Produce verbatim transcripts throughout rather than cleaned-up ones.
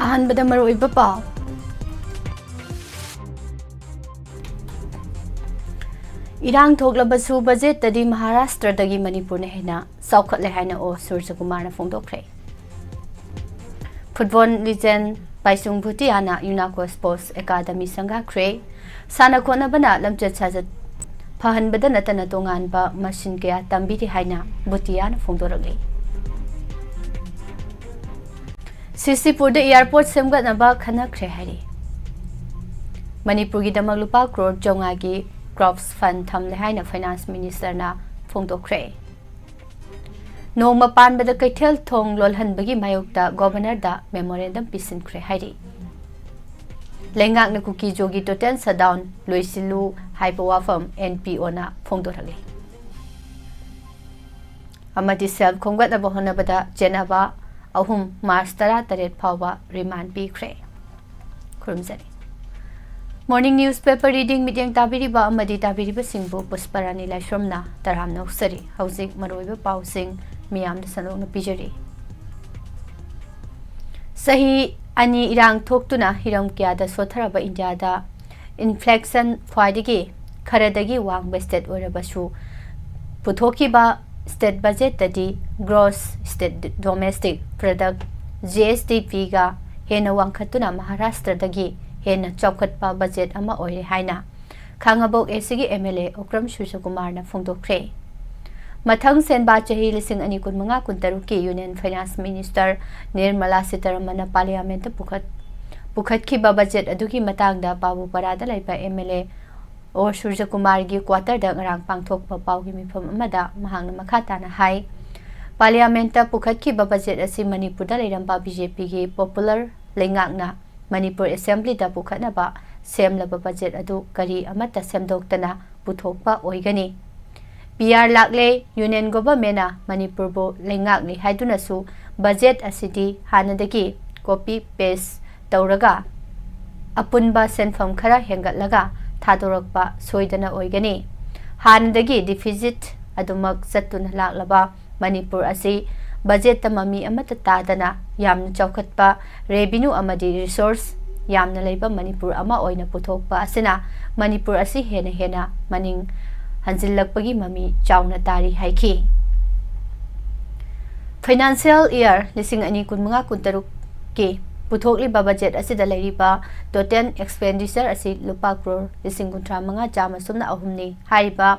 ꯑꯍꯥꯟꯕꯗ ꯃꯔꯨꯑꯣꯏꯕ ꯄꯥꯎ꯫ ꯏꯔꯥꯡ ꯊꯣꯛꯂꯕꯁꯨ ꯕꯖꯦꯠꯇꯗꯤ ꯃꯍꯥꯔꯥꯁꯇ꯭ꯔꯗꯒꯤ ꯃꯅꯤꯄꯨꯔꯅ ꯍꯦꯟꯅ ꯆꯥꯎꯈꯠꯂꯦ ꯍꯥꯏꯅ ꯑꯣ ꯁꯨꯔꯖꯀꯨꯃꯥꯔꯅ ꯐꯣꯡꯗꯣꯛꯈ꯭ꯔꯦ꯫ ꯐꯨꯠꯕꯣꯜ ꯂꯤꯖꯦꯟ ꯕꯥꯏꯆꯨꯡ ꯚꯨꯇꯤꯌꯥꯅ ꯌꯨꯅꯥꯀꯣ ꯁ꯭ꯄꯣꯔꯠꯁ ꯑꯦꯀꯥꯗꯃꯤ ꯁꯪꯒꯥꯈ꯭ꯔꯦ꯫ ꯁꯥꯟꯅ ꯈꯣꯠꯅꯕꯅ ꯂꯝꯆꯠ ꯁꯥꯖꯠ ꯐꯍꯟꯕꯗ ꯅꯠꯇꯅ ꯇꯣꯉꯥꯟꯕ ꯃꯁꯤꯟ ꯀꯌꯥ ꯇꯝꯕꯤꯔꯤ ꯍꯥꯏꯅ ꯚꯨꯇꯤꯌꯥꯅ ꯐꯣꯡꯗꯣꯔꯛꯂꯤ꯫ ꯁꯤꯁꯤꯄꯨꯔꯗ ꯑꯦꯌꯥꯔꯄꯣꯔꯠ ꯁꯦꯝꯒꯠꯅꯕ ꯈꯟꯅꯈ꯭ꯔꯦ ꯍꯥꯏꯔꯤ꯫ ꯃꯅꯤꯄꯨꯔꯒꯤꯗꯃꯛ ꯂꯨꯄꯥ ꯀ꯭ꯔꯣꯔ ꯆꯥꯝꯃꯉꯥꯒꯤ ꯀ꯭ꯔꯣꯞꯁ ꯐꯟ ꯊꯝꯂꯦ ꯍꯥꯏꯅ ꯐꯥꯏꯅꯥꯟꯁ ꯃꯤꯅꯤꯁꯇꯔꯅ ꯐꯣꯡꯗꯣꯛꯈ꯭ꯔꯦ꯫ ꯅꯣꯡꯃ ꯄꯥꯟꯕꯗ ꯀꯩꯊꯦꯜ ꯊꯣꯡ ꯂꯣꯜꯍꯟꯕꯒꯤ ꯃꯥꯌꯣꯛꯇ ꯒꯣꯚꯔꯅꯔꯗ ꯃꯦꯃꯣꯔꯦꯟꯗꯝ ꯄꯤꯁꯤꯟꯈ꯭ꯔꯦ ꯍꯥꯏꯔꯤ꯫ ꯂꯩꯉꯥꯛꯅ ꯀꯨꯀꯤꯖꯣꯒꯤ ꯇꯣꯇꯦꯜ ꯁꯠꯗꯥꯎꯟ ꯂꯣꯏꯁꯤꯜꯂꯨ ꯍꯥꯏꯕ ꯋꯥꯐꯝ ꯑꯦꯟ ꯄꯤ ꯑꯣꯅ ꯐꯣꯡꯗꯣꯔꯛꯂꯤ꯫ ꯑꯃꯗꯤ ꯁꯦꯜ ꯈꯣꯝꯒꯠꯅꯕ ꯍꯣꯠꯅꯕꯗ ꯆꯦꯟꯅꯕ ꯑꯍꯨꯝ ꯃꯥꯔꯆ ꯇꯔꯥꯇꯔꯦꯠ ꯐꯥꯎꯕ ꯔꯤꯃꯥꯟ ꯄꯤꯈ꯭ꯔꯦ꯫ ꯈꯨꯔꯨꯝꯖꯔꯤ꯫ Morning newspaper reading ꯃꯤꯠꯌꯦꯡ ꯇꯥꯕꯤꯔꯤꯕ ꯑꯃꯗꯤ ꯇꯥꯕꯤꯔꯤꯕꯁꯤꯡꯕꯨ ꯄꯨꯁꯄꯔꯥꯅꯤ ꯂꯥꯏꯁ꯭ꯔꯝꯅ ꯇꯔꯥꯝꯅ ꯑꯣꯛꯆꯔꯤ꯫ ꯍꯧꯖꯤꯛ ꯃꯔꯨꯑꯣꯏꯕ ꯄꯥꯎꯁꯤꯡ ꯃꯤꯌꯥꯝꯗ ꯁꯟꯗꯣꯛꯅ ꯄꯤꯖꯔꯤ꯫ ꯆꯍꯤ ꯑꯅꯤ ꯏꯔꯥꯡ ꯊꯣꯛꯇꯨꯅ ꯍꯤꯔꯝ ꯀꯌꯥꯗ ꯁꯣꯠꯊꯔꯕ ꯏꯟꯗꯤꯌꯥꯗ ꯏꯟꯐ꯭ꯂꯦꯁꯟ ꯈ꯭ꯋꯥꯏꯗꯒꯤ ꯈꯔꯗꯒꯤ ꯋꯥꯡꯕ ꯁ꯭ꯇꯦꯠ ꯑꯣꯏꯔꯕꯁꯨ, ꯄꯨꯊꯣꯛꯈꯤꯕ ꯁ꯭ꯇꯦꯠ ꯕꯖꯦꯠꯇꯗꯤ gross state domestic product, G S D ꯄꯤꯒ ꯍꯦꯟꯅ ꯋꯥꯡꯈꯠꯇꯨꯅ ꯃꯍꯥꯔꯥꯁꯇ꯭ꯔꯗꯒꯤ ꯍꯦꯟꯅ ꯆꯥꯎꯈꯠꯄ ꯕꯖꯦꯠ ꯑꯃ ꯑꯣꯏꯔꯦ ꯍꯥꯏꯅ ꯈꯥꯉꯕꯣꯛ ꯑꯦ ꯁꯤꯒꯤ ꯑꯦꯝ ꯑꯦꯜ ꯑꯦ ꯑꯣꯀ꯭ꯔꯝ ꯁꯨꯔꯖꯀꯨꯃꯥꯔꯅ ꯐꯣꯡꯗꯣꯛꯈ꯭ꯔꯦ꯫ ꯃꯊꯪ ꯁꯦꯟꯕꯥ ꯆꯍꯤ ꯂꯤꯁꯤꯡ ꯑꯅꯤ ꯀꯨꯟꯃꯉꯥ ꯀꯨꯟꯇꯔꯨꯛꯀꯤ ꯌꯨꯅꯤꯌꯟ ꯐꯥꯏꯅꯥꯟꯁ ꯃꯤꯅꯤꯁꯇꯔ ꯅꯤꯔꯃꯂꯥ ꯁꯤꯇꯥꯔꯥꯃꯟꯅ ꯄꯥꯔꯂꯤꯌꯥꯃꯦꯟꯠꯇ ꯄꯨꯈꯠ-, ꯄꯨꯈꯠꯈꯤꯕ ꯕꯖꯦꯠ ꯑꯗꯨꯒꯤ ꯃꯇꯥꯡꯗ ꯄꯥꯕꯨ ꯄꯔꯥꯗ ꯂꯩꯕ ꯑꯦꯝ ꯑꯦꯜ ꯑꯦ ꯑꯣ ꯁꯨꯔꯖꯀꯨꯃꯥꯔꯒꯤ ꯀ꯭ꯋꯥꯇꯔꯗ ꯉꯔꯥꯡ ꯄꯥꯡꯊꯣꯛꯄ ꯄꯥꯎꯒꯤ ꯃꯤꯐꯝ ꯑꯃꯗ ꯃꯍꯥꯛꯅ ꯃꯈꯥ ꯇꯥꯅ ꯍꯥꯏ, ꯄꯥꯔꯂꯤꯌꯥꯃꯦꯟꯠꯇ ꯄꯨꯈꯠꯈꯤꯕ ꯕꯖꯦꯠ ꯑꯁꯤ ꯃꯅꯤꯄꯨꯔꯗ ꯂꯩꯔꯝꯕ ꯕꯤ ꯖꯦ ꯄꯤꯒꯤ ꯄꯣꯄꯨꯂꯔ ꯂꯩꯉꯥꯛꯅ ꯃꯅꯤꯄꯨꯔ ꯑꯦꯁꯦꯝꯕ꯭ꯂꯤꯗ ꯄꯨꯈꯠꯅꯕ ꯁꯦꯝꯂꯕ ꯕꯖꯦꯠ ꯑꯗꯨ ꯀꯔꯤ ꯑꯃꯠꯇ ꯁꯦꯝꯗꯣꯛꯇꯅ ꯄꯨꯊꯣꯛꯄ ꯑꯣꯏꯒꯅꯤ꯫ ꯄꯤ ꯑꯥꯔ ꯂꯥꯛꯂꯦ, ꯌꯨꯅꯤꯌꯟ ꯒꯣꯚꯔꯟꯃꯦꯟꯠꯅ ꯃꯅꯤꯄꯨꯔꯕꯨ ꯂꯩꯉꯥꯛꯂꯤ ꯍꯥꯏꯗꯨꯅꯁꯨ ꯕꯖꯦꯠ ꯑꯁꯤꯗꯤ ꯍꯥꯟꯅꯗꯒꯤ ꯀꯣꯄꯤ ꯄꯦꯁ ꯇꯧꯔꯒ ꯑꯄꯨꯟꯕ ꯁꯦꯟꯐꯝ ꯈꯔ ꯍꯦꯟꯒꯠꯂꯒ ꯊꯥꯗꯣꯔꯛꯄ ꯁꯣꯏꯗꯅ ꯑꯣꯏꯒꯅꯤ꯫ ꯍꯥꯟꯅꯗꯒꯤ ꯗꯤꯐꯤꯁꯤꯠ ꯑꯗꯨꯃꯛ ꯆꯠꯇꯨꯅ ꯂꯥꯛꯂꯕ ꯃꯅꯤꯄꯨꯔ ꯑꯁꯤ ꯕꯖꯦꯠꯇ ꯃꯃꯤ ꯑꯃꯠꯇ ꯇꯥꯗꯅ ꯌꯥꯝꯅ ꯆꯥꯎꯈꯠꯄ revenue ꯑꯃꯗꯤ resource ꯌꯥꯝꯅ ꯂꯩꯕ ꯃꯅꯤꯄꯨꯔ ꯑꯃ ꯑꯣꯏꯅ ꯄꯨꯊꯣꯛꯄ ꯑꯁꯤꯅ ꯃꯅꯤꯄꯨꯔ ꯑꯁꯤ ꯍꯦꯟꯅ ꯍꯦꯟꯅ ꯃꯅꯤꯡ ꯍꯟꯖꯤꯜꯂꯛꯄꯒꯤ ꯃꯃꯤ ꯆꯥꯎꯅ ꯇꯥꯔꯤ ꯍꯥꯏꯈꯤ꯫ Financial year ꯂꯤꯁꯤꯡ ꯑꯅꯤ ꯀꯨꯟꯃꯉꯥ ꯀꯨꯟꯇꯔꯨꯛꯀꯤ ꯄꯨꯊꯣꯛꯂꯤꯕ ꯕꯖꯦꯠ ꯑꯁꯤꯗ ꯂꯩꯔꯤꯕ total expenditure ꯑꯁꯤ ꯂꯨꯄꯥ ꯀ꯭ꯔꯣꯔ ꯂꯤꯁꯤꯡ ꯀꯨꯟꯊ꯭ꯔꯥ ꯃꯉꯥ ꯆꯥꯝꯃ ꯁꯨꯞꯅ ꯑꯍꯨꯝꯅꯤ꯫ ꯍꯥꯏꯔꯤꯕ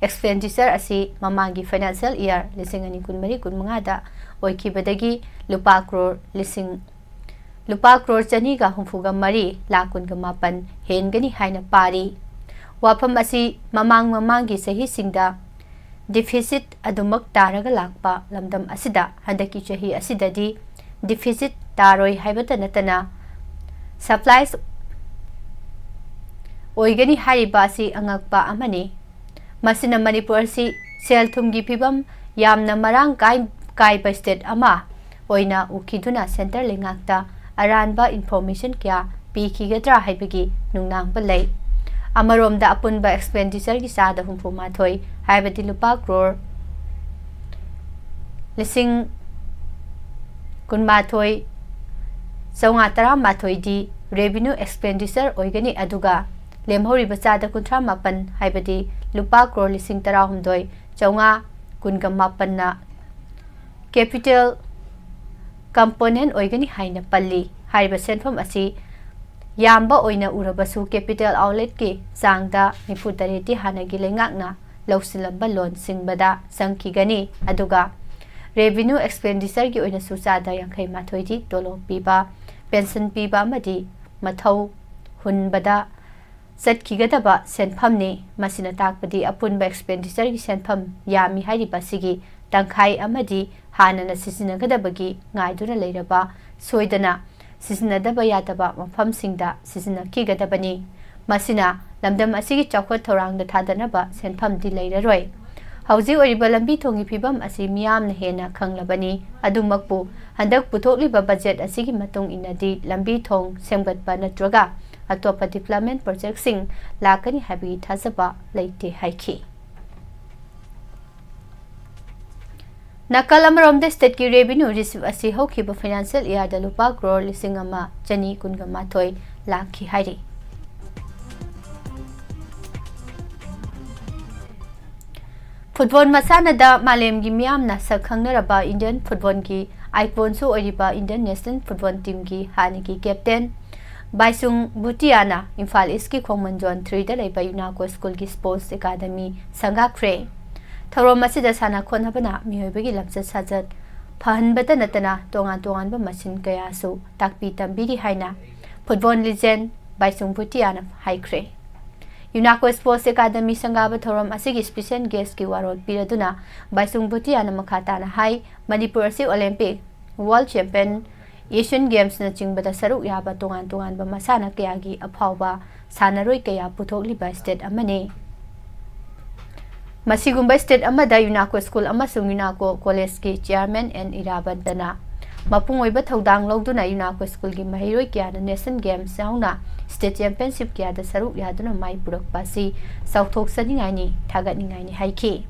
expenditure ꯑꯁꯤ ꯃꯃꯥꯡꯒꯤ financial year ꯂꯤꯁꯤꯡ ꯑꯅꯤ ꯀꯨꯟꯃꯔꯤ ꯀꯨꯟꯃꯉꯥꯗ ꯑꯣꯏꯈꯤꯕꯗꯒꯤ ꯂꯨꯄꯥ ꯀ꯭ꯔꯣꯔ ꯂꯤꯁꯤꯡ, ꯂꯨꯄꯥ ꯀ꯭ꯔꯣꯔ ꯆꯅꯤꯒ ꯍꯨꯝꯐꯨꯒ ꯃꯔꯤ ꯂꯥꯈ ꯀꯨꯟꯒ ꯃꯥꯄꯟ ꯍꯦꯟꯒꯅꯤ ꯍꯥꯏꯅ ꯄꯥꯔꯤ꯫ ꯋꯥꯐꯝ ꯑꯁꯤ ꯃꯃꯥꯡ ꯃꯃꯥꯡꯒꯤ ꯆꯍꯤꯁꯤꯡꯗ deficit ꯑꯗꯨꯃꯛ ꯇꯥꯔꯒ ꯂꯥꯛꯄ ꯂꯝꯗꯝ ꯑꯁꯤꯗ ꯍꯟꯗꯛꯀꯤ ꯆꯍꯤ ꯑꯁꯤꯗꯗꯤ deficit ꯇꯥꯔꯣꯏ ꯍꯥꯏꯕꯇ ꯅꯠꯇꯅ surplus ꯑꯣꯏꯒꯅꯤ ꯍꯥꯏꯔꯤꯕ ꯑꯁꯤ ꯑꯉꯛꯄ ꯑꯃꯅꯤ꯫ ꯃꯁꯤꯅ ꯃꯅꯤꯄꯨꯔ ꯑꯁꯤ ꯁꯦꯜ ꯊꯨꯝꯒꯤ ꯐꯤꯕꯝ ꯌꯥꯝꯅ ꯃꯔꯥꯡ ꯀꯥꯏ-, ꯀꯥꯏꯕ state ꯑꯃ ꯑꯣꯏꯅ ꯎꯈꯤꯗꯨꯅ centre ꯂꯩꯉꯥꯛꯇ ꯑꯔꯥꯟꯕ information ꯀꯌꯥ ꯄꯤꯈꯤꯒꯗ꯭ꯔꯥ ꯍꯥꯏꯕꯒꯤ ꯅꯨꯡꯅꯥꯡꯕ ꯂꯩ꯫ ꯑꯃꯔꯣꯝꯗ ꯑꯄꯨꯟꯕ expenditure ꯒꯤ ꯆꯥꯗ ꯍꯨꯝꯐꯨ ꯃꯥꯊꯣꯏ, ꯍꯥꯏꯕꯗꯤ ꯂꯨꯄꯥ ꯀ꯭ꯔꯣꯔ ꯂꯤꯁꯤꯡ ꯀꯨꯟꯃꯥꯊꯣꯏ ꯆꯥꯝꯃꯉꯥ ꯇꯔꯥꯃꯥꯊꯣꯏꯗꯤ revenue expenditure ꯑꯣꯏꯒꯅꯤ, ꯑꯗꯨꯒ ꯂꯦꯝꯍꯧꯔꯤꯕ ꯆꯥꯗ ꯀꯨꯟꯊ꯭ꯔꯥ ꯃꯥꯄꯟ, ꯍꯥꯏꯕꯗꯤ ꯂꯨꯄꯥ ꯀ꯭ꯔꯣꯔ ꯂꯤꯁꯤꯡ ꯇꯔꯥꯍꯨꯝꯗꯣꯏ ꯆꯥꯝꯃꯉꯥ ꯀꯨꯟꯒ ꯃꯥꯄꯟꯅ capital component ꯑꯣꯏꯒꯅꯤ ꯍꯥꯏꯅ ꯄꯜꯂꯤ꯫ ꯍꯥꯏꯔꯤꯕ ꯁꯦꯟꯐꯝ ꯑꯁꯤ ꯌꯥꯝꯕ ꯑꯣꯏꯅ ꯎꯔꯕꯁꯨ capital outlay ꯀꯤ ꯆꯥꯡꯗ ꯅꯤꯐꯨ ꯇꯔꯦꯠꯇꯤ ꯍꯥꯟꯅꯒꯤ ꯂꯩꯉꯥꯛꯅ ꯂꯧꯁꯤꯜꯂꯝꯕ loan ꯁꯤꯡꯕꯗ ꯆꯪꯈꯤꯒꯅꯤ, ꯑꯗꯨꯒ revenue expenditure ꯒꯤ ꯑꯣꯏꯅꯁꯨ ꯆꯥꯗ ꯌꯥꯡꯈꯩ ꯃꯥꯊꯣꯏꯗꯤ ꯇꯣꯂꯣꯞ ꯄꯤꯕ, pension ꯄꯤꯕ ꯑꯃꯗꯤ ꯃꯊꯧ ꯍꯨꯟꯕꯗ ꯆꯠꯈꯤꯒꯗꯕ ꯁꯦꯟꯐꯝꯅꯤ꯫ ꯃꯁꯤꯅ ꯇꯥꯛꯄꯗꯤ ꯑꯄꯨꯟꯕ expenditure ꯒꯤ ꯁꯦꯟꯐꯝ ꯌꯥꯝꯃꯤ ꯍꯥꯏꯔꯤꯕ ꯑꯁꯤꯒꯤ ꯇꯪꯈꯥꯏ ꯑꯃꯗꯤ ꯍꯥꯟꯅꯅ ꯁꯤꯖꯤꯟꯅꯒꯗꯕꯒꯤ ꯉꯥꯏꯗꯨꯅ ꯂꯩꯔꯕ, ꯁꯣꯏꯗꯅ ꯁꯤꯖꯤꯟꯅꯗꯕ ꯌꯥꯗꯕ ꯃꯐꯝꯁꯤꯡꯗ ꯁꯤꯖꯤꯟꯅꯈꯤꯒꯗꯕꯅꯤ꯫ ꯃꯁꯤꯅ ꯂꯝꯗꯝ ꯑꯁꯤꯒꯤ ꯆꯥꯎꯈꯠ ꯊꯧꯔꯥꯡꯗ ꯊꯥꯗꯅꯕ ꯁꯦꯟꯐꯝꯗꯤ ꯂꯩꯔꯔꯣꯏ꯫ ꯍꯧꯖꯤꯛ ꯑꯣꯏꯔꯤꯕ ꯂꯝꯕꯤ ꯊꯣꯡꯒꯤ ꯐꯤꯕꯝ ꯑꯁꯤ ꯃꯤꯌꯥꯝꯅ ꯍꯦꯟꯅ ꯈꯪꯂꯕꯅꯤ꯫ ꯑꯗꯨꯃꯛꯄꯨ, ꯍꯟꯗꯛ ꯄꯨꯊꯣꯛꯂꯤꯕ ꯕꯖꯦꯠ ꯑꯁꯤꯒꯤ ꯃꯇꯨꯡ ꯏꯟꯅꯗꯤ ꯂꯝꯕꯤ ꯊꯣꯡ ꯁꯦꯝꯒꯠꯄ ꯅꯠꯇ꯭ꯔꯒ ꯑꯇꯣꯞꯄ development project ꯁꯤꯡ ꯂꯥꯛꯀꯅꯤ ꯍꯥꯏꯕꯒꯤ ꯊꯥꯖꯕ ꯂꯩꯇꯦ ꯍꯥꯏꯈꯤ꯫ ꯅꯥꯀꯜ ꯑꯃꯔꯣꯝꯗ, ꯁ꯭ꯇꯦꯠꯀꯤ ꯔꯦꯚꯤꯅ꯭ꯌꯨ ꯔꯤꯁꯤꯞ ꯑꯁꯤ ꯍꯧꯈꯤꯕ ꯐꯥꯏꯅꯥꯟꯁꯤꯌꯦꯜ ꯏꯌꯥꯔꯗ ꯂꯨꯄꯥ ꯀ꯭ꯔꯣꯔ ꯂꯤꯁꯤꯡ ꯑꯃ ꯆꯅꯤ ꯀꯨꯟꯒ ꯃꯥꯊꯣꯏ ꯂꯥꯛꯈꯤ ꯍꯥꯏꯔꯤ꯫ ꯐꯨꯠꯕꯣꯜ ꯃꯁꯥꯟꯅꯗ ꯃꯥꯂꯦꯝꯒꯤ ꯃꯤꯌꯥꯝꯅ ꯁꯛ ꯈꯪꯅꯔꯕ ꯏꯟꯗꯤꯌꯟ ꯐꯨꯠꯕꯣꯜꯒꯤ ꯑꯥꯏꯀꯣꯟꯁꯨ ꯑꯣꯏꯔꯤꯕ ꯏꯟꯗꯤꯌꯟ ꯅꯦꯁꯅꯦꯜ ꯐꯨꯠꯕꯣꯜ ꯇꯤꯝꯒꯤ ꯍꯥꯟꯅꯒꯤ ꯀꯦꯞꯇꯦꯟ ꯕꯥꯏꯁꯨꯡ ꯚꯨꯇꯤꯌꯥꯅ ꯏꯝꯐꯥꯜ ꯏꯁꯀꯤ ꯈꯣꯡꯃꯟ ꯖꯣꯟ ꯊ꯭ꯔꯤꯗ ꯂꯩꯕ ꯌꯨꯅꯥꯀꯣ ꯁ꯭ꯀꯨꯜꯒꯤ ꯁ꯭ꯄꯣꯔꯠꯁ ꯑꯦꯀꯥꯗꯃꯤ ꯁꯪꯒꯥꯈ꯭ꯔꯦ꯫ ꯊꯧꯔꯝ ꯑꯁꯤꯗ ꯁꯥꯟꯅ ꯈꯣꯠꯅꯕꯅ ꯃꯤꯑꯣꯏꯕꯒꯤ ꯂꯝꯆꯠ ꯁꯥꯖꯠ ꯐꯍꯟꯕꯇ ꯅꯠꯇꯅ ꯇꯣꯉꯥꯟ ꯇꯣꯉꯥꯟꯕ ꯃꯁꯤꯟ ꯀꯌꯥꯁꯨ ꯇꯥꯛꯄꯤ ꯇꯝꯕꯤꯔꯤ ꯍꯥꯏꯅ ꯐꯨꯠꯕꯣꯜ ꯂꯤꯖꯦꯟ ꯕꯥꯏꯆꯨꯡ ꯚꯨꯇꯤꯌꯥꯅ ꯍꯥꯏꯈ꯭ꯔꯦ꯫ ꯌꯨꯅꯥꯀꯣ ꯁ꯭ꯄꯣꯔꯠꯁ ꯑꯦꯀꯥꯗꯃꯤ ꯁꯪꯒꯥꯕ ꯊꯧꯔꯝ ꯑꯁꯤꯒꯤ ꯁ꯭ꯄꯤꯁꯦꯜ ꯒꯦꯁꯀꯤ ꯋꯥꯔꯣꯜ ꯄꯤꯔꯗꯨꯅ ꯕꯥꯏꯆꯨꯡ ꯚꯨꯇꯤꯌꯥꯅ ꯃꯈꯥ ꯇꯥꯅ ꯍꯥꯏ, ꯃꯅꯤꯄꯨꯔ ꯑꯁꯤ ꯑꯣꯂꯦꯝꯄꯤꯛ, ꯋꯥꯔꯜꯗ ꯆꯦꯝꯄꯤꯌꯟ, ꯑꯦꯁꯤꯌꯟ ꯒꯦꯝꯁꯅꯆꯤꯡꯕꯗ ꯁꯔꯨꯛ ꯌꯥꯕ ꯇꯣꯉꯥꯟ ꯇꯣꯉꯥꯟꯕ ꯃꯁꯥꯟꯅ ꯀꯌꯥꯒꯤ ꯑꯐꯥꯎꯕ ꯁꯥꯟꯅꯔꯣꯏ ꯀꯌꯥ ꯄꯨꯊꯣꯛꯂꯤꯕ ꯁ꯭ꯇꯦꯠ ꯑꯃꯅꯤ꯫ ꯃꯁꯤꯒꯨꯝꯕ ꯁ꯭ꯇꯦꯠ ꯑꯃꯗ ꯌꯨꯅꯥꯀꯣ ꯁ꯭ꯀꯨꯜ ꯑꯃꯁꯨꯡ ꯌꯨꯅꯥꯀꯣ ꯀꯣꯂꯦꯖꯀꯤ ꯆꯤꯌꯥꯔꯃꯦꯟ ꯑꯦꯟ ꯏꯔꯥꯕꯟꯇꯅ ꯃꯄꯨꯡ ꯑꯣꯏꯕ ꯊꯧꯗꯥꯡ ꯂꯧꯗꯨꯅ ꯌꯨꯅꯥꯀꯣ ꯁ꯭ꯀꯨꯜꯒꯤ ꯃꯍꯩꯔꯣꯏ ꯀꯌꯥꯅ ꯅꯦꯁꯅꯦꯜ ꯒꯦꯝꯁ ꯌꯥꯎꯅ ꯁ꯭ꯇꯦꯠ ꯆꯦꯝꯄꯤꯌꯟꯁꯤꯞ ꯀꯌꯥꯗ ꯁꯔꯨꯛ ꯌꯥꯗꯨꯅ ꯃꯥꯏ ꯄꯨꯔꯛꯄ ꯑꯁꯤ ꯆꯥꯎꯊꯣꯛꯆꯅꯤꯡꯉꯥꯏꯅꯤ, ꯊꯥꯒꯠꯅꯤꯡꯉꯥꯏꯅꯤ ꯍꯥꯏꯈꯤ꯫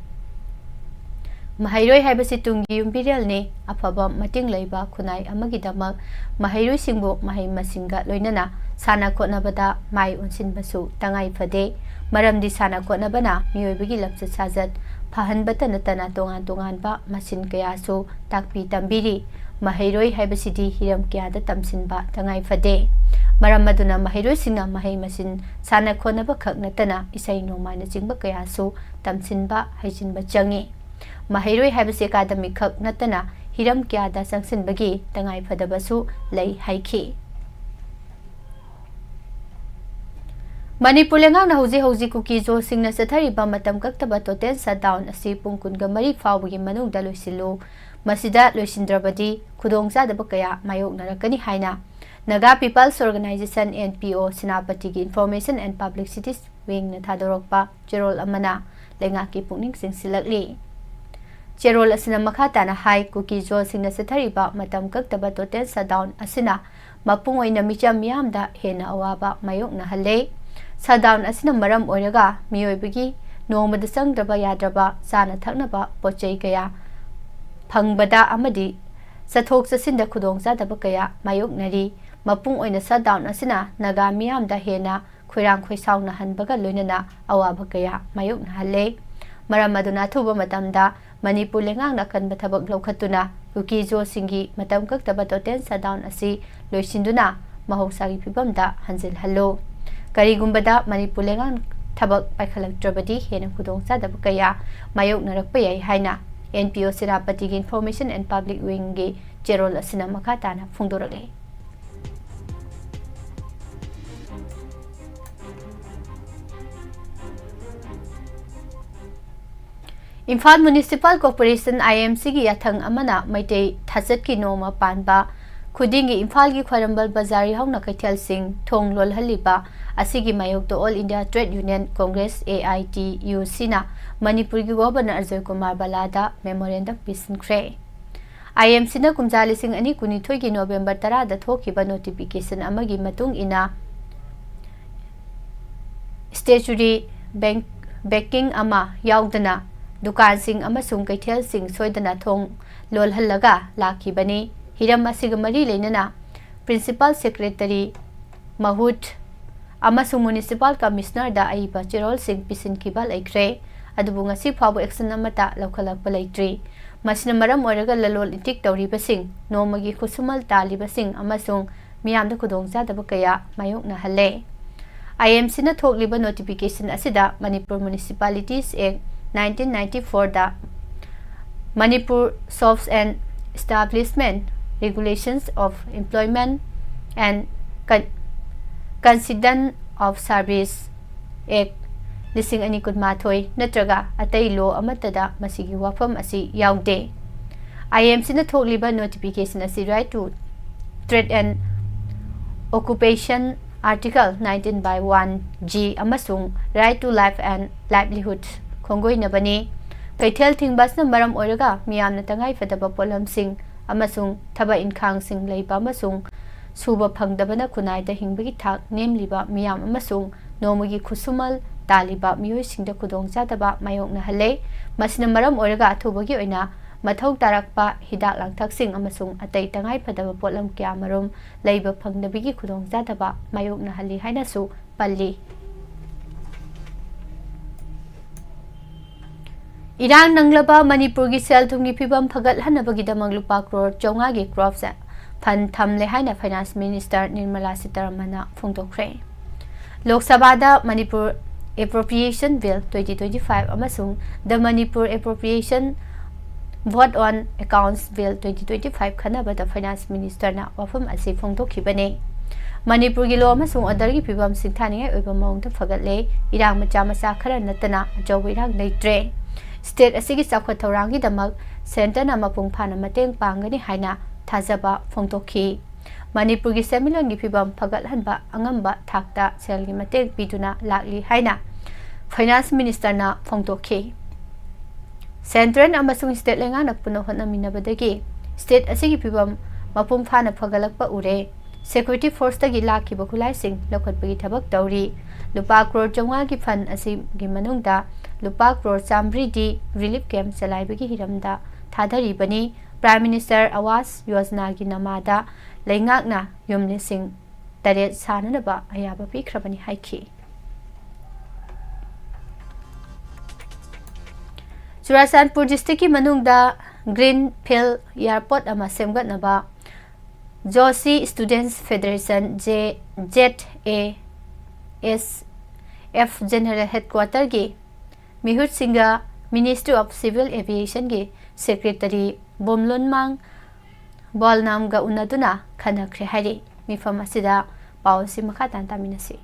ꯃꯍꯩꯔꯣꯏ ꯍꯥꯏꯕꯁꯤ ꯇꯨꯡꯒꯤ ꯌꯨꯝꯕꯤꯔꯦꯜꯅꯤ꯫ ꯑꯐꯕ ꯃꯇꯤꯡ ꯂꯩꯕ ꯈꯨꯟꯅꯥꯏ ꯑꯃꯒꯤꯗꯃꯛ ꯃꯍꯩꯔꯣꯏꯁꯤꯡꯕꯨ ꯃꯍꯩ ꯃꯁꯤꯡꯒ ꯂꯣꯏꯅꯅ ꯁꯥꯟꯅ ꯈꯣꯠꯅꯕꯗ ꯃꯥꯏ ꯑꯣꯟꯁꯤꯟꯕꯁꯨ ꯇꯉꯥꯏ ꯐꯗꯦ꯫ ꯃꯔꯝꯗꯤ ꯁꯥꯟꯅ ꯈꯣꯠꯅꯕꯅ ꯃꯤꯑꯣꯏꯕꯒꯤ ꯂꯝꯆꯠ ꯁꯥꯖꯠ ꯐꯍꯟꯕꯇ ꯅꯠꯇꯅ ꯇꯣꯉꯥꯟ ꯇꯣꯉꯥꯟꯕ ꯃꯁꯤꯟ ꯀꯌꯥꯁꯨ ꯇꯥꯛꯄꯤ ꯇꯝꯕꯤꯔꯤ꯫ ꯃꯍꯩꯔꯣꯏ ꯍꯥꯏꯕꯁꯤꯗꯤ ꯍꯤꯔꯝ ꯀꯌꯥꯗ ꯇꯝꯁꯤꯟꯕ ꯇꯉꯥꯏ ꯐꯗꯦ꯫ ꯃꯔꯝ ꯑꯗꯨꯅ ꯃꯍꯩꯔꯣꯏꯁꯤꯡꯅ ꯃꯍꯩ ꯃꯁꯤꯡ ꯁꯥꯟꯅ ꯈꯣꯠꯅꯕ ꯈꯛ ꯅꯠꯇꯅ ꯏꯁꯩ ꯅꯣꯡꯃꯥꯏꯅꯆꯤꯡꯕ ꯀꯌꯥꯁꯨ ꯇꯝꯁꯤꯟꯕ ꯍꯩꯖꯤꯟꯕ ꯆꯪꯏ꯫ ꯃꯍꯩꯔꯣꯏ ꯍꯥꯏꯕꯁꯤ ꯑꯦꯀꯥꯗꯃꯤꯛ ꯈꯛ ꯅꯠꯇꯅ ꯍꯤꯔꯝ ꯀꯌꯥꯗ ꯆꯪꯁꯤꯟꯕꯒꯤ ꯇꯉꯥꯏ ꯐꯗꯕꯁꯨ ꯂꯩ ꯍꯥꯏꯈꯤ꯫ ꯃꯅꯤꯄꯨꯔ ꯂꯩꯉꯥꯛꯅ ꯍꯧꯖꯤꯛ ꯍꯧꯖꯤꯛ ꯀꯨꯀꯤ ꯖꯣꯁꯤꯡꯅ ꯆꯠꯊꯔꯤꯕ ꯃꯇꯝ ꯀꯛꯇꯕ ꯇꯣꯇꯦꯜ ꯁꯠꯗꯥꯎꯟ ꯑꯁꯤ ꯄꯨꯡ ꯀꯨꯟꯒ ꯃꯔꯤ ꯐꯥꯎꯕꯒꯤ ꯃꯅꯨꯡꯗ ꯂꯣꯏꯁꯤꯜꯂꯨ, ꯃꯁꯤꯗ ꯂꯣꯏꯁꯤꯟꯗ꯭ꯔꯕꯗꯤ ꯈꯨꯗꯣꯡꯆꯥꯗꯕ ꯀꯌꯥ ꯃꯥꯌꯣꯛꯅꯔꯛꯀꯅꯤ ꯍꯥꯏꯅ Naga peoples organisation, N P O, ꯁꯦꯅꯥꯄꯇꯤꯒꯤ ꯏꯟꯐꯣꯔꯃꯦꯁꯟ ꯑꯦꯟ ꯄꯕ꯭ꯂꯤꯁꯤꯇꯤꯁ ꯋꯤꯡꯅ ꯊꯥꯗꯣꯔꯛꯄ ꯆꯦꯔꯣꯜ ꯑꯃꯅ ꯂꯩꯉꯥꯛꯀꯤ ꯄꯨꯛꯅꯤꯡ ꯆꯤꯡꯁꯤꯜꯂꯛꯂꯤ꯫ ꯆꯦꯔꯣꯜ ꯑꯁꯤꯅ ꯃꯈꯥ ꯇꯥꯅ ꯍꯥꯏ, ꯀꯨꯀꯤ ꯖꯣꯁꯤꯡꯅ ꯆꯠꯊꯔꯤꯕ ꯃꯇꯝ ꯀꯛꯇꯕ ꯇꯣꯇꯦꯜ ꯁꯠꯗꯥꯎꯟ ꯑꯁꯤꯅ ꯃꯄꯨꯡ ꯑꯣꯏꯅ ꯃꯤꯆꯝ ꯃꯤꯌꯥꯝꯗ ꯍꯦꯟꯅ ꯑꯋꯥꯕ ꯃꯥꯌꯣꯛꯅꯍꯜꯂꯦ꯫ ꯁꯠꯗꯥꯎꯟ ꯑꯁꯤꯅ ꯃꯔꯝ ꯑꯣꯏꯔꯒ ꯃꯤꯑꯣꯏꯕꯒꯤ ꯅꯣꯡꯃꯗ ꯆꯪꯗ꯭ꯔꯕ ꯌꯥꯗ꯭ꯔꯕ ꯆꯥꯅ ꯊꯛꯅꯕ ꯄꯣꯠ ꯆꯩ ꯀꯌꯥ ꯐꯪꯕꯗ ꯑꯃꯗꯤ ꯆꯠꯊꯣꯛ ꯆꯠꯁꯤꯟꯗ ꯈꯨꯗꯣꯡꯆꯥꯗꯕ ꯀꯌꯥ ꯃꯥꯌꯣꯛꯅꯔꯤ꯫ ꯃꯄꯨꯡ ꯑꯣꯏꯅ shutdown ꯑꯁꯤꯅ ꯅꯥꯒꯥ ꯃꯤꯌꯥꯝꯗ ꯍꯦꯟꯅ ꯈꯣꯏꯔꯥꯡ ꯈꯣꯏꯁꯥꯎꯅꯍꯟꯕꯒ ꯂꯣꯏꯅꯅ ꯑꯋꯥꯕ ꯀꯌꯥ ꯃꯥꯌꯣꯛꯅꯍꯜꯂꯦ꯫ ꯃꯔꯝ ꯑꯗꯨꯅ ꯑꯊꯨꯕ ꯃꯇꯝꯗ ꯃꯅꯤꯄꯨꯔ ꯂꯩꯉꯥꯛꯅ ꯑꯀꯟꯕ ꯊꯕꯛ ꯂꯧꯈꯠꯇꯨꯅ ꯀꯨꯀꯤ-ꯖꯣꯁꯤꯡꯒꯤ ꯃꯇꯝ ꯀꯛꯇꯕ total shutdown ꯑꯁꯤ ꯂꯣꯏꯁꯤꯟꯗꯨꯅ ꯃꯍꯧꯁꯥꯒꯤ ꯐꯤꯕꯝꯗ ꯍꯟꯖꯤꯜꯍꯜꯂꯨ꯫ ꯀꯔꯤꯒꯨꯝꯕꯗ ꯃꯅꯤꯄꯨꯔ ꯂꯩꯉꯥꯛ ꯊꯕꯛ ꯄꯥꯏꯈꯠꯂꯛꯇ꯭ꯔꯕꯗꯤ ꯍꯦꯟꯅ ꯈꯨꯗꯣꯡꯆꯥꯗꯕ ꯀꯌꯥ ꯃꯥꯌꯣꯛꯅꯔꯛꯄ ꯌꯥꯏ ꯍꯥꯏꯅ N P O ꯁꯦꯅꯥꯄꯇꯤꯒꯤ Information and Public Wingꯒꯤ ꯆꯦꯔꯣꯜ ꯑꯁꯤꯅ ꯃꯈꯥ ꯇꯥꯅ ꯐꯣꯡꯗꯣꯔꯛꯂꯤ꯫ Imphal Municipal Corporation, I M Cꯒꯤ ꯌꯥꯊꯪ ꯑꯃꯅ ꯃꯩꯇꯩ ꯊꯥꯆꯠꯀꯤ ꯅꯣꯡꯃ ꯄꯥꯟꯕ ꯈꯨꯗꯤꯡꯒꯤ ꯏꯝꯐꯥꯜꯒꯤ ꯈ꯭ꯋꯥꯏꯔꯝꯕꯟ ꯕꯖꯥꯔ ꯌꯥꯎꯅ ꯀꯩꯊꯦꯜꯁꯤꯡ ꯊꯣꯡ ꯂꯣꯜꯍꯜꯂꯤꯕ ꯑꯁꯤꯒꯤ ꯃꯥꯌꯣꯛꯇ All India Trade Union Congress, A I T U Cꯅ ꯃꯅꯤꯄꯨꯔꯒꯤ Governor Ajoy Kumar ꯕꯂꯥꯗ memorandum ꯄꯤꯁꯤꯟꯈ꯭ꯔꯦ꯫ I M Cꯅ ꯀꯨꯝꯖꯥ ꯂꯤꯁꯤꯡ ꯑꯅꯤ ꯀꯨꯟꯅꯤꯊꯣꯏꯒꯤ November ꯇꯔꯥꯗ ꯊꯣꯛꯈꯤꯕ notification ꯑꯃꯒꯤ ꯃꯇꯨꯡ ꯏꯟꯅ, stationery, bank, baking ꯑꯃ ꯌꯥꯎꯗꯅ ꯗꯨꯀꯥꯟꯁꯤꯡ ꯑꯃꯁꯨꯡ ꯀꯩꯊꯦꯜꯁꯤꯡ ꯁꯣꯏꯗꯅ ꯊꯣꯡ ꯂꯣꯜꯍꯜꯂꯒ ꯂꯥꯛꯈꯤꯕꯅꯤ꯫ ꯍꯤꯔꯝ ꯑꯁꯤꯒ ꯃꯔꯤ ꯂꯩꯅꯅ Principal Secretary ꯃꯍꯨꯠ ꯑꯃꯁꯨꯡ Municipal Commissionerꯗ ꯑꯏꯕ ꯆꯦꯔꯣꯜꯁꯤꯡ ꯄꯤꯁꯤꯟꯈꯤꯕ ꯂꯩꯈ꯭ꯔꯦ꯫ ꯑꯗꯨꯕꯨ ꯉꯁꯤ ꯐꯥꯎꯕ action ꯑꯃꯠꯇ ꯂꯧꯈꯠꯂꯛꯄ ꯂꯩꯇ꯭ꯔꯤ꯫ ꯃꯁꯤꯅ ꯃꯔꯝ ꯑꯣꯏꯔꯒ ꯂꯂꯣꯟ ꯏꯇꯤꯛ ꯇꯧꯔꯤꯕꯁꯤꯡ, ꯅꯣꯡꯃꯒꯤ ꯈꯨꯠꯁꯨꯃꯟ ꯇꯥꯜꯂꯤꯕꯁꯤꯡ ꯑꯃꯁꯨꯡ ꯃꯤꯌꯥꯝꯗ ꯈꯨꯗꯣꯡꯆꯥꯗꯕ ꯀꯌꯥ ꯃꯥꯌꯣꯛꯅꯍꯜꯂꯦ꯫ I M Cꯅ ꯊꯣꯛꯂꯤꯕ notification ꯑꯁꯤꯗ Manipur Municipalities Act nineteen ninety-fourꯗ, Manipur Shops and Establishment Regulations of Employment and Con-, Concession of Service Act ꯂꯤꯁꯤꯡ ꯑꯅꯤ ꯀꯨꯟꯃꯥꯊꯣꯏ ꯅꯠꯇ꯭ꯔꯒ ꯑꯇꯩ law ꯑꯃꯠꯇꯗ ꯃꯁꯤꯒꯤ ꯋꯥꯐꯝ ꯑꯁꯤ ꯌꯥꯎꯗꯦ꯫ I M Cꯅ ꯊꯣꯛꯂꯤꯕ notification ꯑꯁꯤ Right to Trade and Occupation Article nineteen by one G ꯑꯃꯁꯨꯡ Right to Life and Livelihood ꯈꯣꯡꯒꯣꯏꯅꯕꯅꯤ꯫ ꯀꯩꯊꯦꯜ ꯊꯤꯡꯕ ꯑꯁꯤꯅ ꯃꯔꯝ ꯑꯣꯏꯔꯒ ꯃꯤꯌꯥꯝꯅ ꯇꯉꯥꯏꯐꯗꯕ ꯄꯣꯠꯂꯝꯁꯤꯡ ꯑꯃꯁꯨꯡ ꯊꯕꯛ ꯏꯟꯈꯥꯡꯁꯤꯡ ꯂꯩꯕ ꯑꯃꯁꯨꯡ ꯁꯨꯕ ꯐꯪꯗꯕꯅ ꯈꯨꯟꯅꯥꯏꯗ ꯍꯤꯡꯕꯒꯤ ꯊꯥꯛ ꯅꯦꯝꯂꯤꯕ ꯃꯤꯌꯥꯝ ꯑꯃꯁꯨꯡ ꯅꯣꯡꯃꯒꯤ ꯈꯨꯠꯁꯨꯃꯟ ꯇꯥꯜꯂꯤꯕ ꯃꯤꯑꯣꯏꯁꯤꯡꯗ ꯈꯨꯗꯣꯡꯆꯥꯗꯕ ꯃꯥꯌꯣꯛꯅꯍꯜꯂꯦ꯫ ꯃꯁꯤꯅ ꯃꯔꯝ ꯑꯣꯏꯔꯒ ꯑꯊꯨꯕꯒꯤ ꯑꯣꯏꯅ ꯃꯊꯧ ꯇꯥꯔꯛꯄ ꯍꯤꯗꯥꯛ ꯂꯥꯡꯊꯛꯁꯤꯡ ꯑꯃꯁꯨꯡ ꯑꯇꯩ ꯇꯉꯥꯏꯐꯗꯕ ꯄꯣꯠꯂꯝ ꯀꯌꯥꯃꯔꯨꯝ ꯂꯩꯕ ꯐꯪꯗꯕꯒꯤ ꯈꯨꯗꯣꯡꯆꯥꯗꯕ ꯃꯥꯌꯣꯛꯅꯍꯜꯂꯤ ꯍꯥꯏꯅꯁꯨ ꯄꯜꯂꯤ꯫ ꯏꯔꯥꯡ ꯅꯪꯂꯕ ꯃꯅꯤꯄꯨꯔꯒꯤ ꯁꯦꯜ ꯊꯨꯝꯒꯤ ꯐꯤꯕꯝ ꯐꯒꯠꯍꯟꯅꯕꯒꯤꯗꯃꯛ ꯂꯨꯄꯥ ꯀ꯭ꯔꯣꯔ ꯆꯥꯝꯃꯉꯥꯒꯤ crop fund ꯊꯝꯂꯦ ꯍꯥꯏꯅ Finance Minister ꯅꯤꯔꯃꯂꯥ ꯁꯤꯇꯥꯔꯥꯃꯟꯅ ꯐꯣꯡꯗꯣꯛꯈ꯭ꯔꯦ꯫ ꯂꯣꯛ ꯁꯚꯥꯗ Manipur Appropriation Bill twenty twenty-five ꯑꯃꯁꯨꯡ The Manipur Appropriation Vote on Accounts Bill twenty twenty-five ꯈꯟꯅꯕꯗ Finance Ministerꯅ ꯋꯥꯐꯝ ꯑꯁꯤ ꯐꯣꯡꯗꯣꯛꯈꯤꯕꯅꯤ꯫ ꯃꯅꯤꯄꯨꯔꯒꯤ law ꯑꯃꯁꯨꯡ orderꯒꯤ ꯐꯤꯕꯝ ꯁꯤꯡꯊꯥꯅꯤꯡꯉꯥꯏ ꯑꯣꯏꯕ ꯃꯑꯣꯡꯗ ꯐꯒꯠꯂꯦ꯫ ꯏꯔꯥꯡ ꯃꯆꯥ ꯃꯆꯥ ꯈꯔ ꯅꯠꯇꯅ ꯑꯆꯧꯕ ꯏꯔꯥꯡ ꯂꯩꯇ꯭ꯔꯦ꯫ State ꯑꯁꯤꯒꯤ ꯆꯥꯎꯈꯠ ꯊꯧꯔꯥꯡꯒꯤꯗꯃꯛ centreꯅ ꯃꯄꯨꯡ ꯐꯥꯅ ꯃꯇꯦꯡ ꯄꯥꯡꯒꯅꯤ ꯍꯥꯏꯅ ꯊꯥꯖꯕ ꯐꯣꯡꯗꯣꯛꯈꯤ꯫ ꯃꯅꯤꯄꯨꯔꯒꯤ ꯁꯦꯟꯃꯤꯠꯂꯣꯟꯒꯤ ꯐꯤꯕꯝ ꯐꯒꯠꯍꯟꯕ ꯑꯉꯝꯕ ꯊꯥꯛꯇ ꯁꯦꯜꯒꯤ ꯃꯇꯦꯡ ꯄꯤꯗꯨꯅ ꯂꯥꯛꯂꯤ ꯍꯥꯏꯅ Finance Ministerꯅ ꯐꯣꯡꯗꯣꯛꯈꯤ꯫ Central ꯑꯃꯁꯨꯡ state ꯂꯩꯉꯥꯛꯅ ꯄꯨꯟꯅ ꯍꯣꯠꯅꯃꯤꯟꯅꯕꯗꯒꯤ state ꯑꯁꯤꯒꯤ ꯐꯤꯕꯝ ꯃꯄꯨꯡ ꯐꯥꯅ ꯐꯒꯠꯂꯛꯄ ꯎꯔꯦ꯫ Security forceꯇꯒꯤ ꯂꯥꯛꯈꯤꯕ ꯈꯨꯠꯂꯥꯏꯁꯤꯡ ꯂꯧꯈꯠꯄꯒꯤ ꯊꯕꯛ ꯇꯧꯔꯤ꯫ ꯂꯨꯄꯥ ꯀ꯭ꯔꯣꯔ ꯆꯥꯝꯃꯉꯥꯒꯤ fund ꯑꯁꯤꯒꯤ ꯃꯅꯨꯡꯗ ꯂꯨꯄꯥ crore ꯆꯥꯝꯃꯔꯤꯗꯤ relief camp ꯆꯂꯥꯏꯕꯒꯤ ꯍꯤꯔꯝꯗ ꯊꯥꯗꯔꯤꯕꯅꯤ꯫ Prime Minister Awas Yojanaꯒꯤ ꯅꯃꯥꯗ ꯂꯩꯉꯥꯛꯅ ꯌꯨꯝ ꯂꯤꯁꯤꯡ ꯇꯔꯦꯠ ꯁꯥꯅꯅꯕ ꯑꯌꯥꯕ ꯄꯤꯈ꯭ꯔꯕꯅꯤ ꯍꯥꯏꯈꯤ꯫ ꯆꯨꯔꯥꯆꯥꯟꯄꯨꯔ districtꯀꯤ ꯃꯅꯨꯡꯗ Greenfield Airport ꯑꯃ ꯁꯦꯝꯒꯠꯅꯕ Joshi Students Federation, J-, Z A S F General Headquarterꯒꯤ ꯃꯤꯍꯨꯠꯁꯤꯡꯒ Ministry of Civil Aviationꯒꯤ Secretary ꯕꯣꯝꯂꯨꯟꯃꯥꯡ ꯕꯣꯜꯅꯥꯝꯒ ꯎꯅꯗꯨꯅ ꯈꯟꯅꯈ꯭ꯔꯦ ꯍꯥꯏꯔꯤ꯫ ꯃꯤꯐꯝ ꯑꯁꯤꯗ ꯄꯥꯎ ꯑꯁꯤ ꯃꯈꯥ ꯇꯥꯅ ꯇꯥꯃꯤꯟꯅꯁꯤ꯫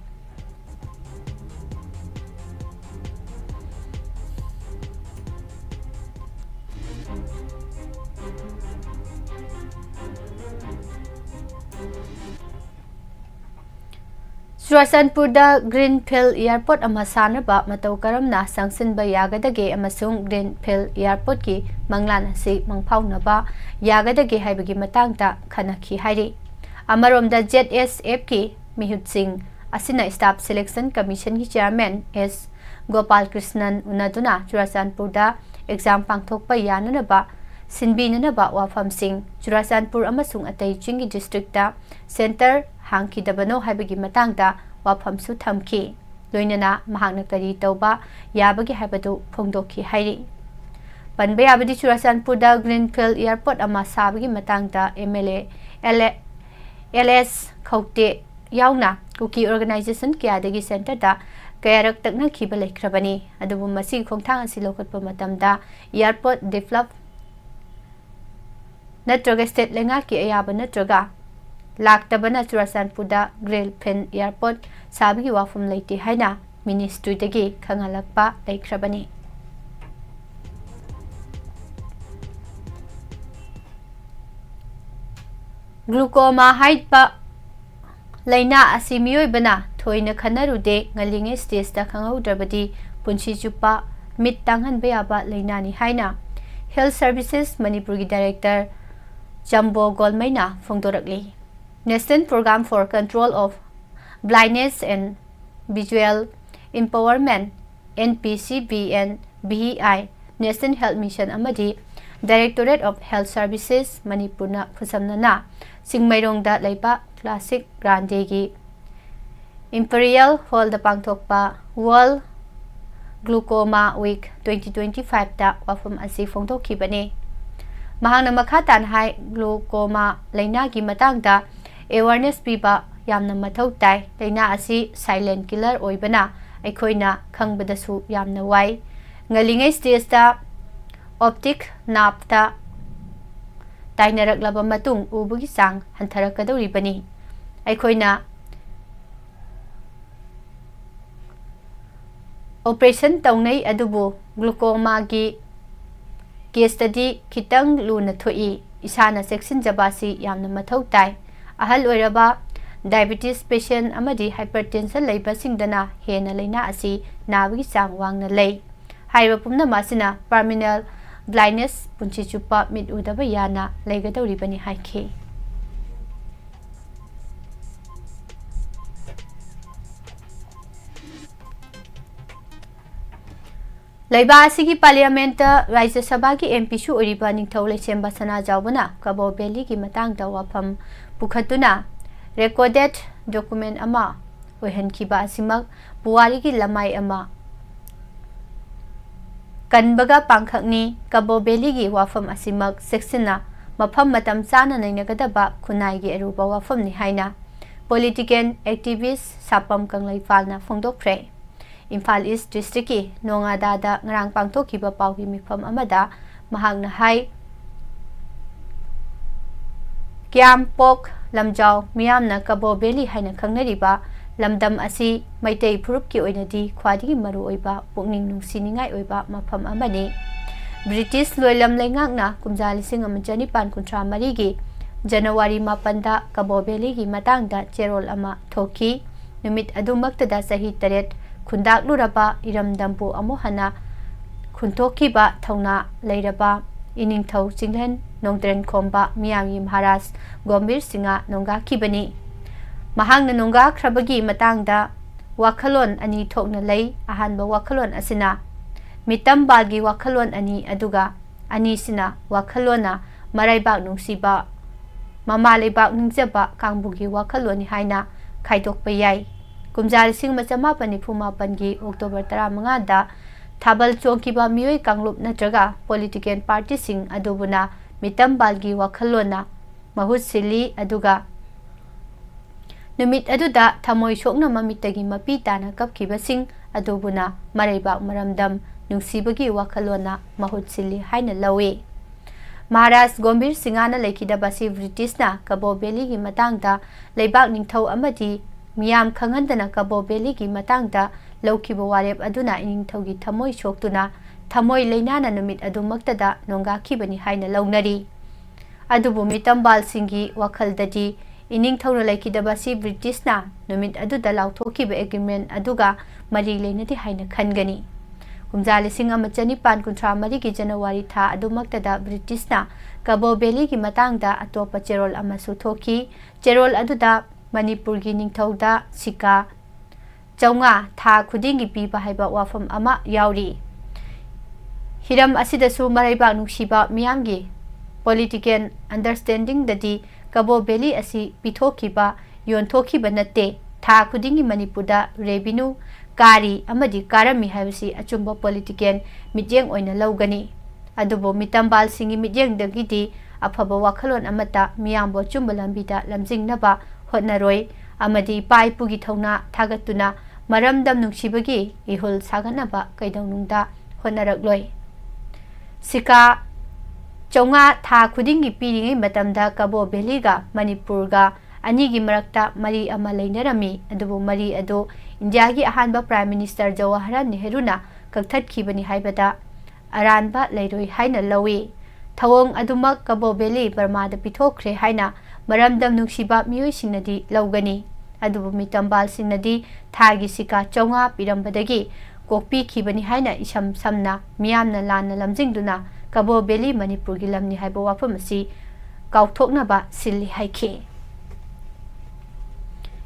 ꯆꯨꯔꯥꯆꯥꯟꯄꯨꯔꯗ Greenfield Airport ꯑꯃ ꯁꯥꯅꯕ ꯃꯇꯧ ꯀꯔꯝꯅ ꯆꯪꯁꯤꯟꯕ ꯌꯥꯒꯗꯒꯦ ꯑꯃꯁꯨꯡ Greenfield Airportꯀꯤ ꯃꯪꯂꯥꯟ ꯑꯁꯤ ꯃꯪꯐꯥꯎꯅꯕ ꯌꯥꯒꯗꯒꯦ ꯍꯥꯏꯕꯒꯤ ꯃꯇꯥꯡꯗ ꯈꯟꯅꯈꯤ ꯍꯥꯏꯔꯤ꯫ ꯑꯃꯔꯣꯝꯗ, Z S Fꯀꯤ ꯃꯤꯍꯨꯠꯁꯤꯡ ꯑꯁꯤꯅ Staff Selection Commissionꯒꯤ Chairman S Gopal Krishnan ꯎꯅꯗꯨꯅ ꯆꯨꯔꯥꯆꯥꯟꯄꯨꯔꯗ exam ꯄꯥꯡꯊꯣꯛꯄ ꯌꯥꯅꯅꯕ ꯁꯤꯟꯕꯤꯅꯅꯕ ꯋꯥꯐꯝꯁꯤꯡ, ꯆꯨꯔꯥꯆꯥꯟꯄꯨꯔ ꯑꯃꯁꯨꯡ ꯑꯇꯩ ꯆꯤꯡꯒꯤ ꯗꯤꯁꯇ꯭ꯔꯤꯛꯇ ꯁꯦꯟꯇꯔ ꯍꯥꯡꯈꯤꯗꯕꯅꯣ ꯍꯥꯏꯕꯒꯤ ꯃꯇꯥꯡꯗ ꯋꯥꯐꯝꯁꯨ ꯊꯝꯈꯤ꯫ ꯂꯣꯏꯅꯅ ꯃꯍꯥꯛꯅ ꯀꯔꯤ ꯇꯧꯕ ꯌꯥꯕꯒꯦ ꯍꯥꯏꯕꯗꯨ ꯐꯣꯡꯗꯣꯛꯈꯤ ꯍꯥꯏꯔꯤ꯫ ꯄꯟꯕ ꯌꯥꯕꯗꯤ, ꯆꯨꯔꯥꯆꯥꯟꯄꯨꯔꯗ Greenfield Airport ꯑꯃ ꯁꯥꯕꯒꯤ ꯃꯇꯥꯡꯗ MLA ꯑꯦꯜ ꯑꯦ, ꯑꯦꯜ ꯑꯦꯁ ꯈꯧꯇꯦ ꯌꯥꯎꯅ ꯀꯨꯀꯤ organization ꯀꯌꯥꯗꯒꯤ ꯁꯦꯟꯇꯔꯗ ꯀꯌꯥꯔꯛ ꯇꯛꯅꯈꯤꯕ ꯂꯩꯈ꯭ꯔꯕꯅꯤ꯫ ꯑꯗꯨꯕꯨ ꯃꯁꯤꯒꯤ ꯈꯣꯡꯊꯥꯡ ꯑꯁꯤ ꯂꯧꯈꯠꯄ ꯃꯇꯝꯗ airport develop ꯅꯠꯇ꯭ꯔꯒ state ꯂꯩꯉꯥꯛꯀꯤ ꯑꯌꯥꯕ ꯅꯠꯇ꯭ꯔꯒ ꯂꯥꯛꯇꯕꯅ ꯆꯨꯔꯥꯆꯥꯟꯄꯨꯔꯗ Greenfield Airport ꯁꯥꯕꯒꯤ ꯋꯥꯐꯝ ꯂꯩꯇꯦ ꯍꯥꯏꯅ ministryꯗꯒꯤ ꯈꯪꯍꯜꯂꯛꯄ ꯂꯩꯈ꯭ꯔꯕꯅꯤ꯫ Glaucoma ꯍꯥꯏꯕ ꯂꯥꯏꯅꯥ ꯑꯁꯤ ꯃꯤꯑꯣꯏꯕꯅ ꯊꯣꯏꯅ ꯈꯟꯅꯔꯨꯗꯦ, ꯉꯜꯂꯤꯉꯩ stageꯇ ꯈꯪꯍꯧꯗ꯭ꯔꯕꯗꯤ ꯄꯨꯟꯁꯤ ꯆꯨꯞꯄ ꯃꯤꯠ ꯇꯥꯡꯍꯟꯕ ꯌꯥꯕ ꯂꯥꯏꯅꯥꯅꯤ ꯍꯥꯏꯅ Health Services ꯃꯅꯤꯄꯨꯔꯒꯤ director ꯆꯝꯕꯣ ꯒꯣꯜꯃꯩꯅ ꯐꯣꯡꯗꯣꯔꯛꯂꯤ꯫ National Program for Control of Blindness and Visual Impairment, NPCVNVI, National Health Mission ꯑꯃꯗꯤ Directorate of Health Services ꯃꯅꯤꯄꯨꯔꯅ ꯈꯨꯠꯁꯝꯅꯅ ꯆꯤꯡꯃꯩꯔꯣꯡꯗ ꯂꯩꯕ Classic Grandegi Imperial Hallꯗ ꯄꯥꯡꯊꯣꯛꯄ World Glaucoma Week twenty twenty-fiveꯇ ꯋꯥꯐꯝ ꯑꯁꯤ ꯐꯣꯡꯗꯣꯛꯈꯤꯕꯅꯤ꯫ ꯃꯍꯥꯛꯅ ꯃꯈꯥ ꯇꯥꯅ ꯍꯥꯏ, glaucoma ꯂꯥꯏꯅꯥꯒꯤ ꯃꯇꯥꯡꯗ awareness ꯄꯤꯕ ꯌꯥꯝꯅ ꯃꯊꯧ ꯇꯥꯏ꯫ ꯂꯥꯏꯅꯥ ꯑꯁꯤ silent killer ꯑꯣꯏꯕꯅ ꯑꯩꯈꯣꯏꯅ ꯈꯪꯕꯗꯁꯨ ꯌꯥꯝꯅ ꯋꯥꯏ꯫ ꯉꯜꯂꯤꯉꯩ stageꯇ optic nerveꯇ ꯇꯥꯏꯅꯔꯛꯂꯕ ꯃꯇꯨꯡ ꯎꯕꯒꯤ ꯆꯥꯡ ꯍꯟꯊꯔꯛꯀꯗꯧꯔꯤꯕꯅꯤ꯫ ꯑꯩꯈꯣꯏꯅ operation ꯇꯧꯅꯩ, ꯑꯗꯨꯕꯨ glaucomaꯒꯤ caseꯇꯗꯤ ꯈꯤꯇꯪ ꯂꯨꯅ ꯊꯣꯛꯏ꯫ ꯏꯁꯥꯅ ꯆꯦꯛꯁꯤꯟꯖꯕ ꯑꯁꯤ ꯌꯥꯝꯅ ꯃꯊꯧ ꯇꯥꯏ꯫ ꯑꯍꯜ ꯑꯣꯏꯔꯕ, diabetes patient ꯑꯃꯗꯤ hypertension ꯂꯩꯕꯁꯤꯡꯗꯅ ꯍꯦꯟꯅ ꯂꯥꯏꯅꯥ ꯑꯁꯤ ꯅꯥꯕꯒꯤ ꯆꯥꯡ ꯋꯥꯡꯅ ꯂꯩ꯫ ꯍꯥꯏꯔꯤꯕ ꯄꯨꯝꯅꯃꯛ ꯑꯁꯤꯅ permanent blindness, ꯄꯨꯟꯁꯤ ꯆꯨꯞꯄ ꯃꯤꯠ ꯎꯗꯕ ꯌꯥꯅ ꯂꯩꯒꯗꯧꯔꯤꯕꯅꯤ ꯍꯥꯏꯈꯤ꯫ ꯂꯩꯕꯥꯛ ꯑꯁꯤꯒꯤ ꯄꯥꯔꯂꯤꯌꯥꯃꯦꯟꯠꯇ ꯔꯥꯖ꯭ꯌ ꯁꯚꯥꯒꯤ ꯑꯦꯝ ꯄꯤꯁꯨ ꯑꯣꯏꯔꯤꯕ ꯅꯤꯡꯊꯧ ꯂꯩꯁꯦꯝꯕ ꯁꯅꯥꯖꯥꯎꯕꯅ ꯀꯕꯣ ꯚꯦꯂꯤꯒꯤ ꯃꯇꯥꯡꯗ ꯋꯥꯐꯝ ꯄꯨꯈꯠꯇꯨꯅ ꯔꯦꯀꯣꯔꯗꯦꯗ ꯗꯣꯀꯨꯃꯦꯟꯠ ꯑꯃ ꯑꯣꯏꯍꯟꯈꯤꯕ ꯑꯁꯤꯃꯛ ꯄꯨꯋꯥꯔꯤꯒꯤ ꯂꯃꯥꯏ ꯑꯃ ꯀꯟꯕꯒ ꯄꯥꯡꯈꯛꯅꯤ꯫ ꯀꯕꯣ ꯚꯦꯂꯤꯒꯤ ꯋꯥꯐꯝ ꯑꯁꯤꯃꯛ ꯆꯦꯛꯁꯤꯟꯅ ꯃꯐꯝ ꯃꯇꯝ ꯆꯥꯅ ꯅꯩꯅꯒꯗꯕ ꯈꯨꯟꯅꯥꯏꯒꯤ ꯑꯔꯨꯕ ꯋꯥꯐꯝꯅꯤ ꯍꯥꯏꯅ ꯄꯣꯂꯤꯇꯤꯀꯦꯜ ꯑꯦꯛꯇꯤꯚꯤꯁ꯭ꯠ ꯁꯥꯄꯝ ꯀꯪꯂꯩꯄꯥꯜꯅ ꯐꯣꯡꯗꯣꯛꯈ꯭ꯔꯦ꯫ ꯏꯝꯐꯥꯜ ꯏꯁ꯭ꯠ ꯗꯤꯁꯇ꯭ꯔꯤꯛꯀꯤ ꯅꯣꯉꯥꯗꯥꯗ ꯉꯔꯥꯡ ꯄꯥꯡꯊꯣꯛꯈꯤꯕ ꯄꯥꯎꯒꯤ ꯃꯤꯐꯝ ꯑꯃꯗ ꯃꯍꯥꯛꯅ ꯍꯥꯏ, ꯀ꯭ꯌꯥꯝꯄꯣꯛ ꯂꯝꯖꯥꯎ ꯃꯤꯌꯥꯝꯅ ꯀꯕꯣ ꯚꯦꯂꯤ ꯍꯥꯏꯅ ꯈꯪꯅꯔꯤꯕ ꯂꯝꯗꯝ ꯑꯁꯤ ꯃꯩꯇꯩ ꯐꯨꯔꯨꯞꯀꯤ ꯑꯣꯏꯅꯗꯤ ꯈ꯭ꯋꯥꯏꯗꯒꯤ ꯃꯔꯨꯑꯣꯏꯕ ꯄꯨꯛꯅꯤꯡ ꯅꯨꯡꯁꯤꯅꯤꯡꯉꯥꯏ ꯑꯣꯏꯕ ꯃꯐꯝ ꯑꯃꯅꯤ꯫ ꯕ꯭ꯔꯤꯇꯤꯁ ꯂꯣꯏꯂꯝ ꯂꯩꯉꯥꯛꯅ ꯀꯨꯝꯖꯥ ꯂꯤꯁꯤꯡ ꯑꯃ ꯆꯅꯤꯄꯥꯟ ꯀꯨꯟꯊ꯭ꯔꯥ ꯃꯔꯤꯒꯤ ꯖꯅꯋꯥꯔꯤ ꯃꯥꯄꯟꯗ ꯀꯕꯣ ꯚꯦꯂꯤꯒꯤ ꯃꯇꯥꯡꯗ ꯆꯦꯔꯣꯜ ꯑꯃ ꯊꯣꯛꯈꯤ꯫ ꯅꯨꯃꯤꯠ ꯑꯗꯨꯃꯛꯇꯗ ꯆꯍꯤ ꯇꯔꯦꯠ ꯈꯨꯟꯗꯥꯛꯂꯨꯔꯕ ꯏꯔꯝꯗꯝꯕꯨ ꯑꯃꯨꯛ ꯍꯟꯅ ꯈꯨꯟꯊꯣꯛꯈꯤꯕ ꯊꯧꯅꯥ ꯂꯩꯔꯕ ꯏꯅꯤꯡꯊꯧ ꯆꯤꯡꯂꯦꯟ ꯅꯣꯡꯗ꯭ꯔꯦꯟ ꯈꯣꯝꯕ ꯃꯤꯌꯥꯝꯒꯤ ꯃꯍꯥꯔꯥꯖ ꯒꯣꯝꯕꯤꯔ ꯁꯤꯡꯍ ꯅꯣꯡꯒꯥꯈꯤꯕꯅꯤ꯫ ꯃꯍꯥꯛꯅ ꯅꯣꯡꯒꯥꯈ꯭ꯔꯕꯒꯤ ꯃꯇꯥꯡꯗ ꯋꯥꯈꯜꯂꯣꯟ ꯑꯅꯤ ꯊꯣꯛꯅ ꯂꯩ꯫ ꯑꯍꯥꯟꯕ ꯋꯥꯈꯜꯂꯣꯟ ꯑꯁꯤꯅ ꯃꯤꯇꯝꯕꯥꯜꯒꯤ ꯋꯥꯈꯜꯂꯣꯟ ꯑꯅꯤ, ꯑꯗꯨꯒ ꯑꯅꯤꯁꯤꯅ ꯋꯥꯈꯜꯂꯣꯟꯅ ꯃꯔꯩꯕꯥꯛ ꯅꯨꯡꯁꯤꯕ, ꯃꯃꯥ ꯂꯩꯕꯥꯛ ꯅꯤꯡꯖꯕ ꯀꯥꯡꯕꯨꯒꯤ ꯋꯥꯈꯜꯂꯣꯟꯅꯤ ꯍꯥꯏꯅ ꯈꯥꯏꯗꯣꯛꯄ ꯌꯥꯏ꯫ ꯀꯨꯝꯖꯥ ꯂꯤꯁꯤꯡ ꯑꯃ ꯆꯃꯥꯄꯟ ꯅꯤꯐꯨ ꯃꯥꯄꯟꯒꯤ ꯑꯣꯛꯇꯣꯕꯔ ꯇꯔꯥꯃꯉꯥꯗ ꯊꯥꯕꯜ ꯆꯣꯡꯈꯤꯕ ꯃꯤꯑꯣꯏ ꯀꯥꯡꯂꯨꯞ ꯅꯠꯇ꯭ꯔꯒ ꯄꯣꯂꯤꯇꯤꯀꯦꯜ ꯄꯥꯔꯇꯤꯁꯤꯡ ꯑꯗꯨꯕꯨꯅ ꯃꯤꯇꯝꯕꯥꯜꯒꯤ ꯋꯥꯈꯜꯂꯣꯟꯅ ꯃꯍꯨꯠ ꯁꯤꯜꯂꯤ, ꯑꯗꯨꯒ ꯅꯨꯃꯤꯠ ꯑꯗꯨꯗ ꯊꯃꯣꯏ ꯁꯣꯛꯅ ꯃꯃꯤꯠꯇꯒꯤ ꯃꯄꯤ ꯇꯥꯅ ꯀꯞꯈꯤꯕꯁꯤꯡ ꯑꯗꯨꯕꯨꯅ ꯃꯔꯩꯕꯥꯛ ꯃꯔꯝꯗꯝ ꯅꯨꯡꯁꯤꯕꯒꯤ ꯋꯥꯈꯜꯂꯣꯟꯅ ꯃꯍꯨꯠ ꯁꯤꯜꯂꯤ ꯍꯥꯏꯅ ꯂꯧꯏ꯫ ꯃꯍꯥꯔꯥꯖ ꯒꯣꯝꯕꯤꯔ ꯁꯤꯡꯍꯅ ꯂꯩꯈꯤꯗꯕ ꯑꯁꯤ ꯕ꯭ꯔꯤꯇꯤꯁꯅ ꯀꯕꯣ ꯚꯦꯂꯤꯒꯤ ꯃꯇꯥꯡꯗ ꯂꯩꯕꯥꯛ ꯅꯤꯡꯊꯧ ꯑꯃꯗꯤ ꯃꯤꯌꯥꯝ ꯈꯪꯍꯟꯗꯅ ꯀꯕꯣ ꯚꯦꯂꯤꯒꯤ ꯃꯇꯥꯡꯗ ꯂꯧꯈꯤꯕ ꯋꯥꯔꯦꯞ ꯑꯗꯨꯅ ꯏꯅꯤꯡꯊꯧꯒꯤ ꯊꯃꯣꯏ ꯁꯣꯛꯇꯨꯅ ꯊꯃꯣꯏ ꯂꯩꯅꯥꯅ ꯅꯨꯃꯤꯠ ꯑꯗꯨꯃꯛꯇꯗ ꯅꯣꯡꯒꯥꯈꯤꯕꯅꯤ ꯍꯥꯏꯅ ꯂꯧꯅꯔꯤ꯫ ꯑꯗꯨꯕꯨ ꯃꯤꯇꯝꯕꯥꯜꯁꯤꯡꯒꯤ ꯋꯥꯈꯜꯗꯗꯤ ꯏꯅꯤꯡꯊꯧꯅ ꯂꯩꯈꯤꯗꯕ ꯑꯁꯤ ꯕ꯭ꯔꯤꯇꯤꯁꯅ ꯅꯨꯃꯤꯠ ꯑꯗꯨꯗ ꯂꯥꯎꯊꯣꯛꯈꯤꯕ ꯑꯦꯒ꯭ꯔꯤꯃꯦꯟ ꯑꯗꯨꯒ ꯃꯔꯤ ꯂꯩꯅꯗꯦ ꯍꯥꯏꯅ ꯈꯟꯒꯅꯤ꯫ ꯀꯨꯝꯖꯥ ꯂꯤꯁꯤꯡ ꯑꯃ ꯆꯅꯤꯄꯥꯟ ꯀꯨꯟꯊ꯭ꯔꯥ ꯃꯔꯤꯒꯤ ꯖꯅꯋꯥꯔꯤ ꯊꯥ ꯑꯗꯨꯃꯛꯇꯗ ꯕ꯭ꯔꯤꯇꯤꯁꯅ ꯀꯕꯣ ꯚꯦꯂꯤꯒꯤ ꯃꯇꯥꯡꯗ ꯑꯇꯣꯞꯄ ꯆꯦꯔꯣꯜ ꯑꯃꯁꯨ ꯊꯣꯛꯈꯤ꯫ ꯆꯦꯔꯣꯜ ꯑꯗꯨꯗ ꯃꯅꯤꯄꯨꯔꯒꯤ ꯅꯤꯡꯊꯧꯗ ꯁꯤꯀꯥ ꯆꯥꯝꯃꯉꯥ ꯊꯥ ꯈꯨꯗꯤꯡꯒꯤ ꯄꯤꯕ ꯍꯥꯏꯕ ꯋꯥꯐꯝ ꯑꯃ ꯌꯥꯎꯔꯤ꯫ ꯍꯤꯔꯝ ꯑꯁꯤꯗꯁꯨ ꯃꯔꯩꯕꯥꯛ ꯅꯨꯡꯁꯤꯕ ꯃꯤꯌꯥꯝꯒꯤ political understandingꯗꯗꯤ ꯀꯕꯣ ꯚꯦꯂꯤ ꯑꯁꯤ ꯄꯤꯊꯣꯛꯈꯤꯕ, ꯌꯣꯟꯊꯣꯛꯈꯤꯕ ꯅꯠꯇꯦ꯫ ꯊꯥ ꯈꯨꯗꯤꯡꯒꯤ ꯃꯅꯤꯄꯨꯔꯗ revenue ꯀꯥꯔꯤ ꯑꯃꯗꯤ ꯀꯥꯔꯝꯃꯤ ꯍꯥꯏꯕꯁꯤ ꯑꯆꯨꯝꯕ political ꯃꯤꯠꯌꯦꯡ ꯑꯣꯏꯅ ꯂꯧꯒꯅꯤ꯫ ꯑꯗꯨꯕꯨ ꯃꯤꯇꯝꯕꯥꯜꯁꯤꯡꯒꯤ ꯃꯤꯠꯌꯦꯡꯗꯒꯤꯗꯤ ꯑꯐꯕ ꯋꯥꯈꯜꯂꯣꯟ ꯑꯃꯠꯇ ꯃꯤꯌꯥꯝꯕꯨ ꯑꯆꯨꯝꯕ ꯂꯝꯕꯤꯗ ꯂꯝꯖꯤꯡꯅꯕ ꯍꯣꯠꯅꯔꯣꯏ ꯑꯃꯗꯤ ꯏꯄꯥ ꯏꯄꯨꯒꯤ ꯊꯧꯅꯥ ꯊꯥꯒꯠꯇꯨꯅ ꯃꯔꯝꯗꯝ ꯅꯨꯡꯁꯤꯕꯒꯤ ꯏꯍꯨꯜ ꯁꯥꯒꯠꯅꯕ ꯀꯩꯗꯧꯅꯨꯡꯗ ꯍꯣꯠꯅꯔꯛꯂꯣꯏ꯫ ꯁꯤꯀꯥ ꯆꯥꯝꯃꯉꯥ ꯊꯥ ꯈꯨꯗꯤꯡꯒꯤ ꯄꯤꯔꯤꯉꯩ ꯃꯇꯝꯗ ꯀꯕꯣ ꯚꯦꯂꯤꯒ ꯃꯅꯤꯄꯨꯔꯒ ꯑꯅꯤꯒꯤ ꯃꯔꯛꯇ ꯃꯔꯤ ꯑꯃ ꯂꯩꯅꯔꯝꯃꯤ꯫ ꯑꯗꯨꯕꯨ ꯃꯔꯤ ꯑꯗꯨ ꯏꯟꯗꯤꯌꯥꯒꯤ ꯑꯍꯥꯟꯕ Prime Minister ꯖꯋꯥꯍꯔꯂꯥꯜ ꯅꯦꯍꯔꯨꯅ ꯀꯛꯊꯠꯈꯤꯕꯅꯤ ꯍꯥꯏꯕꯗ ꯑꯔꯥꯟꯕ ꯂꯩꯔꯣꯏ ꯍꯥꯏꯅ ꯂꯧꯏ꯫ ꯊꯧꯑꯣꯡ ꯑꯗꯨꯃꯛ ꯀꯕꯣ ꯚꯦꯂꯤ ꯕꯔꯃꯥꯗ ꯄꯤꯊꯣꯛꯈ꯭ꯔꯦ ꯍꯥꯏꯅ ꯃꯔꯝꯗꯝ ꯅꯨꯡꯁꯤꯕ ꯃꯤꯑꯣꯏꯁꯤꯡꯅꯗꯤ ꯂꯧꯒꯅꯤ꯫ ꯑꯗꯨꯕꯨ ꯃꯤꯇꯝꯕꯥꯜꯁꯤꯡꯅꯗꯤ ꯊꯥꯒꯤ ꯁꯤꯀꯥ ꯆꯥꯝꯃꯉꯥ ꯄꯤꯔꯝꯕꯗꯒꯤ ꯀꯣꯛꯄꯤꯈꯤꯕꯅꯤ ꯍꯥꯏꯅ ꯏꯁꯝ ꯁꯝꯅ ꯃꯤꯌꯥꯝꯅ ꯂꯥꯟꯅ ꯂꯝꯖꯤꯡꯗꯨꯅ ꯀꯕꯣ ꯚꯦꯂꯤ ꯃꯅꯤꯄꯨꯔꯒꯤ ꯂꯝꯅꯤ ꯍꯥꯏꯕ ꯋꯥꯐꯝ ꯑꯁꯤ ꯀꯥꯎꯊꯣꯛꯅꯕ ꯁꯤꯜꯂꯤ ꯍꯥꯏꯈꯤ꯫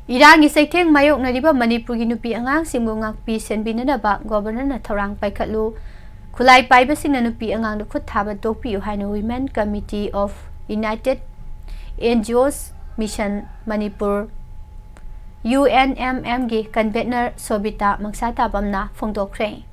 ꯏꯔꯥꯡꯒꯤ ꯆꯩꯊꯦꯡ ꯃꯥꯌꯣꯛꯅꯔꯤꯕ ꯃꯅꯤꯄꯨꯔꯒꯤ ꯅꯨꯄꯤ ꯑꯉꯥꯡꯁꯤꯡꯕꯨ ꯉꯥꯛꯄꯤ ꯁꯦꯟꯕꯤꯅꯅꯕ ꯒꯣꯕꯔꯅꯔꯅ ꯊꯧꯔꯥꯡ ꯄꯥꯏꯈꯠꯂꯨ, ꯈꯨꯠꯂꯥꯏ ꯄꯥꯏꯕꯁꯤꯡꯅ ꯅꯨꯄꯤ ꯑꯉꯥꯡꯗ ꯈꯨꯠ ꯊꯥꯕ ꯇꯣꯛꯄꯤꯌꯨ ꯍꯥꯏꯅ Women Committee of United N G Os Mission Manipur, U N M M ꯒꯤ convener ꯁꯣꯕꯤꯇꯥ ꯃꯪꯁꯥꯇꯥꯕꯝꯅ ꯐꯣꯡꯗꯣꯛꯈ꯭ꯔꯦ꯫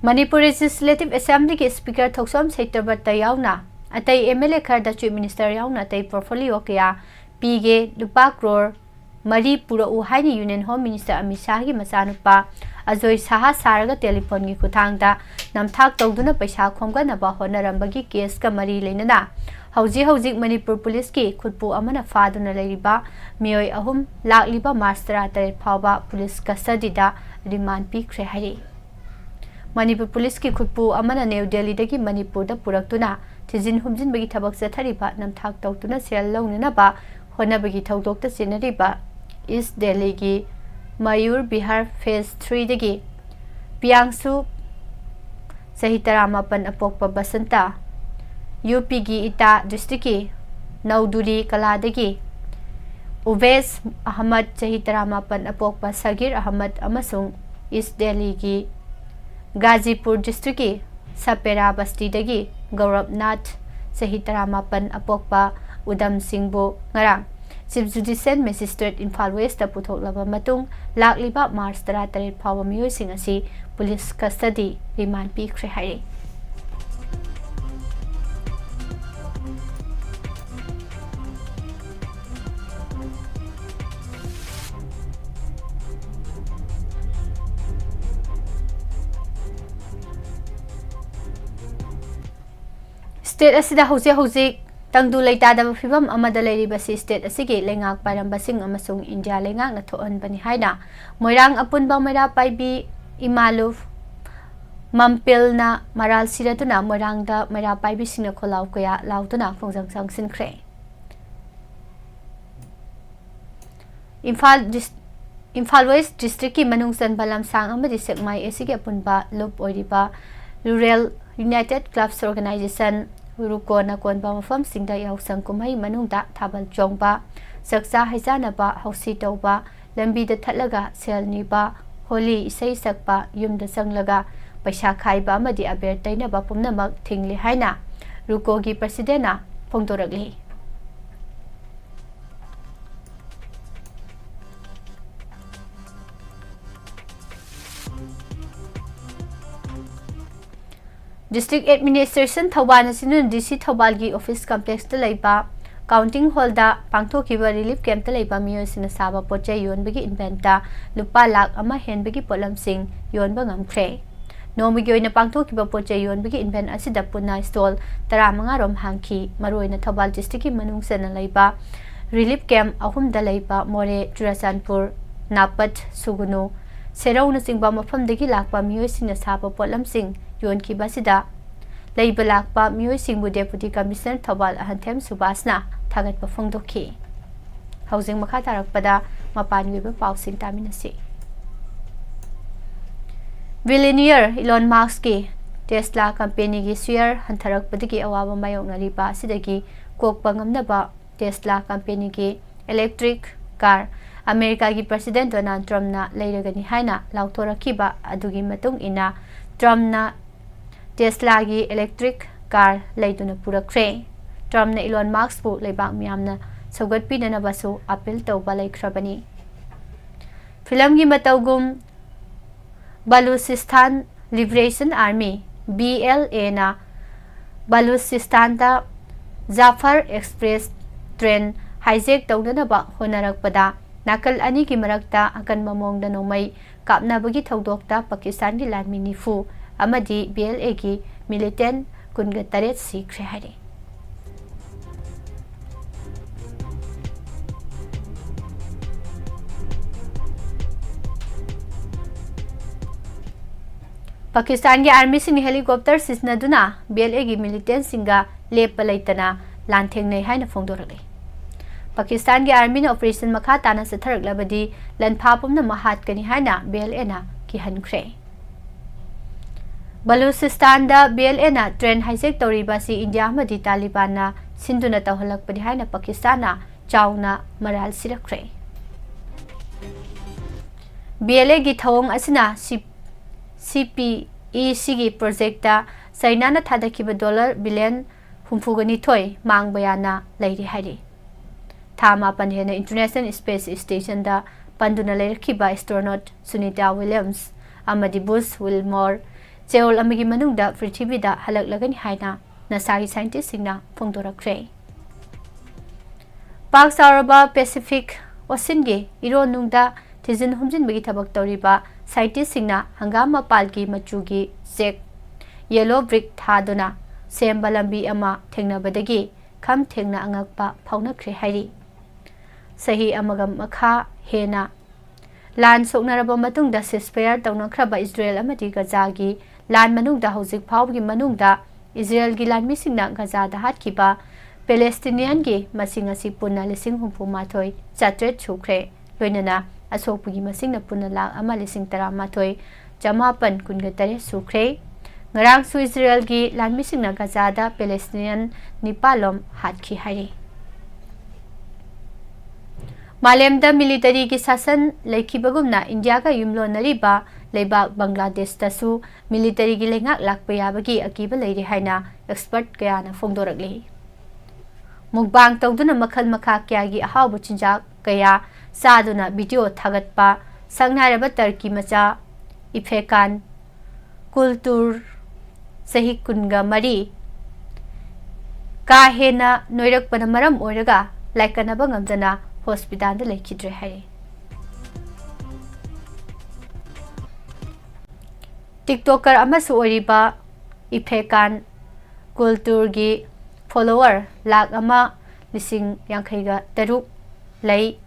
ꯃꯅꯤꯄꯨꯔ Legislative Assembly ꯒꯤ Speaker ꯊꯣꯛꯆꯣꯝ ꯁꯩꯇꯕꯠꯇ ꯌꯥꯎꯅ ꯑꯇꯩ M L A ꯈꯔꯗ Chief Minister ꯌꯥꯎꯅ ꯑꯇꯩ portfolio ꯀꯌꯥ ꯄꯤꯒꯦ, ꯂꯨꯄꯥ ꯀ꯭ꯔꯣꯔ ꯃꯔꯤ ꯄꯨꯔꯛꯎ ꯍꯥꯏꯅ Union Home Minister ꯑꯃꯤꯠ ꯁꯥꯍꯒꯤ ꯃꯆꯥꯅꯨꯄꯥ ꯑꯖꯣꯏ ꯁꯥꯍ ꯁꯥꯔꯒ telephone ꯒꯤ ꯈꯨꯠꯊꯥꯡꯗ ꯅꯝꯊꯥꯛ ꯇꯧꯗꯨꯅ ꯄꯩꯁꯥ ꯈꯣꯝꯒꯠꯅꯕ ꯍꯣꯠꯅꯔꯝꯕꯒꯤ case ꯀ ꯃꯔꯤ ꯂꯩꯅꯅ ꯍꯧꯖꯤꯛ ꯍꯧꯖꯤꯛ ꯃꯅꯤꯄꯨꯔ police ꯀꯤ ꯈꯨꯠꯄꯨ ꯑꯃꯅ ꯐꯥꯗꯨꯅ ꯂꯩꯔꯤꯕ ꯃꯤꯑꯣꯏ ꯑꯍꯨꯝ ꯂꯥꯛꯂꯤꯕ March ꯇꯔꯥꯇꯔꯦꯠ ꯐꯥꯎꯕ police custody ꯗ remand ꯄꯤꯈ꯭ꯔꯦ ꯍꯥꯏꯔꯤ꯫ ꯃꯅꯤꯄꯨꯔ police ꯀꯤ ꯈꯨꯠꯄꯨ ꯑꯃꯅ ꯅ꯭ꯌꯨ ꯗꯦꯜꯂꯤꯗꯒꯤ ꯃꯅꯤꯄꯨꯔꯗ ꯄꯨꯔꯛꯇꯨꯅ ꯊꯤꯖꯤꯟ ꯍꯨꯝꯖꯤꯟꯕꯒꯤ ꯊꯕꯛ ꯆꯠꯊꯔꯤꯕ ꯅꯝꯊꯥꯛ ꯇꯧꯗꯨꯅ ꯁꯦꯜ ꯂꯧꯅꯅꯕ ꯍꯣꯠꯅꯕꯒꯤ ꯊꯧꯗꯣꯛꯇ ꯆꯦꯟꯅꯔꯤꯕ ꯏꯁ ꯗꯦꯜꯂꯤꯒꯤ ꯃꯌꯨꯔ ꯕꯤꯍꯥꯔ ꯐꯦꯖ ꯊ꯭ꯔꯤꯗꯒꯤ ꯄꯤꯌꯥꯡꯁꯨ, ꯆꯍꯤ ꯇꯔꯥꯃꯥꯄꯟ, ꯑꯄꯣꯛꯄ ꯕꯁꯟꯇ, ꯌꯨ ꯄꯤꯒꯤ ꯏꯇꯥ ꯗꯤꯁꯇ꯭ꯔꯤꯛꯀꯤ ꯅꯧꯗꯨꯔꯤ ꯀꯂꯥꯗꯒꯤ ꯎꯕꯦꯁ ꯑꯍꯃꯗ, ꯆꯍꯤ ꯇꯔꯥꯃꯥꯄꯟ, ꯑꯄꯣꯛꯄ ꯁꯒꯤꯔ ꯑꯍꯃꯗ, ꯑꯃꯁꯨꯡ ꯏꯁ ꯗꯦꯜꯂꯤꯒꯤ ꯒꯥꯖꯤꯄꯨꯔ ꯗꯤꯁꯇ꯭ꯔꯤꯛꯀꯤ ꯁꯄꯦꯔꯥ ꯕꯁꯇꯤꯗꯒꯤ ꯒꯧꯔꯕꯅꯥꯊ, ꯆꯍꯤ ꯇꯔꯥꯃꯥꯄꯟ, ꯑꯄꯣꯛꯄ ꯎꯗꯝ ꯁꯤꯡꯕꯨ ꯉꯔꯥꯡ ꯆꯤꯐ ꯖꯨꯗꯤꯁꯤꯌꯦꯜ ꯃꯦꯖꯤꯁꯇ꯭ꯔꯦꯠ ꯏꯝꯐꯥꯜ ꯋꯦꯁꯇ ꯄꯨꯊꯣꯛꯂꯕ ꯃꯇꯨꯡ, ꯂꯥꯛꯂꯤꯕ ꯃꯥꯔꯆ ꯇꯔꯥꯇꯔꯦꯠ ꯐꯥꯎꯕ ꯃꯤꯑꯣꯏꯁꯤꯡ ꯑꯁꯤ ꯄꯨꯂꯤꯁ ꯀꯁꯇꯗꯤ ꯔꯤꯃꯥꯟ ꯄꯤꯈ꯭ꯔꯦ ꯍꯥꯏꯔꯤ꯫ ꯁ꯭ꯇꯦꯠ ꯑꯁꯤꯗ ꯍꯧꯖꯤꯛ ꯍꯧꯖꯤꯛ ꯇꯪꯗꯨ ꯂꯩꯇꯥꯗꯕ ꯐꯤꯚꯝ ꯑꯃꯗ ꯂꯩꯔꯤꯕꯁꯤ ꯁ꯭ꯇꯦꯠ ꯑꯁꯤꯒꯤ ꯂꯩꯉꯥꯛ ꯄꯥꯏꯔꯝꯕꯁꯤꯡ ꯑꯃꯁꯨꯡ ꯏꯟꯗꯤꯌꯥ ꯂꯩꯉꯥꯛꯅ ꯊꯣꯛꯍꯟꯕꯅꯤ ꯍꯥꯏꯅ ꯃꯣꯏꯔꯥꯡ ꯑꯄꯨꯟꯕ ꯃꯩꯔꯥ ꯄꯥꯏꯕꯤ ꯏꯃꯥꯂꯨꯐ ꯃꯝꯄꯤꯜꯅ ꯃꯔꯥꯜ ꯁꯤꯔꯗꯨꯅ ꯃꯣꯏꯔꯥꯡꯗ ꯃꯩꯔꯥ ꯄꯥꯏꯕꯤꯁꯤꯡꯅ ꯈꯣꯜꯂꯥꯎ ꯀꯌꯥ ꯂꯥꯎꯗꯨꯅ ꯈꯣꯡꯖꯪ ꯆꯪꯁꯤꯟꯈ꯭ꯔꯦ꯫ ꯏꯝꯐꯥꯜ ꯗꯤꯁ-, ꯏꯝꯐꯥꯜ ꯋꯦꯁ ꯗꯤꯁꯇ꯭ꯔꯤꯛꯀꯤ ꯃꯅꯨꯡ ꯆꯟꯕ ꯂꯝꯁꯥꯡ ꯑꯃꯗꯤ ꯁꯦꯛꯃꯥꯏ ꯑꯦ ꯁꯤꯒꯤ ꯑꯄꯨꯟꯕ ꯂꯨꯞ ꯑꯣꯏꯔꯤꯕ ꯔꯨꯔꯦꯜ ꯌꯨꯅꯥꯏꯇꯦꯠ ꯀ꯭ꯂꯕꯁ ꯑꯣꯔꯒꯅꯥꯏꯖꯦꯁꯟ, ꯔꯨꯀꯣꯅ ꯀꯣꯟꯕ ꯃꯐꯝꯁꯤꯡꯗ ꯌꯥꯎꯁꯪ ꯀꯨꯝꯍꯩ ꯃꯅꯨꯡꯗ ꯊꯥꯕꯜ ꯆꯣꯡꯕ, ꯆꯥꯛꯆꯥ ꯍꯩꯖꯥꯟꯅꯕ, ꯍꯧꯁꯤ ꯇꯧꯕ, ꯂꯝꯕꯤꯗ ꯊꯠꯂꯒ ꯁꯦꯜ ꯅꯤꯕ, ꯍꯣꯂꯤ ꯏꯁꯩ ꯁꯛꯄ, ꯌꯨꯝꯗ ꯆꯪꯂꯒ ꯄꯩꯁꯥ ꯈꯥꯏꯕ ꯑꯃꯗꯤ ꯑꯕꯦꯔ ꯇꯩꯅꯕ ꯄꯨꯝꯅꯃꯛ ꯊꯤꯡꯂꯤ ꯍꯥꯏꯅ ꯔꯨꯀꯣꯒꯤ ꯄ꯭ꯔꯁꯤꯗꯦꯟꯅ ꯐꯣꯡꯗꯣꯔꯛꯂꯤ꯫ ꯗꯤꯁꯇ꯭ꯔꯤꯛ ꯑꯦꯗꯃꯤꯅꯤꯁꯇ꯭ꯔꯦꯁꯟ ꯊꯧꯕꯥꯜ ꯑꯁꯤꯅ ꯗꯤ ꯁꯤ ꯊꯧꯕꯥꯜꯒꯤ ꯑꯣꯐꯤꯁ ꯀꯝꯄ꯭ꯂꯦꯛꯁꯇ ꯂꯩꯕ ꯀꯥꯎꯟꯇꯤꯡ ꯍꯣꯜꯗ ꯄꯥꯡꯊꯣꯛꯈꯤꯕ ꯔꯤꯂꯤꯐ ꯀꯦꯝꯞꯇ ꯂꯩꯕ ꯃꯤꯑꯣꯏꯁꯤꯡꯅ ꯁꯥꯕ ꯄꯣꯠ ꯆꯩ ꯌꯣꯟꯕꯒꯤ ꯏꯚꯦꯟꯠꯇ ꯂꯨꯄꯥ ꯂꯥꯈ ꯑꯃ ꯍꯦꯟꯕꯒꯤ ꯄꯣꯠꯂꯝꯁꯤꯡ ꯌꯣꯟꯕ ꯉꯝꯈ꯭ꯔꯦ꯫ ꯅꯣꯡꯃꯒꯤ ꯑꯣꯏꯅ ꯄꯥꯡꯊꯣꯛꯈꯤꯕ ꯄꯣꯠ ꯆꯩ ꯌꯣꯟꯕꯒꯤ ꯏꯚꯦꯟꯠ ꯑꯁꯤꯗ ꯄꯨꯟꯅ ꯁ꯭ꯇꯣꯜ ꯇꯔꯥꯃꯉꯥ ꯔꯣꯝ ꯍꯥꯡꯈꯤ꯫ ꯃꯔꯨꯑꯣꯏꯅ ꯊꯧꯕꯥꯜ ꯗꯤꯁꯇ꯭ꯔꯤꯛꯀꯤ ꯃꯅꯨꯡ ꯆꯟꯅ ꯂꯩꯕ ꯔꯤꯂꯤꯐ ꯀꯦꯝꯞ ꯑꯍꯨꯝꯗ ꯂꯩꯕ ꯃꯣꯔꯦ, ꯆꯨꯔꯆꯥꯟꯄꯨꯔ, ꯅꯥꯄꯠ, ꯁꯨꯒꯨꯅꯨ, ꯁꯦꯔꯧꯅꯆꯤꯡꯕ ꯃꯐꯝꯗꯒꯤ ꯂꯥꯛꯄ ꯃꯤꯑꯣꯏꯁꯤꯡꯅ ꯁꯥꯕ ꯄꯣꯠꯂꯝꯁꯤꯡ ꯌꯣꯟꯈꯤꯕ ꯑꯁꯤꯗ ꯂꯩꯕ ꯂꯥꯛꯄ ꯃꯤꯑꯣꯏꯁꯤꯡꯕꯨ Deputy Commissioner ꯊꯧꯕꯥꯜ ꯑꯍꯟꯊꯦꯝ ꯁꯨꯕꯥꯁꯅ ꯊꯥꯒꯠꯄ ꯐꯣꯡꯗꯣꯛꯈꯤ꯫ ꯍꯧꯖꯤꯛ ꯃꯈꯥ ꯇꯥꯔꯛꯄꯗ ꯃꯄꯥꯟꯒꯤ ꯑꯣꯏꯕ ꯄꯥꯎꯁꯤꯡ ꯇꯥꯃꯤꯟꯅꯁꯤ꯫ Billionaire Elon Muskꯀꯤ Tesla companyꯒꯤ share ꯍꯟꯊꯔꯛꯄꯗꯒꯤ ꯑꯋꯥꯕ ꯃꯥꯌꯣꯛꯅꯔꯤꯕ ꯑꯁꯤꯗꯒꯤ ꯀꯣꯛꯄ ꯉꯝꯅꯕ Tesla companyꯒꯤ electric car ꯑꯃꯦꯔꯤꯀꯥꯒꯤ President Donald Trumpꯅ ꯂꯩꯔꯒꯅꯤ ꯍꯥꯏꯅ ꯂꯥꯎꯊꯣꯔꯛꯈꯤꯕ ꯑꯗꯨꯒꯤ ꯃꯇꯨꯡ ꯏꯟꯅ Trumpꯅ Teslaꯒꯤ electric car ꯂꯩꯗꯨꯅ ꯄꯨꯔꯛꯈ꯭ꯔꯦ꯫ Trumpꯅ Elon Muskꯄꯨ ꯂꯩꯕꯥꯛ ꯃꯤꯌꯥꯝꯅ ꯁꯧꯒꯠꯄꯤꯅꯅꯕꯁꯨ appeal ꯇꯧꯕ ꯂꯩꯈ꯭ꯔꯕꯅꯤ꯫ Filmꯒꯤ ꯃꯇꯧꯒꯨꯝ Baluchistan Liberation Army, BLAꯅ Baluchistanꯗ Zafar Express train hijack ꯇꯧꯅꯅꯕ ꯍꯣꯠꯅꯔꯛꯄꯗ ꯅꯥꯀꯜ ꯑꯅꯤꯒꯤ ꯃꯔꯛꯇ ꯑꯀꯟꯕ ꯃꯑꯣꯡꯗ ꯅꯣꯡꯃꯩ ꯀꯥꯞꯅꯕꯒꯤ ꯊꯧꯗꯣꯛꯇ ꯄꯥꯀꯤꯁꯇꯥꯟꯒꯤ ꯂꯥꯟꯃꯤ ꯅꯤꯐꯨ ꯑꯃꯗꯤ BLAꯒꯤ militant ꯀꯨꯟꯒ ꯇꯔꯦꯠ ꯁꯤꯈ꯭ꯔꯦ ꯍꯥꯏꯔꯤ꯫ ꯄꯥꯀꯤꯁꯇꯥꯟꯒꯤ armyꯁꯤꯡꯅ helicopter ꯁꯤꯖꯤꯟꯅꯗꯨꯅ BLAꯒꯤ militantꯁꯤꯡꯒ ꯂꯦꯞꯄ ꯂꯩꯇꯅ ꯂꯥꯟꯊꯦꯡꯅꯩ ꯍꯥꯏꯅ ꯐꯣꯡꯗꯣꯔꯛꯂꯤ꯫ ꯄꯥꯀꯤꯁꯇꯥꯟꯒꯤ armyꯅ operation ꯃꯈꯥ ꯇꯥꯅ ꯆꯠꯊꯔꯛꯂꯕꯗꯤ ꯂꯟꯐꯥ ꯄꯨꯝꯅꯃꯛ ꯍꯥꯠꯀꯅꯤ ꯍꯥꯏꯅ BLAꯅ ꯀꯤꯍꯟꯈ꯭ꯔꯦ꯫ ꯕꯂꯨꯆꯤꯁꯇꯥꯟꯗ BLAꯅ train hijack ꯇꯧꯔꯤꯕ ꯑꯁꯤ ꯏꯟꯗꯤꯌꯥ ꯑꯃꯗꯤ ꯇꯥꯂꯤꯕꯥꯟꯅ ꯁꯤꯟꯗꯨꯅ ꯇꯧꯍꯜꯂꯛꯄꯅꯤ ꯍꯥꯏꯅ ꯄꯥꯀꯤꯁꯇꯥꯟꯅ ꯆꯥꯎꯅ ꯃꯔꯥꯜ ꯁꯤꯔꯛꯈ꯭ꯔꯦ꯫ BLAꯒꯤ ꯊꯧꯑꯣꯡ ꯑꯁꯤꯅ ꯁꯤ-, CPECꯒꯤ projectꯇ ꯆꯩꯅꯥꯅ ꯊꯥꯗꯈꯤꯕ dollar billion ꯍꯨꯝꯐꯨꯒ ꯅꯤꯊꯣꯏ ꯃꯥꯡꯕ ꯌꯥꯅ ꯂꯩꯔꯤ ꯍꯥꯏꯔꯤ꯫ ꯊꯥ ꯃꯥꯄꯟ ꯍꯦꯟꯅ International Space Stationꯗ ꯄꯟꯗꯨꯅ ꯂꯩꯔꯛꯈꯤꯕ astronaut Sunita Williams ꯑꯃꯗꯤ Buzz Wilmore ꯆꯌꯣꯜ ꯑꯃꯒꯤ ꯃꯅꯨꯡꯗ ꯄ꯭ꯔꯤꯊꯤꯕꯤꯗ ꯍꯜꯂꯛꯂꯒꯅꯤ ꯍꯥꯏꯅ NASAꯒꯤ scientistꯁꯤꯡꯅ ꯐꯣꯡꯗꯣꯔꯛꯈ꯭ꯔꯦ꯫ ꯄꯥꯛ ꯆꯥꯎꯔꯕ Pacific Oceanꯒꯤ ꯏꯔꯣꯟꯅꯨꯡꯗ ꯊꯤꯖꯤꯟ ꯍꯨꯝꯖꯤꯟꯕꯒꯤ ꯊꯕꯛ ꯇꯧꯔꯤꯕ scientistꯁꯤꯡꯅ ꯍꯪꯒꯥꯝ ꯃꯄꯥꯜꯒꯤ ꯃꯆꯨꯒꯤ ꯆꯦꯛ, yellow brick, ꯊꯥꯗꯨꯅ ꯁꯦꯝꯕ ꯂꯝꯕꯤ ꯑꯃ ꯊꯦꯡꯅꯕꯗꯒꯤ ꯈꯝ ꯊꯦꯡꯅ ꯑꯉꯛꯄ ꯐꯥꯎꯅꯈ꯭ꯔꯦ ꯍꯥꯏꯔꯤ꯫ ꯆꯍꯤ ꯑꯃꯒ ꯃꯈꯥ ꯍꯦꯟꯅ ꯂꯥꯟ ꯁꯣꯛꯅꯔꯕ ꯃꯇꯨꯡꯗ ceasefire ꯇꯧꯅꯈ꯭ꯔꯕ ꯏꯖꯔꯦꯜ ꯑꯃꯗꯤ ꯒꯖꯥꯒꯤ ꯂꯥꯟ ꯃꯅꯨꯡꯗ ꯍꯧꯖꯤꯛ ꯐꯥꯎꯕꯒꯤ ꯃꯅꯨꯡꯗ ꯏꯖꯔꯦꯜꯒꯤ ꯂꯥꯟꯃꯤꯁꯤꯡꯅ ꯒꯖꯥꯗ ꯍꯥꯠꯈꯤꯕ ꯄꯦꯂꯦꯁꯇꯤꯅꯤꯌꯟꯒꯤ ꯃꯁꯤꯡ ꯑꯁꯤ ꯄꯨꯟꯅ ꯂꯤꯁꯤꯡ ꯍꯨꯝꯐꯨ ꯃꯥꯊꯣꯏ ꯆꯥꯇ꯭ꯔꯦꯠ ꯁꯨꯈ꯭ꯔꯦ꯫ ꯂꯣꯏꯅꯅ ꯑꯁꯣꯛꯄꯒꯤ ꯃꯁꯤꯡꯅ ꯄꯨꯟꯅ ꯂꯥꯈ ꯑꯃ ꯂꯤꯁꯤꯡ ꯇꯔꯥꯃꯥꯊꯣꯏ ꯆꯃꯥꯄꯟ ꯀꯨꯟꯒ ꯇꯔꯦꯠ ꯁꯨꯈ꯭ꯔꯦ꯫ ꯉꯔꯥꯡꯁꯨ ꯏꯖꯔꯦꯜꯒꯤ ꯂꯥꯟꯃꯤꯁꯤꯡꯅ ꯒꯖꯥꯗ ꯄꯦꯂꯦꯁꯇꯤꯅꯤꯌꯟ ꯅꯤꯄꯥꯜꯂꯣꯝ ꯍꯥꯠꯈꯤ ꯍꯥꯏꯔꯤ꯫ ꯃꯥꯂꯦꯝꯗ ꯃꯤꯂꯤꯇꯔꯤꯒꯤ ꯁꯥꯁꯟ ꯂꯩꯈꯤꯕꯒꯨꯝꯅ ꯏꯟꯗꯤꯌꯥꯒ ꯌꯨꯝꯂꯣꯟꯅꯔꯤꯕ ꯂꯩꯕꯥꯛ ꯕꯪꯒ꯭ꯂꯥꯗꯦꯁꯇꯁꯨ ꯃꯤꯂꯤꯇꯔꯤꯒꯤ ꯂꯩꯉꯥꯛ ꯂꯥꯛꯄ ꯌꯥꯕꯒꯤ ꯑꯀꯤꯕ ꯂꯩꯔꯤ ꯍꯥꯏꯅ ꯑꯦꯛꯁꯄꯔꯠ ꯀꯌꯥꯅ ꯐꯣꯡꯗꯣꯔꯛꯂꯤ꯫ ꯃꯨꯛꯕꯥꯡ ꯇꯧꯗꯨꯅ ꯃꯈꯜ ꯃꯈꯥ ꯀꯌꯥꯒꯤ ꯑꯍꯥꯎꯕ ꯆꯤꯟꯖꯥꯛ ꯀꯌꯥ ꯆꯥꯗꯨꯅ ꯚꯤꯗꯤꯑꯣ ꯊꯥꯒꯠꯄ ꯁꯛꯅꯥꯏꯔꯕ ꯇꯔꯀꯤ ꯃꯆꯥ ꯏꯐꯦꯀꯥꯟ ꯀꯨꯜꯇꯨꯔ, ꯆꯍꯤ ꯀꯨꯟꯒ ꯃꯔꯤ, ꯀꯥ ꯍꯦꯟꯅ ꯅꯣꯏꯔꯛꯄꯅ ꯃꯔꯝ ꯑꯣꯏꯔꯒ ꯂꯥꯏꯀꯠꯅꯕ ꯉꯝꯗꯅ ꯍꯣꯁꯄꯤꯇꯥꯜꯗ ꯂꯩꯈꯤꯗ꯭ꯔꯦ ꯍꯥꯏꯔꯤ꯫ ꯇꯤꯛꯇꯣꯀꯔ ꯑꯃꯁꯨ ꯑꯣꯏꯔꯤꯕ ꯏꯐꯦꯀꯥꯟ ꯀꯨꯜꯇꯨꯔꯒꯤ ꯐꯣꯂꯣꯋꯔ ꯂꯥꯈ ꯑꯃ ꯂꯤꯁꯤꯡ ꯌꯥꯡꯈꯩꯒ ꯇꯔꯨꯛ ꯂꯩ꯫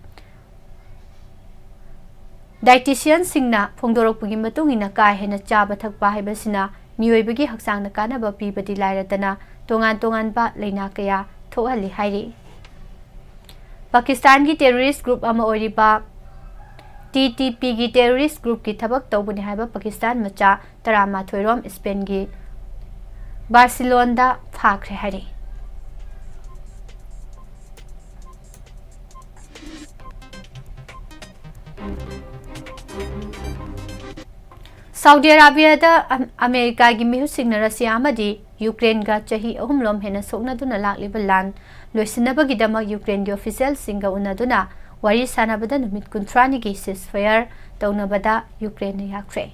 ꯗꯥꯏꯇꯤꯁꯤꯌꯟꯁꯤꯡꯅ ꯐꯣꯡꯗꯣꯔꯛꯄꯒꯤ ꯃꯇꯨꯡ ꯏꯟꯅ, ꯀꯥ ꯍꯦꯟꯅ ꯆꯥꯕ ꯊꯛꯄ ꯍꯥꯏꯕꯁꯤꯅ ꯃꯤꯑꯣꯏꯕꯒꯤ ꯍꯛꯆꯥꯡꯗ ꯀꯥꯟꯅꯕ ꯄꯤꯕꯗꯤ ꯂꯥꯏꯔꯗꯅ ꯇꯣꯉꯥꯟ ꯇꯣꯉꯥꯟꯕ ꯂꯥꯏꯅꯥ ꯀꯌꯥ ꯊꯣꯛꯍꯜꯂꯤ ꯍꯥꯏꯔꯤ꯫ ꯄꯥꯀꯤꯁꯇꯥꯟꯒꯤ ꯇꯦꯔꯣꯔꯤꯁ ꯒ꯭ꯔꯨꯞ ꯑꯃ ꯑꯣꯏꯔꯤꯕ ꯇꯤ ꯇꯤ ꯄꯤꯒꯤ ꯇꯦꯔꯣꯔꯤꯁ ꯒ꯭ꯔꯨꯞꯀꯤ ꯊꯕꯛ ꯇꯧꯕꯅꯤ ꯍꯥꯏꯕ ꯄꯥꯀꯤꯁꯇꯥꯟ ꯃꯆꯥ ꯇꯔꯥꯃꯥꯊꯣꯏ ꯔꯣꯝ ꯁ꯭ꯄꯦꯟꯒꯤ ꯕꯥꯔꯁꯤꯂꯣꯟꯗ ꯐꯥꯈ꯭ꯔꯦ ꯍꯥꯏꯔꯤ꯫ ꯁꯥꯎꯗꯤ ꯑꯔꯥꯕꯤꯌꯥꯗ ꯑꯝ-, ꯑꯃꯦꯔꯤꯀꯥꯒꯤ ꯃꯤꯍꯨꯠꯁꯤꯡꯅ ꯔꯁꯤꯌꯥ ꯑꯃꯗꯤ ꯌꯨꯀ꯭ꯔꯦꯟꯒ ꯆꯍꯤ ꯑꯍꯨꯝꯂꯣꯝ ꯍꯦꯟꯅ ꯁꯣꯛꯅꯗꯨꯅ ꯂꯥꯛꯂꯤꯕ ꯂꯥꯟ ꯂꯣꯏꯁꯤꯟꯅꯕꯒꯤꯗꯃꯛ ꯌꯨꯀ꯭ꯔꯦꯟꯒꯤ ꯑꯣꯐꯤꯁꯤꯌꯦꯜꯁꯤꯡꯒ ꯎꯅꯗꯨꯅ ꯋꯥꯔꯤ ꯁꯥꯟꯅꯕꯗ ꯅꯨꯃꯤꯠ ꯀꯨꯟꯊ꯭ꯔꯥꯅꯤꯒꯤ ceasefire ꯇꯧꯅꯕꯗ ꯌꯨꯀ꯭ꯔꯦꯟꯅ ꯌꯥꯈ꯭ꯔꯦ꯫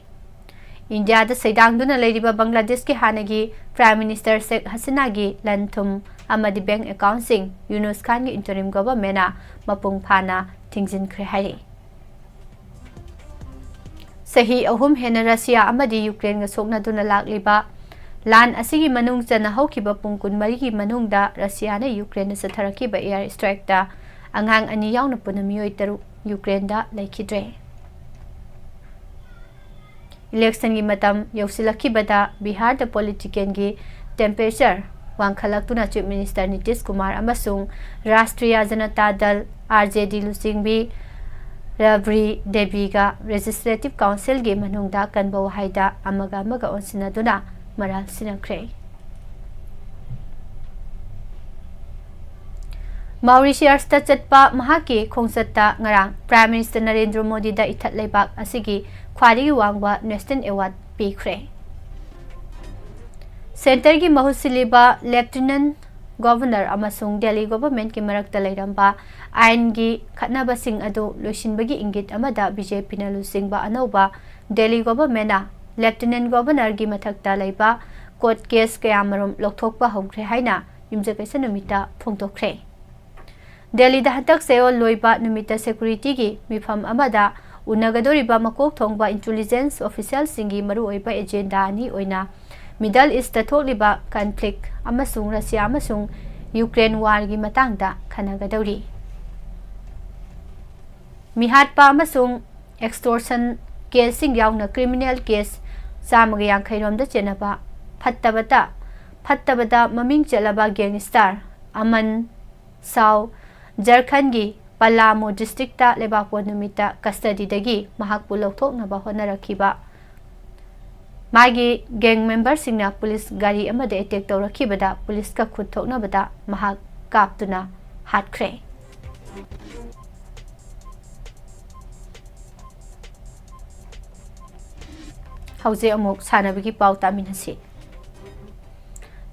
ꯏꯟꯗꯤꯌꯥꯗ ꯁꯩꯗꯥꯡꯗꯨꯅ ꯂꯩꯔꯤꯕ ꯕꯪꯒ꯭ꯂꯥꯗꯦꯁꯀꯤ ꯍꯥꯟꯅꯒꯤ Prime Minister ꯁꯦꯈ ꯍꯁꯤꯅꯥꯒꯤ ꯂꯟ ꯊꯨꯝ ꯑꯃꯗꯤ bank accountꯁꯤꯡ ꯌꯨꯅꯨꯁ ꯈꯥꯟꯒꯤ interim governmentꯅ ꯃꯄꯨꯡ ꯐꯥꯅ ꯊꯤꯡꯖꯤꯟꯈ꯭ꯔꯦ ꯍꯥꯏꯔꯤ꯫ ꯆꯍꯤ ꯑꯍꯨꯝ ꯍꯦꯟꯅ ꯔꯁꯤꯌꯥ ꯑꯃꯗꯤ ꯌꯨꯀ꯭ꯔꯦꯟꯒ ꯁꯣꯛꯅꯗꯨꯅ ꯂꯥꯛꯂꯤꯕ ꯂꯥꯟ ꯑꯁꯤꯒꯤ ꯃꯅꯨꯡ ꯆꯟꯅ ꯍꯧꯈꯤꯕ ꯄꯨꯡ ꯀꯨꯟꯃꯔꯤꯒꯤ ꯃꯅꯨꯡꯗ ꯔꯁꯤꯌꯥꯅ ꯌꯨꯀ꯭ꯔꯦꯟꯗ ꯆꯠꯊꯔꯛꯈꯤꯕ air strikeꯇ ꯑꯉꯥꯡ ꯑꯅꯤ ꯌꯥꯎꯅ ꯄꯨꯟꯅ ꯃꯤꯑꯣꯏ ꯇꯔꯨꯛ ꯌꯨꯀ꯭ꯔꯦꯟꯗ ꯂꯩꯈꯤꯗ꯭ꯔꯦ꯫ Electionꯒꯤ ꯃꯇꯝ ꯌꯧꯁꯤꯜꯂꯛꯈꯤꯕꯗ ꯕꯤꯍꯥꯔꯗ politicalꯒꯤ temperature ꯋꯥꯡꯈꯠꯂꯛꯇꯨꯅ Chief Minister Nitish Kumar ꯑꯃꯁꯨꯡ ꯔꯥꯁꯇ꯭ꯔꯤꯌꯥ ꯖꯅꯇꯥ ꯗꯜ, R J D, ꯂꯨꯆꯤꯡꯕꯤ ꯔꯕ꯭ꯔꯤ ꯗꯦꯕꯤꯒ Legislative Councilꯒꯤ ꯃꯅꯨꯡꯗ ꯀꯟꯕ ꯋꯥꯍꯩꯗ ꯑꯃꯒ ꯑꯃꯒ ꯑꯣꯟꯁꯤꯟꯅꯗꯨꯅ ꯃꯔꯥꯜ ꯁꯤꯟꯅꯈ꯭ꯔꯦ꯫ ꯃꯥꯎꯔꯤꯁꯤꯌꯁꯇ ꯆꯠꯄ ꯃꯍꯥꯛꯀꯤ ꯈꯣꯡꯆꯠꯇ ꯉꯔꯥꯡ Prime Minister ꯅꯔꯦꯟꯗ꯭ꯔ ꯃꯣꯗꯤꯗ ꯏꯊꯠ ꯂꯩꯕꯥꯛ ꯑꯁꯤꯒꯤ ꯈ꯭ꯋꯥꯏꯗꯒꯤ ꯋꯥꯡꯕ National Award ꯄꯤꯈ꯭ꯔꯦ꯫ Centreꯒꯤ ꯃꯍꯨꯠ ꯁꯤꯜꯂꯤꯕ Lieutenant Governor ꯑꯃꯁꯨꯡ Delhi Governmentꯀꯤ ꯃꯔꯛꯇ ꯂꯩꯔꯝꯕ ꯑꯥꯏꯟꯒꯤ ꯈꯠꯅꯕꯁꯤꯡ ꯑꯗꯨ ꯂꯣꯏꯁꯤꯟꯕꯒꯤ ꯏꯪꯒꯤꯠ ꯑꯃꯗ BJPꯅ ꯂꯨꯆꯤꯡꯕ ꯑꯅꯧꯕ Delhi Governmentꯅ Lieutenant Governorꯒꯤ ꯃꯊꯛꯇ ꯂꯩꯕ court case ꯀꯌꯥꯃꯔꯨꯝ ꯂꯧꯊꯣꯛꯄ ꯍꯧꯈ꯭ꯔꯦ ꯍꯥꯏꯅ ꯌꯨꯝꯖꯀꯩꯁ ꯅꯨꯃꯤꯠꯇ ꯐꯣꯡꯗꯣꯛꯈ꯭ꯔꯦ꯫ ꯗꯦꯜꯂꯤꯗ ꯍꯟꯗꯛ ꯆꯌꯣꯜ ꯂꯣꯏꯕ ꯅꯨꯃꯤꯠꯇ securityꯒꯤ ꯃꯤꯐꯝ ꯑꯃꯗ ꯎꯅꯒꯗꯧꯔꯤꯕ ꯃꯀꯣꯛ ꯊꯣꯡꯕ intelligence officialꯁꯤꯡꯒꯤ ꯃꯔꯨꯑꯣꯏꯕ agenda ꯑꯅꯤ ꯑꯣꯏꯅ Middle Eastꯇ ꯊꯣꯛꯂꯤꯕ conflict ꯑꯃꯁꯨꯡ ꯔꯁꯤꯌꯥ ꯑꯃꯁꯨꯡ ꯌꯨꯀ꯭ꯔꯦꯟ warꯒꯤ ꯃꯇꯥꯡꯗ ꯈꯟꯅꯒꯗꯧꯔꯤ꯫ ꯃꯤꯍꯥꯠꯄ ꯑꯃꯁꯨꯡ extortion caseꯁꯤꯡ ꯌꯥꯎꯅ criminal case ꯆꯥꯝꯃꯒ ꯌꯥꯡꯈꯩ ꯔꯣꯝꯗ ꯆꯦꯟꯅꯕ ꯐꯠꯇꯕꯇ, ꯐꯠꯇꯕꯗ ꯃꯃꯤꯡ ꯆꯠꯂꯕ gangster ꯑꯃꯟ ꯁꯥꯎ ꯖꯔꯈꯟꯒꯤ ꯄꯂꯥꯃꯨ districtꯇ ꯂꯩꯕꯥꯛꯄꯣꯛꯄ ꯅꯨꯃꯤꯠꯇ custodyꯗꯒꯤ ꯃꯍꯥꯛꯄꯨ ꯂꯧꯊꯣꯛꯅꯕ ꯍꯣꯠꯅꯔꯛꯈꯤꯕ ꯃꯥꯒꯤ gang memberꯁꯤꯡꯅ police ꯒꯥꯔꯤ ꯑꯃꯗ attack ꯇꯧꯔꯛꯈꯤꯕꯗ policeꯀ ꯈꯨꯠ ꯊꯣꯛꯅꯕꯗ ꯃꯍꯥꯛ ꯀꯥꯞꯇꯨꯅ ꯍꯥꯠꯈ꯭ꯔꯦ꯫ ꯍꯧꯖꯤꯛ ꯑꯃꯨꯛ ꯁꯥꯟꯅꯕꯒꯤ ꯄꯥꯎ ꯇꯥꯃꯤꯟꯅꯁꯤ꯫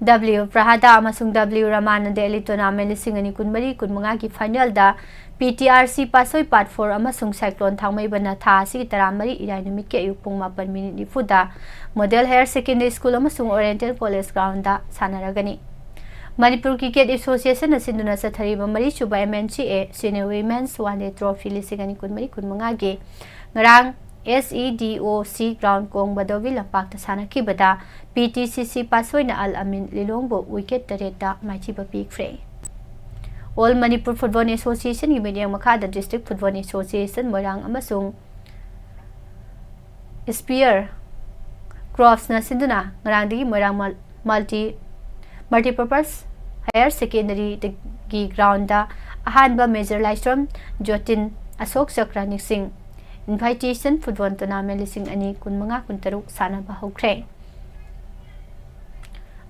W ꯄ꯭ꯔꯍꯥꯗꯥ ꯑꯃꯁꯨꯡ W ꯔꯃꯥꯅꯟꯗ Elite Tournament ꯂꯤꯁꯤꯡ ꯑꯅꯤ ꯀꯨꯟꯃꯔꯤ ꯀꯨꯟꯃꯉꯥꯒꯤ finalꯗ PTRC ꯄꯥꯠꯁꯣꯏ Part four ꯑꯃꯁꯨꯡ Cyclone ꯊꯥꯡꯃꯩꯕꯟꯅ ꯊꯥ ꯑꯁꯤꯒꯤ ꯇꯔꯥꯃꯔꯤ ꯏꯔꯥꯏ ꯅꯨꯃꯤꯠꯀꯤ ꯑꯌꯨꯛ ꯄꯨꯡ ꯃꯥꯄꯟ minute ꯅꯤꯐꯨꯗ Model Higher Secondary School ꯑꯃꯁꯨꯡ Oriental College groundꯗ ꯁꯥꯟꯅꯔꯒꯅꯤ꯫ ꯃꯅꯤꯄꯨꯔ Cricket Associationꯅ ꯁꯤꯟꯗꯨꯅ ꯆꯠꯊꯔꯤꯕ ꯃꯔꯤꯁꯨꯕ MNCA Senior Women's One Day Trophy ꯂꯤꯁꯤꯡ ꯑꯅꯤ ꯀꯨꯟꯃꯔꯤ ꯀꯨꯟꯃꯉꯥꯒꯤ ꯉꯔꯥꯡ SEDOC ground ꯀꯣꯡꯕꯗꯣꯕꯤ ꯂꯝꯄꯥꯛꯇ ꯁꯥꯟꯅꯈꯤꯕꯗ PTCC ꯄꯥꯠꯁꯣꯏꯅ ꯑꯜ ꯑꯃꯤꯟ ꯂꯤꯂꯣꯡꯕꯨ wicket ꯇꯔꯦꯠꯇ ꯃꯥꯏꯊꯤꯕ ꯄꯤꯈ꯭ꯔꯦ꯫ All Manipur Football Associationꯒꯤ ꯃꯤꯠꯌꯦꯡ ꯃꯈꯥꯗ District Football Association ꯃꯣꯏꯔꯥꯡ ꯑꯃꯁꯨꯡ Spear Crossꯅ ꯁꯤꯟꯗꯨꯅ ꯉꯔꯥꯡꯗꯒꯤ ꯃꯣꯏꯔꯥꯡ ꯃ-, ꯃꯜꯇꯤ ꯃꯜꯇꯤꯄꯔꯄꯁ ꯍꯥꯌꯔ ꯁꯦꯀꯦꯟꯗꯔꯤꯒꯤ ꯒ꯭ꯔꯥꯎꯟꯗ ꯑꯍꯥꯟꯕ ꯃꯦꯖꯔ ꯂꯥꯏꯁ꯭ꯔꯝ ꯖꯣꯇꯤꯟ ꯑꯁꯣꯛ ꯆꯀ꯭ꯔ ꯅꯤꯡꯁꯤꯡ ꯏꯟꯚꯥꯏꯇꯦꯁꯟ ꯐꯨꯠꯕꯣꯜ ꯇꯣꯔꯅꯥꯃꯦꯟ ꯂꯤꯁꯤꯡ ꯑꯅꯤ ꯀꯨꯟꯃꯉꯥ ꯀꯨꯟꯇꯔꯨꯛ ꯁꯥꯟꯅꯕ ꯍꯧꯈ꯭ꯔꯦ꯫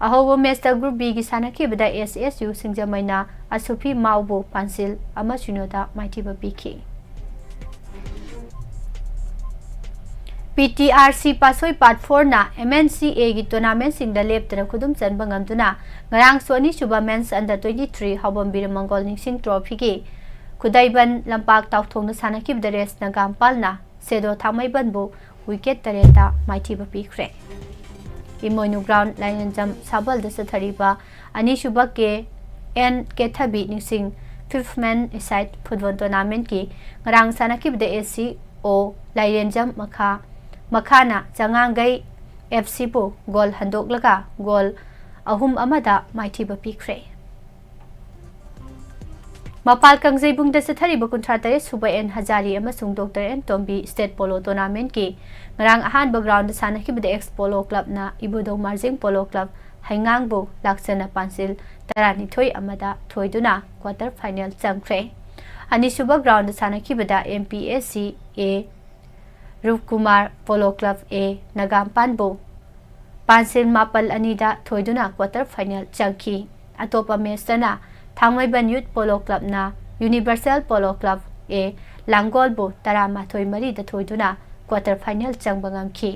ꯑꯍꯧꯕ ꯃꯦꯆꯇ ꯒ꯭ꯔꯨꯞ ꯕꯤꯒꯤ ꯁꯥꯟꯅꯈꯤꯕꯗ ꯑꯦꯁ ꯑꯦꯁ ꯌꯨ ꯁꯤꯡꯖꯃꯩꯅ ꯑꯁꯨꯐꯤ ꯃꯥꯎꯕꯨ ꯄꯥꯟꯁꯤꯜ ꯑꯃ ꯁꯤꯅꯣꯗ ꯃꯥꯏꯊꯤꯕ ꯄꯤꯈꯤ꯫ ꯄꯤ ꯇꯤ ꯑꯥꯔ ꯁꯤ ꯄꯥꯁꯣꯏ ꯄꯥꯔꯠ ꯐꯣꯔꯅ ꯑꯦꯝ ꯑꯦꯟ ꯁꯤ ꯑꯦꯒꯤ ꯇꯣꯔꯅꯥꯃꯦꯟꯁꯤꯡꯗ ꯂꯦꯞꯇꯅ ꯈꯨꯗꯨꯝ ꯆꯟꯕ ꯉꯝꯗꯨꯅ ꯉꯔꯥꯡꯁꯨ ꯑꯅꯤꯁꯨꯕ ꯃꯦꯟꯁ ꯑꯟꯗꯔ ꯇ꯭ꯋꯦꯟꯇꯤ ꯊ꯭ꯔꯤ ꯍꯥꯎꯕꯝ ꯕꯤꯔꯃꯪꯒꯣꯜ ꯅꯤꯡꯁꯤꯡ ꯇ꯭ꯔꯣꯐꯤꯒꯤ ꯈꯨꯗꯩꯕꯟ ꯂꯝꯄꯥꯛ ꯇꯥꯎꯊꯣꯡꯗ ꯁꯥꯟꯅꯈꯤꯕꯗ ꯔꯦꯁ ꯅꯒꯥꯝꯄꯥꯜꯅ ꯁꯦꯗꯣ ꯊꯥꯡꯃꯩꯕꯟꯕꯨ ꯋꯤꯀꯦꯠ ꯇꯔꯦꯠꯇ ꯃꯥꯏꯊꯤꯕ ꯄꯤꯈ꯭ꯔꯦ꯫ ꯏꯃꯣꯏꯅꯨ ꯒ꯭ꯔꯥꯎꯟ ꯂꯥꯏꯔꯦꯟꯖꯝ ꯁꯥꯕꯜꯗ ꯆꯠꯊꯔꯤꯕ ꯑꯅꯤꯁꯨꯕ ꯀꯦ ꯑꯦꯟ ꯀꯦꯊꯕꯤ ꯅꯤꯡꯁꯤꯡ ꯐꯤꯐ ꯃꯦꯟ ꯑꯦꯁꯥꯏꯠ ꯐꯨꯠꯕꯣꯜ ꯇꯣꯔꯅꯥꯃꯦꯟꯠꯀꯤ ꯉꯔꯥꯡ ꯁꯥꯟꯅꯈꯤꯕꯗ ꯑꯦ ꯁꯤ ꯑꯣ ꯂꯥꯏꯔꯦꯟꯖꯝ ꯃꯈꯥ ꯃꯈꯥꯅ ꯆꯉꯥꯡꯒꯩ ꯑꯦꯐ ꯁꯤꯕꯨ ꯒꯣꯜ ꯍꯟꯗꯣꯛꯂꯒ ꯒꯣꯜ ꯑꯍꯨꯝ ꯑꯃꯗ ꯃꯥꯏꯊꯤꯕ ꯄꯤꯈ꯭ꯔꯦ꯫ ꯃꯄꯥꯜ ꯀꯥꯡꯖꯩꯕꯨꯡꯗ ꯆꯠꯊꯔꯤꯕ ꯀꯨꯟꯊ꯭ꯔꯥ ꯇꯔꯦꯠ ꯁꯨꯕ ꯑꯦꯟ ꯍꯖꯥꯔꯤ ꯑꯃꯁꯨꯡ doctor N Tombi state polo ꯇꯣꯔꯅꯥꯃꯦꯟꯠꯀꯤ ꯉꯔꯥꯡ ꯑꯍꯥꯟꯕ ꯒ꯭ꯔꯥꯎꯟꯗ ꯁꯥꯟꯅꯈꯤꯕꯗ ꯑꯦꯛꯁ ꯄꯣꯂꯣ ꯀ꯭ꯂꯕꯅ ꯏꯕꯨꯙꯧ ꯃꯥꯔꯖꯤꯡ ꯄꯣꯂꯣ ꯀ꯭ꯂꯕ ꯍꯩꯉꯥꯡꯕꯨ ꯂꯥꯛꯆꯅ ꯄꯥꯟꯁꯤꯜ ꯇꯔꯥꯅꯤꯊꯣꯏ ꯑꯃꯗ ꯊꯣꯏꯗꯨꯅ ꯀ꯭ꯋꯥꯇꯔ ꯐꯥꯏꯅꯦꯜ ꯆꯪꯈ꯭ꯔꯦ꯫ ꯑꯅꯤꯁꯨꯕ ground ꯁꯥꯟꯅꯈꯤꯕꯗ M P S C ꯑꯦ ꯔꯨꯞꯀꯨꯃꯥꯔ ꯄꯣꯂꯣ ꯀ꯭ꯂꯕ ꯑꯦ ꯅꯒꯥꯝꯄꯥꯟꯕꯨ ꯄꯥꯟꯁꯤꯜ ꯃꯥꯄꯜ ꯑꯅꯤꯗ ꯊꯣꯏꯗꯨꯅ ꯀ꯭ꯋꯥꯇꯔ ꯐꯥꯏꯅꯦꯜ ꯆꯪꯈꯤ꯫ ꯑꯇꯣꯞꯄ ꯃꯦꯆꯇꯅ ꯊꯥꯡꯃꯩꯕꯟ ꯌꯨꯠ ꯄꯣꯂꯣ ꯀ꯭ꯂꯕꯅ ꯌꯨꯅꯤꯚꯔꯁꯦꯜ ꯄꯣꯂꯣ ꯀ꯭ꯂꯕ ꯑꯦ ꯂꯥꯡꯒꯣꯜꯕꯨ ꯇꯔꯥꯃꯥꯊꯣꯏ ꯃꯔꯤꯗ ꯊꯣꯏꯗꯨꯅ ꯀ꯭ꯋꯥꯇꯔ ꯐꯥꯏꯅꯦꯜ ꯆꯪꯕ ꯉꯝꯈꯤ꯫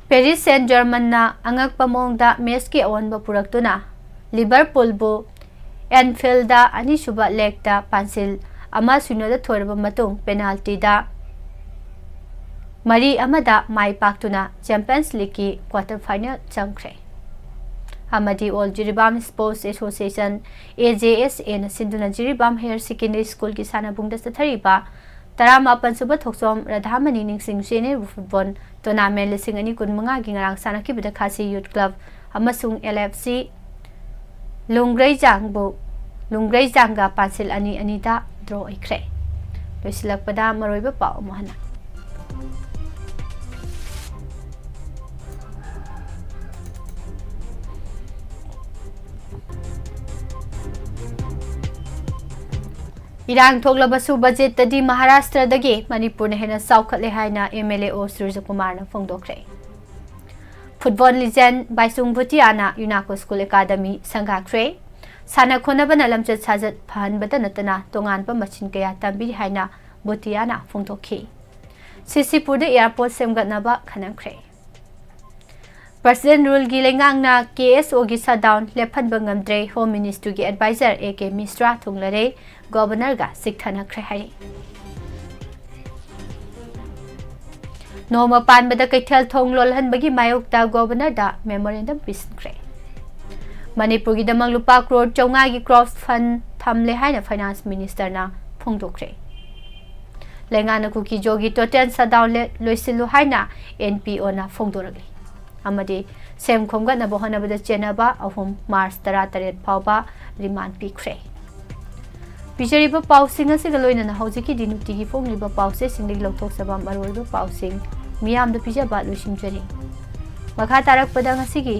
ꯄꯦꯔꯤꯁ ꯁꯦꯟ ꯖꯔꯃꯟꯅ ꯑꯉꯛꯄ ꯃꯑꯣꯡꯗ ꯃꯦꯆꯀꯤ ꯑꯑꯣꯟꯕ ꯄꯨꯔꯛꯇꯨꯅ ꯂꯤꯚꯔꯄꯨꯜꯕꯨ ꯑꯦꯟꯐꯤꯜꯗ ꯑꯅꯤꯁꯨꯕ ꯂꯦꯒꯇ ꯄꯥꯟꯁꯤꯜ ꯑꯃ ꯁꯤꯅꯣꯗ ꯊꯣꯏꯔꯕ ꯃꯇꯨꯡ ꯄꯦꯅꯥꯜꯇꯤꯗ ꯃꯔꯤ ꯑꯃꯗ ꯃꯥꯏ ꯄꯥꯛꯇꯨꯅ ꯆꯦꯝꯄꯤꯌꯟꯁ ꯂꯤꯒꯀꯤ ꯀ꯭ꯋꯥꯇꯔ ꯐꯥꯏꯅꯦꯜ ꯆꯪꯈ꯭ꯔꯦ꯫ ꯑꯃꯗꯤ ꯑꯣꯜ ꯖꯤꯔꯤꯕꯥꯝ ꯁ꯭ꯄꯣꯔꯠꯁ ꯑꯦꯁꯣꯁꯤꯌꯦꯁꯟ, ꯑꯦ ꯖꯦ ꯑꯦꯁ ꯑꯦꯅ ꯁꯤꯟꯗꯨꯅ ꯖꯤꯔꯤꯕꯥꯝ ꯍꯥꯌꯔ ꯁꯦꯀꯦꯟꯗꯔꯤ ꯁ꯭ꯀꯨꯜꯒꯤ ꯁꯥꯟꯅꯕꯨꯡꯗ ꯆꯠꯊꯔꯤꯕ ꯇꯔꯥꯃꯥꯄꯟ ꯁꯨꯕ ꯊꯣꯛꯆꯣꯝ ꯔꯥꯙꯥꯃꯅꯤ ꯅꯤꯡꯁꯤꯡ ꯁꯦꯅꯤꯌꯔ ꯐꯨꯠꯕꯣꯜ ꯇꯣꯔꯅꯥꯃꯦꯟ ꯂꯤꯁꯤꯡ ꯑꯅꯤ ꯀꯨꯟꯃꯉꯥꯒꯤ ꯉꯔꯥꯡ ꯁꯥꯟꯅꯈꯤꯕꯗ ꯈꯥꯁꯤ ꯌꯨꯠ ꯀ꯭ꯂꯕ ꯑꯃꯁꯨꯡ ꯑꯦꯜ ꯑꯦꯐ ꯁꯤ ꯂꯨꯡꯒ꯭ꯔꯩꯖꯥꯡꯕꯨ, ꯂꯨꯡꯒ꯭ꯔꯩꯖꯥꯡꯒ ꯄꯥꯟꯁꯤꯜ ꯑꯅꯤ ꯑꯅꯤꯗ ꯗ꯭ꯔꯣ ꯑꯣꯏꯈ꯭ꯔꯦ꯫ ꯂꯣꯏꯁꯤꯜꯂꯛꯄꯗ ꯃꯔꯨꯑꯣꯏꯕ ꯄꯥꯎ ꯑꯃꯨꯛ ꯍꯟꯅ꯫ ꯏꯔꯥꯡ ꯊꯣꯛꯂꯕꯁꯨ ꯕꯖꯦꯠꯇꯗꯤ ꯃꯍꯥꯔꯥꯁꯇ꯭ꯔꯗꯒꯤ ꯃꯅꯤꯄꯨꯔꯅ ꯍꯦꯟꯅ ꯆꯥꯎꯈꯠꯂꯦ ꯍꯥꯏꯅ ꯑꯦꯝ ꯑꯦꯜ ꯑꯦ ꯑꯣ ꯁꯨꯔꯖꯀꯨꯃꯥꯔꯅ ꯐꯣꯡꯗꯣꯛꯈ꯭ꯔꯦ꯫ ꯐꯨꯠꯕꯣꯜ ꯂꯤꯖꯦꯟ ꯕꯥꯏꯆꯨꯡ ꯚꯨꯇꯤꯌꯥꯅ ꯌꯨꯅꯥꯀꯣ ꯁ꯭ꯀꯨꯜ ꯑꯦꯀꯥꯗꯃꯤ ꯁꯪꯒꯥꯈ꯭ꯔꯦ꯫ ꯁꯥꯟꯅ ꯈꯣꯠꯅꯕꯅ ꯂꯝꯆꯠ ꯁꯥꯖꯠ ꯐꯍꯟꯕꯇ ꯅꯠꯇꯅ ꯇꯣꯉꯥꯟꯕ ꯃꯁꯤꯡ ꯀꯌꯥ ꯇꯝꯕꯤꯔꯤ ꯍꯥꯏꯅ ꯚꯨꯇꯤꯌꯥꯅ ꯐꯣꯡꯗꯣꯛꯈꯤ꯫ ꯁꯤꯁꯤꯄꯨꯔꯗ ꯑꯦꯌꯥꯔꯄꯣꯔꯠ ꯁꯦꯝꯒꯠꯅꯕ ꯈꯟꯅꯈ꯭ꯔꯦ꯫ ꯄ꯭ꯔꯁꯤꯗꯦꯟ ꯔꯨꯜꯒꯤ ꯂꯩꯉꯥꯛꯅ ꯀꯦ ꯑꯦꯁ ꯑꯣꯒꯤ ꯁꯠꯗꯥꯎꯟ ꯂꯦꯞꯍꯟꯕ ꯉꯝꯗ꯭ꯔꯦ꯫ ꯍꯣꯝ ꯃꯤꯅꯤꯁꯇ꯭ꯔꯤꯒꯤ ꯑꯦꯗꯚꯥꯏꯖꯔ ꯑꯦ ꯀꯦ ꯃꯤꯁ꯭ꯔꯥ ꯊꯨꯡꯂꯔꯦ꯫ ꯒꯣꯚꯔꯅꯔꯒ ꯆꯤꯛꯊꯅꯈ꯭ꯔꯦ ꯍꯥꯏ꯫ ꯅꯣꯡꯃ ꯄꯥꯟꯕꯗ ꯀꯩꯊꯦꯜ ꯊꯣꯡ ꯂꯣꯜꯍꯟꯕꯒꯤ ꯃꯥꯌꯣꯛꯇ ꯒꯣꯚꯔꯅꯔꯗ ꯃꯦꯃꯣꯔꯦꯟꯗꯝ ꯄꯤꯁꯤꯟꯈ꯭ꯔꯦ꯫ ꯃꯅꯤꯄꯨꯔꯒꯤꯗꯃꯛ ꯂꯨꯄꯥ ꯀ꯭ꯔꯣꯔ ꯆꯥꯝꯃꯉꯥꯒꯤ ꯀ꯭ꯔꯣꯞꯁ ꯐꯟ ꯊꯝꯂꯦ ꯍꯥꯏꯅ ꯐꯥꯏꯅꯥꯟꯁ ꯃꯤꯅꯤꯁꯇꯔꯅ ꯐꯣꯡꯗꯣꯛꯈ꯭ꯔꯦ꯫ ꯂꯩꯉꯥꯛꯅ ꯀꯨꯀꯤ ꯖꯣꯒꯤ ꯇꯣꯇꯦꯜ ꯁꯠꯗꯥꯎꯟ ꯂꯦ-, ꯂꯣꯏꯁꯤꯜꯂꯨ ꯍꯥꯏꯅ ꯑꯦꯟ ꯄꯤ ꯑꯣꯅ ꯐꯣꯡꯗꯣꯔꯛꯂꯤ꯫ ꯑꯃꯗꯤ ꯁꯦꯝ ꯈꯣꯝꯒꯠꯅꯕ ꯍꯣꯠꯅꯕꯗ ꯆꯦꯟꯅꯕ ꯑꯍꯨꯝ ꯃꯥꯔꯆ ꯇꯔꯥꯇꯔꯦꯠ ꯐꯥꯎꯕ ꯔꯤꯃꯥꯟ ꯄꯤꯈ꯭ꯔꯦ꯫ ꯄꯤꯖꯔꯤꯕ ꯄꯥꯎꯁꯤꯡ ꯑꯁꯤꯒ ꯂꯣꯏꯅꯅ ꯍꯧꯖꯤꯛꯀꯤꯗꯤ ꯅꯨꯡꯇꯤꯒꯤ ꯐꯣꯡꯂꯤꯕ ꯄꯥꯎꯆꯦꯁꯤꯡꯗꯒꯤ ꯂꯧꯊꯣꯛꯆꯕ ꯃꯔꯨꯑꯣꯏꯕ ꯄꯥꯎꯁꯤꯡ ꯃꯤꯌꯥꯝꯗ ꯄꯤꯖꯕ ꯂꯣꯏꯁꯤꯟꯖꯔꯤ꯫ ꯃꯈꯥ ꯇꯥꯔꯛꯄꯗ ꯉꯁꯤꯒꯤ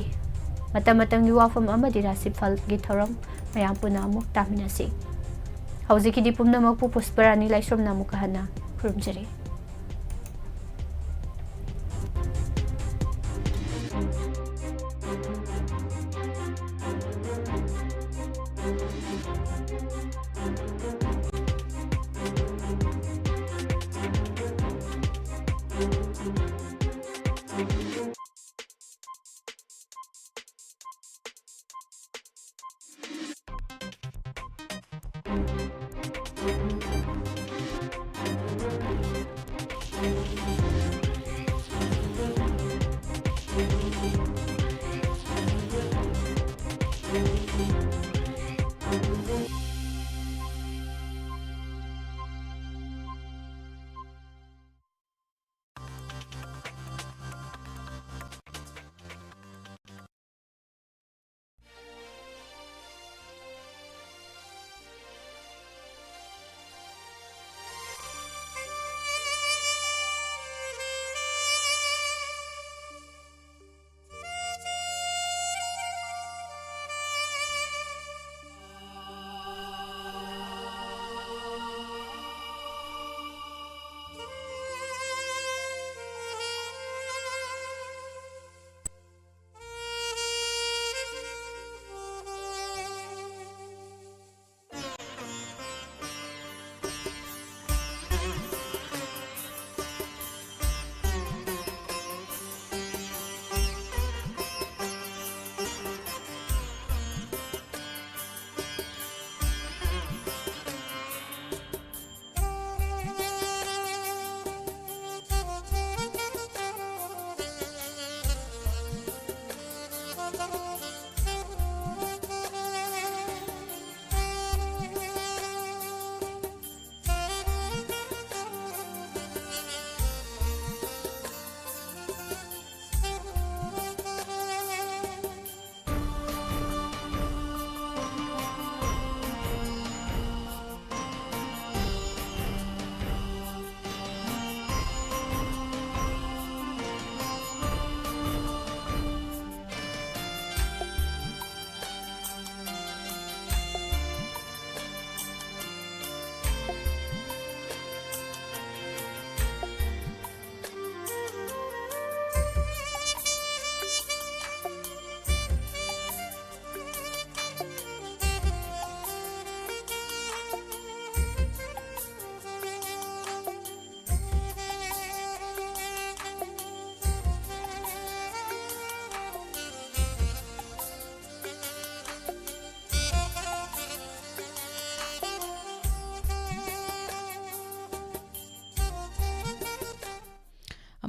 ꯃꯇꯝ ꯃꯇꯝꯒꯤ ꯋꯥꯐꯝ ꯑꯃꯗꯤ ꯔꯥꯁꯤꯐꯜꯒꯤ ꯊꯧꯔꯝ ꯃꯌꯥꯝ ꯄꯨꯟꯅ ꯑꯃꯨꯛ ꯇꯥꯃꯤꯟꯅꯁꯤ꯫ ꯍꯧꯖꯤꯛꯀꯤꯗꯤ ꯄꯨꯝꯅꯃꯛꯄꯨ ꯄꯨꯁꯄꯔꯥꯅꯤ ꯂꯥꯏꯁ꯭ꯔꯝꯅ ꯑꯃꯨꯛꯀ ꯍꯟꯅ ꯈꯨꯔꯨꯝꯖꯔꯤ꯫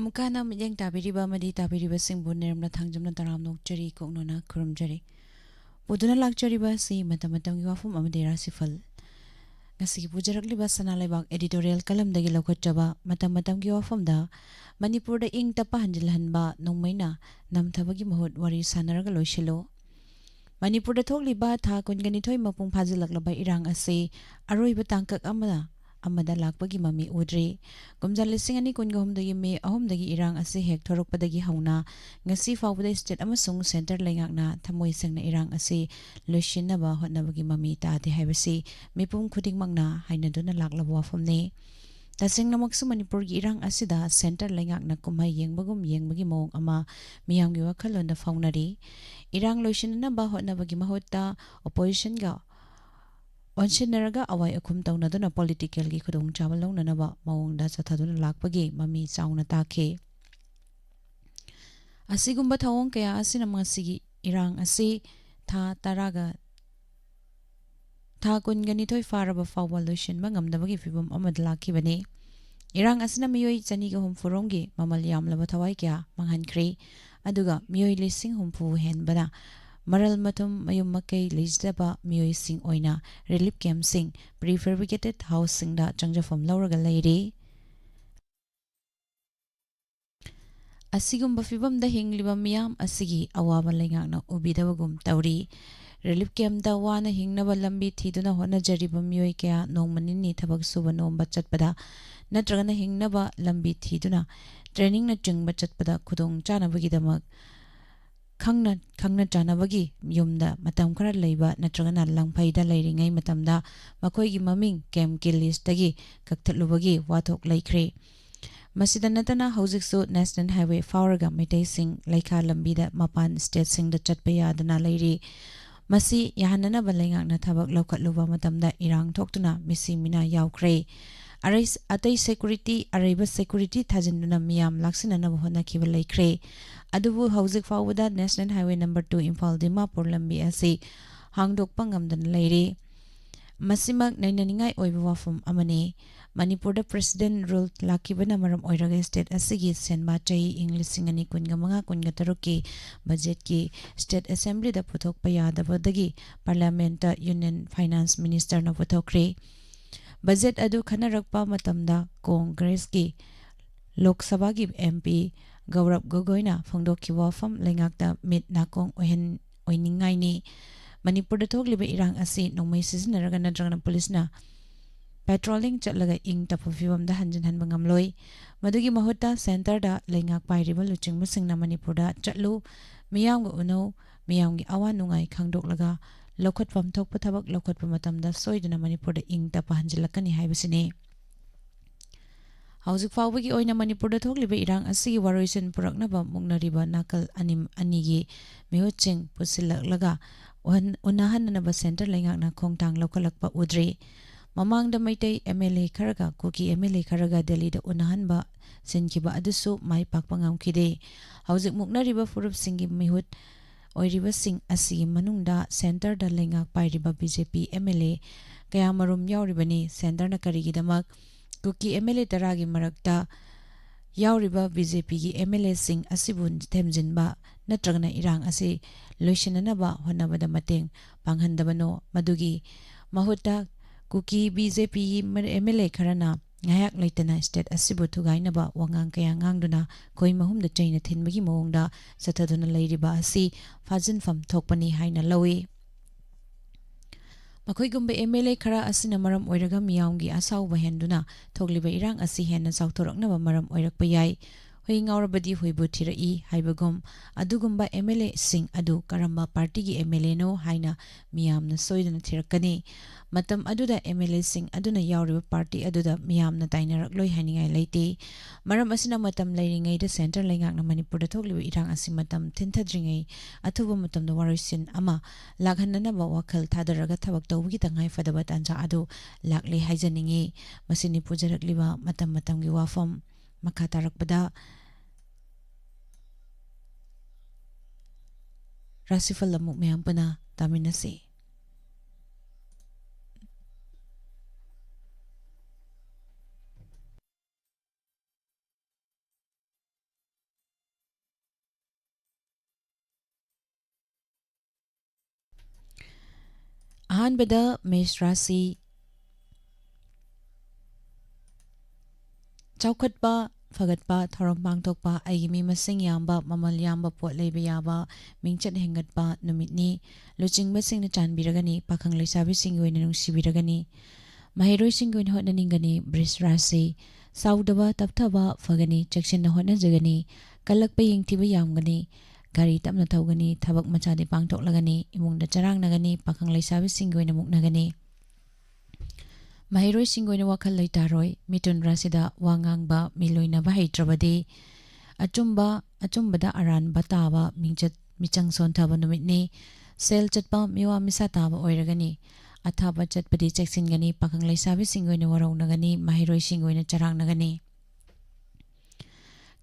ꯑꯃꯨꯛꯀ ꯍꯟꯅ ꯃꯤꯠꯌꯦꯡ ꯇꯥꯕꯤꯔꯤꯕ ꯑꯃꯗꯤ ꯇꯥꯕꯤꯔꯤꯕꯁꯤꯡꯕꯨ ꯅꯤꯔꯝꯅ ꯊꯥꯡꯖꯝꯅ ꯇꯔꯥꯝꯅ ꯑꯣꯛꯆꯔꯤ, ꯀꯣꯛꯅꯣꯅ ꯈꯨꯔꯨꯝꯖꯔꯤ꯫ ꯄꯨꯗꯨꯅ ꯂꯥꯛꯆꯔꯤꯕ ꯑꯁꯤ ꯃꯇꯝ ꯃꯇꯝꯒꯤ ꯋꯥꯐꯝ ꯑꯃꯗꯤ ꯔꯥꯁꯤꯐꯜ꯫ ꯉꯁꯤꯒꯤ ꯄꯨꯖꯔꯛꯂꯤꯕ ꯁꯅꯥ ꯂꯩꯕꯥꯛ editorial columnꯗꯒꯤ ꯂꯧꯈꯠꯆꯕ ꯃꯇꯝ ꯃꯇꯝꯒꯤ ꯋꯥꯐꯝꯗ ꯃꯅꯤꯄꯨꯔꯗ ꯏꯪ ꯇꯞꯄ ꯍꯟꯖꯤꯜꯍꯟꯕ ꯅꯣꯡꯃꯩꯅ ꯅꯝꯊꯕꯒꯤ ꯃꯍꯨꯠ ꯋꯥꯔꯤ ꯁꯥꯟꯅꯔꯒ ꯂꯣꯏꯁꯤꯜꯂꯨ꯫ ꯃꯅꯤꯄꯨꯔꯗ ꯊꯣꯛꯂꯤꯕ ꯊꯥ ꯀꯨꯟꯒ ꯅꯤꯊꯣꯏ ꯃꯄꯨꯡ ꯐꯥꯖꯤꯜꯂꯛꯂꯕ ꯏꯔꯥꯡ ꯑꯁꯤ ꯑꯔꯣꯏꯕ ꯇꯥꯡꯀꯛ ꯑꯃ ꯑꯃꯗ ꯂꯥꯛꯄꯒꯤ ꯃꯃꯤ ꯎꯗ꯭ꯔꯤ꯫ ꯀꯨꯝꯖꯥ ꯂꯤꯁꯤꯡ ꯑꯅꯤ ꯀꯨꯟꯒ ꯍꯨꯝꯗꯣꯏꯒꯤ ꯃꯦ ꯑꯍꯨꯝꯗꯒꯤ ꯏꯔꯥꯡ ꯑꯁꯤ ꯍꯦꯛ ꯊꯣꯔꯛꯄꯗꯒꯤ ꯍꯧꯅ ꯉꯁꯤ ꯐꯥꯎꯕꯗ state ꯑꯃꯁꯨꯡ centre ꯂꯩꯉꯥꯛꯅ ꯊꯃꯣꯏ ꯁꯦꯡꯅ ꯏꯔꯥꯡ ꯑꯁꯤ ꯂꯣꯏꯁꯤꯟꯅꯕ ꯍꯣꯠꯅꯕꯒꯤ ꯃꯃꯤ ꯇꯥꯗꯦ ꯍꯥꯏꯕꯁꯤ ꯃꯤꯄꯨꯝ ꯈꯨꯗꯤꯡꯃꯛꯅ ꯍꯥꯏꯅꯗꯨꯅ ꯂꯥꯛꯂꯕ ꯋꯥꯐꯝꯅꯤ꯫ ꯇꯁꯦꯡꯅꯃꯛꯁꯨ ꯃꯅꯤꯄꯨꯔꯒꯤ ꯏꯔꯥꯡ ꯑꯁꯤꯗ centre ꯂꯩꯉꯥꯛꯅ ꯀꯨꯝꯍꯩ ꯌꯦꯡꯕꯒꯨꯝ ꯌꯦꯡꯕꯒꯤ ꯃꯑꯣꯡ ꯑꯃ ꯃꯤꯌꯥꯝꯒꯤ ꯋꯥꯈꯜꯂꯣꯟꯗ ꯐꯥꯎꯅꯔꯤ꯫ ꯏꯔꯥꯡ ꯂꯣꯏꯁꯤꯟꯅꯅꯕ ꯍꯣꯠꯅꯕꯒꯤ ꯃꯍꯨꯠꯇ oppositionꯒ ꯑꯣꯟꯁꯤꯟꯅꯔꯒ ꯑꯋꯥꯏ ꯑꯈꯨꯝ ꯇꯧꯅꯗꯨꯅ politicalꯒꯤ ꯈꯨꯗꯣꯡꯆꯥꯕ ꯂꯧꯅꯅꯕ ꯃꯑꯣꯡꯗ ꯆꯠꯊꯗꯨꯅ ꯂꯥꯛꯄꯒꯤ ꯃꯃꯤ ꯆꯥꯎꯅ ꯇꯥꯈꯤ꯫ ꯑꯁꯤꯒꯨꯝꯕ ꯊꯧꯑꯣꯡ ꯀꯌꯥ ꯑꯁꯤꯅ ꯉꯁꯤꯒꯤ ꯏꯔꯥꯡ ꯑꯁꯤ ꯊꯥ ꯇꯔꯥꯒ, ꯊꯥ ꯀꯨꯟꯒ ꯅꯤꯊꯣꯏ ꯐꯥꯔꯕ ꯐꯥꯎꯕ ꯂꯣꯏꯁꯤꯟꯕ ꯉꯝꯗꯕꯒꯤ ꯐꯤꯚꯝ ꯑꯃꯗ ꯂꯥꯛꯈꯤꯕꯅꯤ꯫ ꯏꯔꯥꯡ ꯑꯁꯤꯅ ꯃꯤꯑꯣꯏ ꯆꯅꯤꯒ ꯍꯨꯝꯐꯨ ꯔꯣꯝꯒꯤ ꯃꯃꯜ ꯌꯥꯝꯂꯕ ꯊꯋꯥꯏ ꯀꯌꯥ ꯃꯥꯡꯍꯟꯈ꯭ꯔꯤ, ꯑꯗꯨꯒ ꯃꯤꯑꯣꯏ ꯂꯤꯁꯤꯡ ꯍꯨꯝꯐꯨ ꯍꯦꯟꯕꯅ ꯃꯔꯜ ꯃꯊꯨꯝ ꯃꯌꯨꯝ ꯃꯀꯩ ꯂꯩꯖꯗꯕ ꯃꯤꯑꯣꯏꯁꯤꯡ ꯑꯣꯏꯅ relief campꯁꯤꯡ, prefabricated houseꯁꯤꯡꯗ ꯆꯪꯖꯐꯝ ꯂꯧꯔꯒ ꯂꯩꯔꯤ꯫ ꯑꯁꯤꯒꯨꯝꯕ ꯐꯤꯚꯝꯗ ꯍꯤꯡꯂꯤꯕ ꯃꯤꯌꯥꯝ ꯑꯁꯤꯒꯤ ꯑꯋꯥꯕ ꯂꯩꯉꯥꯛꯅ ꯎꯕꯤꯗꯕꯒꯨꯝ ꯇꯧꯔꯤ꯫ Relief campꯇ ꯋꯥꯅ ꯍꯤꯡꯅꯕ ꯂꯝꯕꯤ ꯊꯤꯗꯨꯅ ꯍꯣꯠꯅꯖꯔꯤꯕ ꯃꯤꯑꯣꯏ ꯀꯌꯥ ꯅꯣꯡꯃ ꯅꯤꯅꯤ ꯊꯕꯛ ꯁꯨꯕ ꯅꯣꯝꯕ ꯆꯠꯄꯗ ꯅꯠꯇ꯭ꯔꯒꯅ ꯍꯤꯡꯅꯕ ꯂꯝꯕꯤ ꯊꯤꯗꯨꯅ trainingꯅꯆꯤꯡꯕ ꯆꯠꯄꯗ ꯈꯨꯗꯣꯡ ꯆꯥꯅꯕꯒꯤꯗꯃꯛ ꯈꯪꯅ, ꯈꯪꯅ ꯆꯥꯟꯅꯕꯒꯤ ꯌꯨꯝꯗ ꯃꯇꯝ ꯈꯔ ꯂꯩꯕ ꯅꯠꯇ꯭ꯔꯒꯅ ꯂꯪꯐꯩꯗ ꯂꯩꯔꯤꯉꯩ ꯃꯇꯝꯗ ꯃꯈꯣꯏꯒꯤ ꯃꯃꯤꯡ campꯀꯤ listꯇꯒꯤ ꯀꯛꯊꯠꯂꯨꯕꯒꯤ ꯋꯥꯊꯣꯛ ꯂꯩꯈ꯭ꯔꯦ꯫ ꯃꯁꯤꯗ ꯅꯠꯇꯅ ꯍꯧꯖꯤꯛꯁꯨ National Highway ꯐꯥꯎꯔꯒ ꯃꯩꯇꯩꯁꯤꯡ ꯂꯩꯈꯥ ꯂꯝꯕꯤꯗ ꯃꯄꯥꯟ stateꯁꯤꯡꯗ ꯆꯠꯄ ꯌꯥꯗꯅ ꯂꯩꯔꯤ꯫ ꯃꯁꯤ ꯌꯥꯍꯟꯅꯅꯕ ꯂꯩꯉꯥꯛꯅ ꯊꯕꯛ ꯂꯧꯈꯠꯂꯨꯕ ꯃꯇꯝꯗ ꯏꯔꯥꯡ ꯊꯣꯛꯇꯨꯅ ꯃꯤꯁꯤ ꯃꯤꯅꯥ ꯌꯥꯎꯈ꯭ꯔꯦ꯫ ꯑꯔꯩ-, ꯑꯇꯩ security, ꯑꯔꯩꯕ security ꯊꯥꯖꯤꯟꯗꯨꯅ ꯃꯤꯌꯥꯝ ꯂꯥꯛꯁꯤꯟꯅꯅꯕ ꯍꯣꯠꯅꯈꯤꯕ ꯂꯩꯈ꯭ꯔꯦ꯫ ꯑꯗꯨꯕꯨ ꯍꯧꯖꯤꯛ ꯐꯥꯎꯕꯗ National Highway number two Imphal Dimapur ꯂꯝꯕꯤ ꯑꯁꯤ ꯍꯥꯡꯗꯣꯛꯄ ꯉꯝꯗꯅ ꯂꯩꯔꯤ꯫ ꯃꯁꯤꯃꯛ ꯅꯩꯅꯅꯤꯡꯉꯥꯏ ꯑꯣꯏꯕ ꯋꯥꯐꯝ ꯑꯃꯅꯤ꯫ ꯃꯅꯤꯄꯨꯔꯗ President Rule ꯂꯥꯛꯈꯤꯕꯅ ꯃꯔꯝ ꯑꯣꯏꯔꯒ state ꯑꯁꯤꯒꯤ ꯁꯦꯟꯕꯥ ꯆꯍꯤ ꯏꯪ ꯂꯤꯁꯤꯡ ꯑꯅꯤ ꯀꯨꯟꯒ ꯃꯉꯥ ꯀꯨꯟꯒ ꯇꯔꯨꯛꯀꯤ budgetꯀꯤ state assemblyꯗ ꯄꯨꯊꯣꯛꯄ ꯌꯥꯗꯕꯗꯒꯤ parliamentꯇ Union Finance Ministerꯅ ꯄꯨꯊꯣꯛꯈ꯭ꯔꯤ꯫ Budget ꯑꯗꯨ ꯈꯟꯅꯔꯛꯄ ꯃꯇꯝꯗ Congressꯀꯤ ꯂꯣꯛ ꯁꯚꯥꯒꯤ MP ꯒꯧꯔꯕ ꯒꯣꯒꯣꯏꯅ ꯐꯣꯡꯗꯣꯛꯈꯤꯕ ꯋꯥꯐꯝ ꯂꯩꯉꯥꯛꯇ ꯃꯤꯠ ꯅꯥꯀꯣꯡ ꯑꯣꯏꯍꯟ-, ꯑꯣꯏꯅꯤꯡꯉꯥꯏꯅꯤ꯫ ꯃꯅꯤꯄꯨꯔꯗ ꯊꯣꯛꯂꯤꯕ ꯏꯔꯥꯡ ꯑꯁꯤ ꯅꯣꯡꯃꯩ ꯁꯤꯖꯤꯟꯅꯔꯒ ꯅꯠꯇ꯭ꯔꯒꯅ ꯄꯨꯂꯤꯁꯅ patrolling ꯆꯠꯂꯒ ꯏꯪ ꯇꯞꯄ ꯐꯤꯕꯝꯗ ꯍꯟꯖꯤꯟꯍꯟꯕ ꯉꯝꯂꯣꯏ꯫ ꯃꯗꯨꯒꯤ ꯃꯍꯨꯠꯇ centreꯗ ꯂꯩꯉꯥꯛ ꯄꯥꯏꯔꯤꯕ ꯂꯨꯆꯤꯡꯕꯁꯤꯡꯅ ꯃꯅꯤꯄꯨꯔꯗ ꯆꯠꯂꯨ, ꯃꯤꯌꯥꯝꯒ ꯎꯅꯧ, ꯃꯤꯌꯥꯝꯒꯤ ꯑꯋꯥ ꯅꯨꯡꯉꯥꯏ ꯈꯪꯗꯣꯛꯂꯒ ꯂꯧꯈꯠꯐꯝ ꯊꯣꯛꯄ ꯊꯕꯛ ꯂꯧꯈꯠꯄ ꯃꯇꯝꯗ ꯁꯣꯏꯗꯅ ꯃꯅꯤꯄꯨꯔꯗ ꯏꯪ ꯇꯞꯄ ꯍꯟꯖꯤꯜꯂꯛꯀꯅꯤ ꯍꯥꯏꯕꯁꯤꯅꯤ꯫ ꯍꯧꯖꯤꯛ ꯐꯥꯎꯕꯒꯤ ꯑꯣꯏꯅ ꯃꯅꯤꯄꯨꯔꯗ ꯊꯣꯛꯂꯤꯕ ꯏꯔꯥꯡ ꯑꯁꯤꯒꯤ ꯋꯥꯔꯣꯏꯁꯤꯟ ꯄꯨꯔꯛꯅꯕ ꯃꯨꯛꯅꯔꯤꯕ ꯅꯥꯀꯜ ꯑꯅꯤ, ꯑꯅꯤꯒꯤ ꯃꯤꯍꯨꯠꯁꯤꯡ ꯄꯨꯟꯁꯤꯜꯂꯛꯂꯒ ꯎꯍꯟ-, ꯎꯅꯍꯟꯅꯅꯕ centre ꯂꯩꯉꯥꯛꯅ ꯈꯣꯡꯊꯥꯡ ꯂꯧꯈꯠꯂꯛꯄ ꯎꯗ꯭ꯔꯤ꯫ ꯃꯃꯥꯡꯗ ꯃꯩꯇꯩ MLA ꯈꯔꯒ ꯀꯨꯀꯤ MLA ꯈꯔꯒ ꯗꯦꯜꯂꯤꯗ ꯎꯅꯍꯟꯕ ꯁꯤꯟꯈꯤꯕ ꯑꯗꯨꯁꯨ ꯃꯥꯏ ꯄꯥꯛꯄ ꯉꯝꯈꯤꯗꯦ꯫ ꯍꯧꯖꯤꯛ ꯃꯨꯛꯅꯔꯤꯕ ꯐꯨꯔꯨꯞꯁꯤꯡꯒꯤ ꯃꯤꯍꯨꯠ ꯑꯣꯏꯔꯤꯕꯁꯤꯡ ꯑꯁꯤꯒꯤ ꯃꯅꯨꯡꯗ centreꯗ ꯂꯩꯉꯥꯛ ꯄꯥꯏꯔꯤꯕ BJP MLA ꯀꯌꯥꯃꯔꯨꯝ ꯌꯥꯎꯔꯤꯕꯅꯤ꯫ Centreꯅ ꯀꯔꯤꯒꯤꯗꯃꯛ ꯀꯨꯀꯤ MLA ꯇꯔꯥꯒꯤ ꯃꯔꯛꯇ ꯌꯥꯎꯔꯤꯕ BJPꯒꯤ MLAꯁꯤꯡ ꯑꯁꯤꯕꯨ ꯊꯦꯝꯖꯤꯟꯕ ꯅꯠꯇ꯭ꯔꯒꯅ ꯏꯔꯥꯡ ꯑꯁꯤ ꯂꯣꯏꯁꯤꯟꯅꯅꯕ ꯍꯣꯠꯅꯕꯗ ꯃꯇꯦꯡ ꯄꯥꯡꯍꯟꯗꯕꯅꯣ? ꯃꯗꯨꯒꯤ ꯃꯍꯨꯠꯇ ꯀꯨꯀꯤ BJPꯒꯤ MLA ꯈꯔꯅ ꯉꯥꯏꯍꯥꯛ ꯂꯩꯇꯅ state ꯑꯁꯤꯕꯨ ꯊꯨꯒꯥꯏꯅꯕ ꯋꯥꯉꯥꯡ ꯀꯌꯥ ꯉꯥꯡꯗꯨꯅ ꯈꯣꯏ ꯃꯍꯨꯝꯗ ꯆꯩꯅ ꯊꯤꯟꯕꯒꯤ ꯃꯑꯣꯡꯗ ꯆꯠꯊꯗꯨꯅ ꯂꯩꯔꯤꯕ ꯑꯁꯤ ꯐꯥꯖꯤꯟꯐꯝ ꯊꯣꯛꯄꯅꯤ ꯍꯥꯏꯅ ꯂꯧꯏ꯫ ꯃꯈꯣꯏꯒꯨꯝꯕ MLA ꯈꯔ ꯑꯁꯤꯅ ꯃꯔꯝ ꯑꯣꯏꯔꯒ ꯃꯤꯌꯥꯝꯒꯤ ꯑꯁꯥꯎꯕ ꯍꯦꯟꯗꯨꯅ ꯊꯣꯛꯂꯤꯕ ꯏꯔꯥꯡ ꯑꯁꯤ ꯍꯦꯟꯅ ꯆꯥꯎꯊꯣꯔꯛꯅꯕ ꯃꯔꯝ ꯑꯣꯏꯔꯛꯄ ꯌꯥꯏ꯫ "ꯍꯨꯏ ꯉꯥꯎꯔꯕꯗꯤ ꯍꯨꯏꯕꯨ ꯊꯤꯔꯛꯏ" ꯍꯥꯏꯕꯒꯨꯝ, ꯑꯗꯨꯒꯨꯝꯕ MLAꯁꯤꯡ ꯑꯗꯨ ꯀꯔꯝꯕ partyꯒꯤ MLAꯅꯣ ꯍꯥꯏꯅ ꯃꯤꯌꯥꯝꯅ ꯁꯣꯏꯗꯅ ꯊꯤꯔꯛꯀꯅꯤ꯫ ꯃꯇꯝ ꯑꯗꯨꯗ MLAꯁꯤꯡ ꯑꯗꯨꯅ ꯌꯥꯎꯔꯤꯕ party ꯑꯗꯨꯗ ꯃꯤꯌꯥꯝꯅ ꯇꯥꯏꯅꯔꯛꯂꯣꯏ ꯍꯥꯏꯅꯤꯡꯉꯥꯏ ꯂꯩꯇꯦ꯫ ꯃꯔꯝ ꯑꯁꯤꯅ, ꯃꯇꯝ ꯂꯩꯔꯤꯉꯩꯗ centre ꯂꯩꯉꯥꯛꯅ ꯃꯅꯤꯄꯨꯔꯗ ꯊꯣꯛꯂꯤꯕ ꯏꯔꯥꯡ ꯑꯁꯤ ꯃꯇꯝ ꯊꯤꯟꯊꯗ꯭ꯔꯤꯉꯩ ꯑꯊꯨꯕ ꯃꯇꯝꯗ ꯋꯥꯔꯣꯏꯁꯤꯟ ꯑꯃ ꯂꯥꯛꯍꯟꯅꯅꯕ ꯋꯥꯈꯜ ꯊꯥꯗꯔꯒ ꯊꯕꯛ ꯇꯧꯕꯒꯤ ꯇꯉꯥꯏ ꯐꯗꯕ ꯇꯥꯟꯖꯥ ꯑꯗꯨ ꯂꯥꯛꯂꯦ ꯍꯥꯏꯖꯅꯤꯡꯏ꯫ ꯃꯁꯤꯅꯤ ꯄꯨꯖꯔꯛꯂꯤꯕ ꯃꯇꯝ ꯃꯇꯝꯒꯤ ꯋꯥꯐꯝ꯫ ꯃꯈꯥ ꯇꯥꯔꯛꯄꯗ ꯔꯥꯁꯤꯐꯜ ꯑꯃꯨꯛ ꯃꯌꯥꯝ ꯄꯨꯟꯅ ꯇꯥꯃꯤꯟꯅꯁꯤ꯫ ꯑꯍꯥꯟꯕꯗ ꯃꯦꯁ ꯔꯥꯁꯤ꯫ ꯆꯥꯎꯈꯠꯄ, ꯐꯒꯠꯄ, ꯊꯧꯔꯝ ꯄꯥꯡꯊꯣꯛꯄ, ꯑꯩꯒꯤ ꯃꯤ ꯃꯁꯤꯡ ꯌꯥꯝꯕ, ꯃꯃꯜ ꯌꯥꯝꯕ ꯄꯣꯠ ꯂꯩꯕ ꯌꯥꯕ, ꯃꯤꯡꯆꯠ ꯍꯦꯟꯒꯠꯄ ꯅꯨꯃꯤꯠꯅꯤ꯫ ꯂꯨꯆꯤꯡꯕꯁꯤꯡꯅ ꯆꯥꯟꯕꯤꯔꯒꯅꯤ, ꯄꯥꯈꯪ ꯂꯩꯁꯥꯕꯤꯁꯤꯡꯒꯤ ꯑꯣꯏꯅ ꯅꯨꯡꯁꯤꯕꯤꯔꯒꯅꯤ꯫ ꯃꯍꯩꯔꯣꯏꯁꯤꯡꯒꯤ ꯑꯣꯏꯅ ꯍꯣꯠꯅꯅꯤꯡꯒꯅꯤ꯫ ꯕ꯭ꯔꯤꯖ ꯔꯥꯁꯤ꯫ ꯁꯥꯎꯗꯕ, ꯇꯞꯊꯕ ꯐꯒꯅꯤ, ꯆꯦꯛꯁꯤꯟꯅ ꯍꯣꯠꯅꯖꯒꯅꯤ꯫ ꯀꯜꯂꯛꯄ, ꯌꯦꯡꯊꯤꯕ ꯌꯥꯝꯒꯅꯤ꯫ ꯒꯥꯔꯤ ꯇꯞꯅ ꯊꯧꯒꯅꯤ, ꯊꯕꯛ ꯃꯆꯥꯗꯤ ꯄꯥꯡꯊꯣꯛꯂꯒꯅꯤ, ꯏꯃꯨꯡꯗ ꯆꯔꯥꯡꯅꯒꯅꯤ, ꯄꯥꯈꯪ ꯂꯩꯁꯥꯕꯤꯁꯤꯡꯒꯤ ꯑꯣꯏꯅ ꯃꯨꯛꯅꯒꯅꯤ꯫ ꯃꯍꯩꯔꯣꯏꯁꯤꯡꯒꯤ ꯑꯣꯏꯅ ꯋꯥꯈꯜ ꯂꯩꯇꯥꯔꯣꯏ꯫ ꯃꯤꯊꯨꯟ ꯔꯥꯁꯤꯗ ꯋꯥ ꯉꯥꯡꯕ, ꯃꯤ ꯂꯣꯏꯅꯕ ꯍꯩꯇ꯭ꯔꯕꯗꯤ, ꯑꯆꯨꯝꯕ, ꯑꯆꯨꯝꯕꯗ ꯑꯔꯥꯟꯕ ꯇꯥꯕ, ꯃꯤꯡꯆꯠ, ꯃꯤꯆꯪ ꯁꯣꯟꯊꯕ ꯅꯨꯃꯤꯠꯅꯤ꯫ ꯁꯦꯜ ꯆꯠꯄ, ꯃꯤꯋꯥ ꯃꯤꯁꯥ ꯇꯥꯕ ꯑꯣꯏꯔꯒꯅꯤ꯫ ꯑꯊꯥꯞꯄ ꯆꯠꯄꯗꯤ ꯆꯦꯛꯁꯤꯟꯒꯅꯤ, ꯄꯥꯈꯪ ꯂꯩꯁꯥꯕꯤꯁꯤꯡꯒꯤ ꯑꯣꯏꯅ ꯋꯥꯔꯧꯅꯒꯅꯤ, ꯃꯍꯩꯔꯣꯏꯁꯤꯡꯒꯤ ꯑꯣꯏꯅ ꯆꯔꯥꯡꯅꯒꯅꯤ꯫